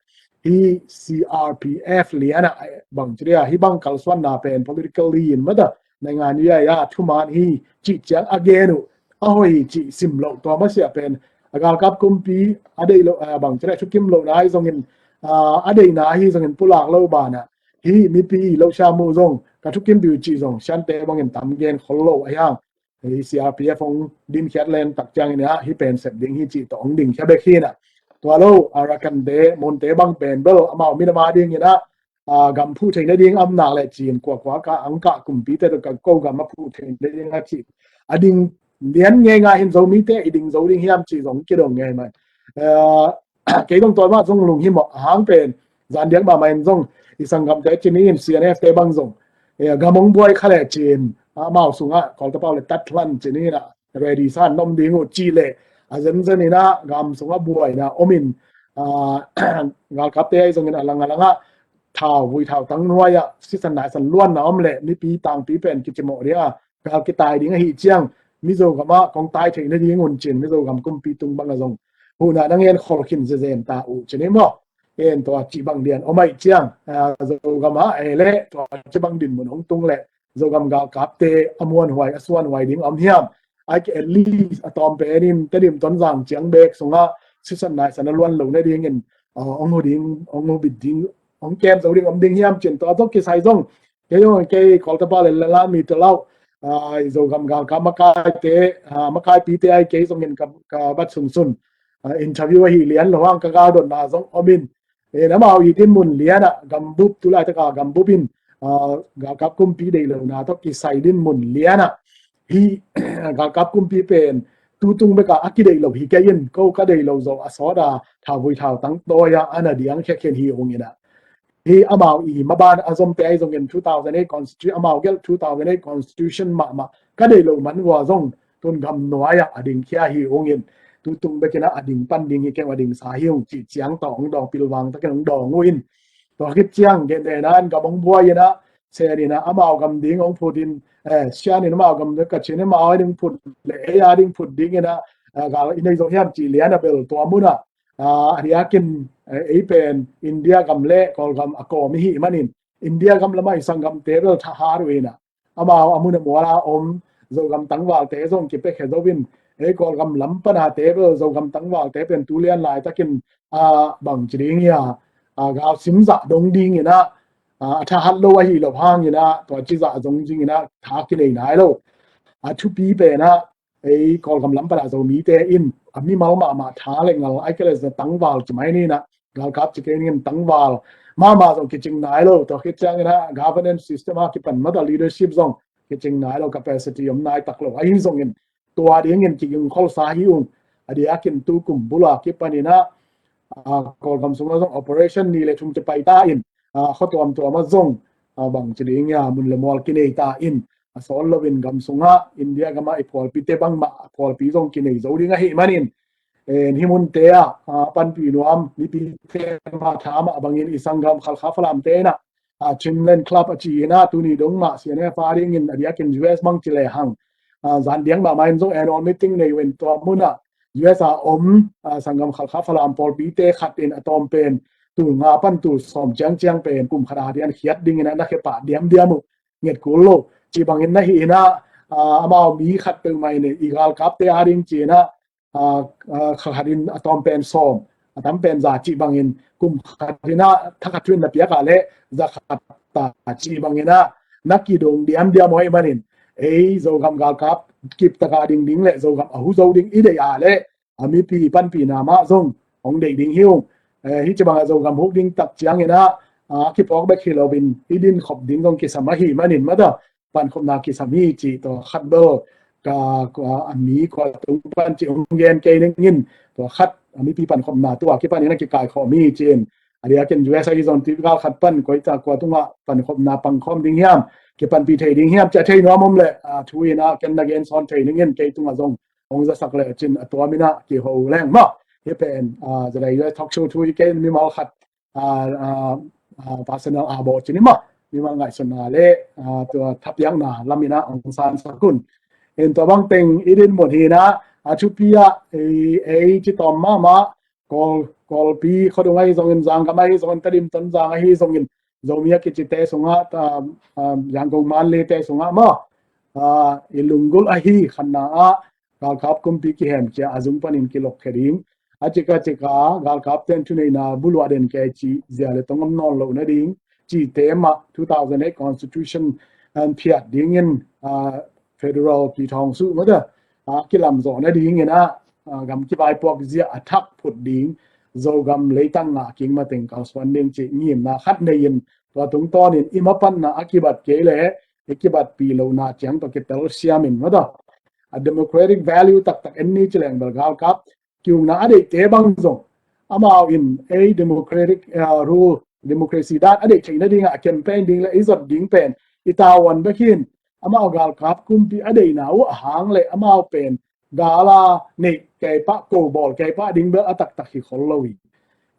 hi C R P F lian a bang ci dia hi bang kalsuanna pen politically in mata naingan ia ia thuman hi cih ciang a gen uh a hoi hi cih sim loh tua masiah pen a galkap kumpi a deih lo bang ci dia thukim lohna hi zongin a deihna hi zongin pulak lo banah hi mipi lo siam uh zong ka thukim diu cih zong siante bangin tam gen khol lo a hiang hi C R P F hong dinkhiat len tak ciangin ah hi pen sep ding hi cih tawh hong dingkhia bek hi na. Tua lo Arakan te Mon te bang pen bel amau minam a dingin ah gam phuh theihna ding amnak le cin kuakua ka angkah kumpite tawh ka ko gam a phuh theihna ding a cih a ding lian ngeingai hin Zomite i ding zo ding hiam cih zong kidong ngei mai. Kei dong tawi mah zong lunghimawh a hang pen zandiak mahmah in zong i sanggamte cini in C N F te bang zong gam hong buai kha le cin amau sungah kawltapau le tathlan cini in a ready san nom ding uh cih le a zenzen in a gam sungah buaina om in galkapte ahi zongin a lang a langah thau vui thau tang nuai ah sisan naisan luanna om leh mipi tangpi pen kicimawh ding a, gal kitai ding ahih ciang Mizo gam ah kong tai theih nading un ci-in Mizo gam kumpi tung bang a zong huhna na ngen khol khin zezen ta uh ci ni maw. En tua cih bang lian om ahih ciang, aa, Zogam ah ei leh tua cih bang dinmun hong tung leh Zogam galkapte a muanhuai a suanhuai ding om hiam? Ahih kei leh at least a tawm pen in Tedim Tonzang ciang bek sungah sisan naisan a luan lo nadingin, aa, hong hu ding, hong hu bit ding, hong kem zo ding om ding hiam ci-in tua zong kisai zong kei zong kei Kawltepa le Lala mi tawh lauh, aa, Zogam galkap makaite, aa, makaipite ahih kei zongin ka, ka bat sunsun, aa, interview ahi lian lo hang ka galdotna zong om in. En amau i dinmun lian ah gambup tu laitaka gambup in, aa, galkap kumpi deih lona tawh kisai dinmun lian ah hih galkap kumpi pen tutung bek a a kideih lo hi kei in ko ka deih lo zawh a sawt a thau vui thau tang tawi a a na diang khiakhian hi ung in ah. Hih amau i maban a zomte ahi zongin two thousand eight constitution amau gelh two thousand eight constitution mahmah ka deih lo man vua zong tun gam nuai ah a dingkhia hi ung in tutung bekin ah a ding pan ding hi keng a dingsa hi ung cih ciang tawh hong dawng pilvang takin hong dawng uh in. Tua khit ciang gentehna in gam hong buai in ah Sen in ah amau gam ding hong phut in, eh, Sian in amau gam ding Kachin in amau a ding phut le ei a ding phut ding in ah, ah, gal i nei zo hiam cih lian a bel tua mun ah, ah, a diakin, eh, ei pen India gam le Kawlgam a kawm i hih manin India gam lamah i sanggamte bel thahat uh in ah amau a mun a mual a om Zogam tangvalte zong kipiakhia zo in ei Kawlgam lam pana te bel Zogam tangvalte pen tu lian laitakin, ah, bang ci ding hia, ah, gal sim zah dong ding in ah, ah, a thahat lo ahi lo hang in ah tua ci zah zong ding in ah tha kinei nai lo. A thupi pen ah ei Kawlgam lam pana Zomite in a mimal mahmah tha le ngal ahih kei leh tangval ci mai ni in ah galkap ci kei ning in tangval mahmah zong kicing nai lo. Tua khit ciangin ah governance system a kipan mata leadership zong kicing nai lo, capacity om nai tak lo ahi zongin tua dingin kiging kholsa hi ung. A diakin tu kum bul a kipan in ah, ah, Kawlgam sungah zong operation nih le thum ci pai ta in, ah, khua tuamtuam ah zong, ah, bang ci ding hia mun le mual kinei ta in a sawl loin gam sungah India gam ah i phualpite bangmah a phualpi zong kinei zo ding ahih manin, en, hih munte ah, ah, panpih nuam mipite mah tha mah bangin i sanggam Khalkha Falamte in ah, ah, Chinland Club a ci in ah tuni dong mah C N F a dingin a diakin U S mang ci le hang, ah, zan diang mahmah in zong annual meeting nei uh in tua mun ah U S a om, ah, sanggam Khalkha Falam pawlpite khat in a tawm pen tul nga pan tul sawm ciangciang pen kum khat a dian khiat dingin ah na khia pah diamdiam uh, nget kul lo cih bangin na hih in ah, ah, amau mi khat peuhmah in i galkapte a ding ci in ah, ah, ah, kha khat in a tawm pen sawm, a tam pen za cih bangin kum khat in ah thakhat thu in na piak a leh za khat ta cih bangin ah na kidong diamdiam uh ahih manin ei Zogam galkap kip taka ding ding le Zogam a hu zo ding i deih a leh a mipi panpihna mah zong hong deih ding hi ung. Eh, hih ci bangah Zogam huk ding tak ciangin ah, ah, kiphawk bek hi loin i din khop ding zong kisam ahih manin mata pankhopna kisam hi cih tua khat bel ka, ka a mi kua tung pan cih hong gen kei ning in tua khat a mipi pankhopna tua kipan in a kikaikhawm hi ci-in a diakin U S a hi zong tuigal khat pan koi ta kua tungah pankhopna pangkhawm ding hiam kipanpih thei ding hiam ci a thei nuam om leh, ah, thu in ah ken na gen sawn thei ning in kei tungah zong hong zasak le cin a tuam in ah kiho leng maw. Hih pen, ah, Za Dai U S talk show thu hi kei mimal khat, ah, ah, ah, personal a bawh cin hi maw. Mimal ngaihsutna le, ah, tua thapiakna lam in ah hong sansak un. In tua bang teng i dinmun hi in ah, a thupi ah, ei, ei ci tawm mahmah, Kawl, Kawlpi khuadung ahi zongin, Zanggam ahi zongin, Tedim Tonzang ahi zongin, Zomi a kicite sungah, ah, ah, Yangon Manley te sungah maw, ah, i lunggulh ahi khatna ah galkap kumpi kihemkhia a zung panin kilokkhia ding, a cika cika galkapte in thuneihna buluah den kei cih zia le tong om nawn loh nading cihte mah two thousand eight constitution, ah, phiat dingin, ah, federal kithawng suh mata, ah, kilamzawh nadingin ah, ah, gam kivaipuak zia a thak phut ding, Zogam leitang ngah kik mateng kalsuan ding cih ngimna khat nei in tua tungtawnin i mapatna a kibat kei leh i kibatpih lohna ciang tawh kitel siamin mata a democratic value taktak en ni ci leng bel galkap kiukna a deihte bang zong amau in ei democratic, ah, rule, democracy dan a deih theih nadingah a campaign ding le i zot ding pen i tavuan bek hi in amau galkap kumpi a deihna uh a hang le amau pen gala neih kei pah ko bawl kei pah ding bel a taktak hi khol lo hi.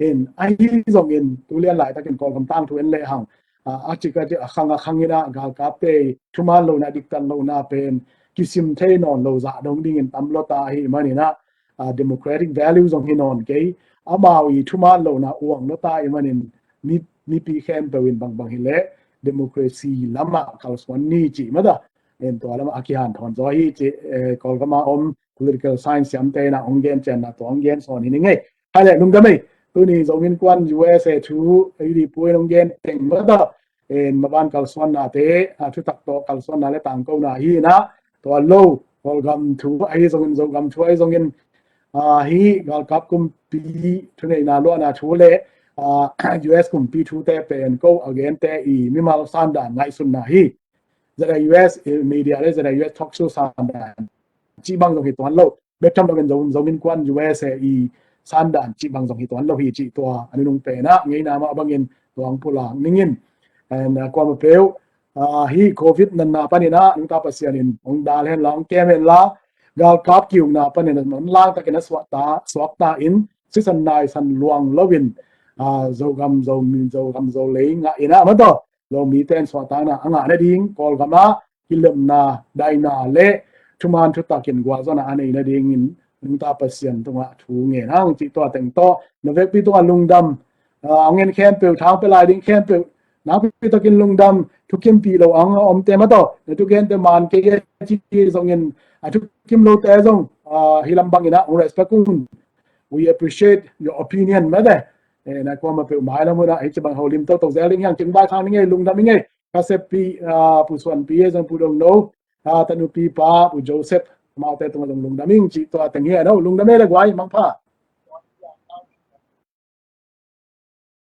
In ahi zongin tu lian laitakin Kawlgam tangthu en lehang, a, a cik a cik a khang a khang in ah galkapte thuman lohna diktat lohna pen kisim thei nawn lo zah dong dingin tam lua ta ahih manin ah, a, democratic value zong hi nawn kei. Amau i thuman lohna uang lua ta ahih manin mi, mipi khempeuh in bangbang hileh democracy lamah kalsuan ni cih mah ta. En tua lamah a kihanthawn zaw hi cih, eh, Kawlgam a om political science siamte in ah hong gen cianna tua hong gen sawn hi ning ei. Hai leh lungdam ei. Tuni Zomi Innkuan U S A thu ei di puin hong gen teng mah ta. En maban kalsuannate, a, thutak tawh kalsuanna le tangkona hi in ah tua lo Kawlgam thu ahi zongin Zogam thu ahi zongin, a, hi galkap kumpi thuneihna luahna thu le, a, U S kumpi thute pen ko a gente i mimal sandan ngaihsunna hi. Z I U S media le Z I U S talk show sandan cih bang zong hi tuan lo. Bek tham loin Zo, Zomi Innkuan U S A i sandan cih bang zong hi tuan lo hi cih tua a nunung pen ah ngeina mah bangin tua hong pulak ning in. And, uh, kuamah peuh, uh, hi Covid natna panin ah nungta Pasian in hong dal hen la, hong kem hen la, galkap ki-ukna panin ah hong langtakin a suakta, suakta in sisan naisan luang loin, uh, Zogam, Zomi, Zogam, Zolei ngah in ah mah ta Zomite in suahtakna a ngah nading, Kawlgam ah kilemna, daina le thuman thutakin gualzawhna a nei nadingin nungta Pasian tungah thu ngen hang cih tua teng tawh na vekpi tungah lungdam, ah, a ngen khempeuh, thang pia lai ding khempeuh nakpi takin lungdam, thukimpih lo a hong omte mah ta, na thukente man kei a ci zongin a thukim lote zong, ah, hi lam bangin ah hong respect un. We appreciate your opinion mah ta. Eh, na kuamah peuh mailam hun ah hi ci bang holim toto zel ding hi hang, cing bai khang ning ei, lungdam ning ei. Ka seppi, ah, Pu Suanpi, zong Pu Dong No, ah, tanupi pa Pu Joseph, amaute tungah zong lungdam ing cih tua teng hi a no, lungdam ei le guai, mangpha.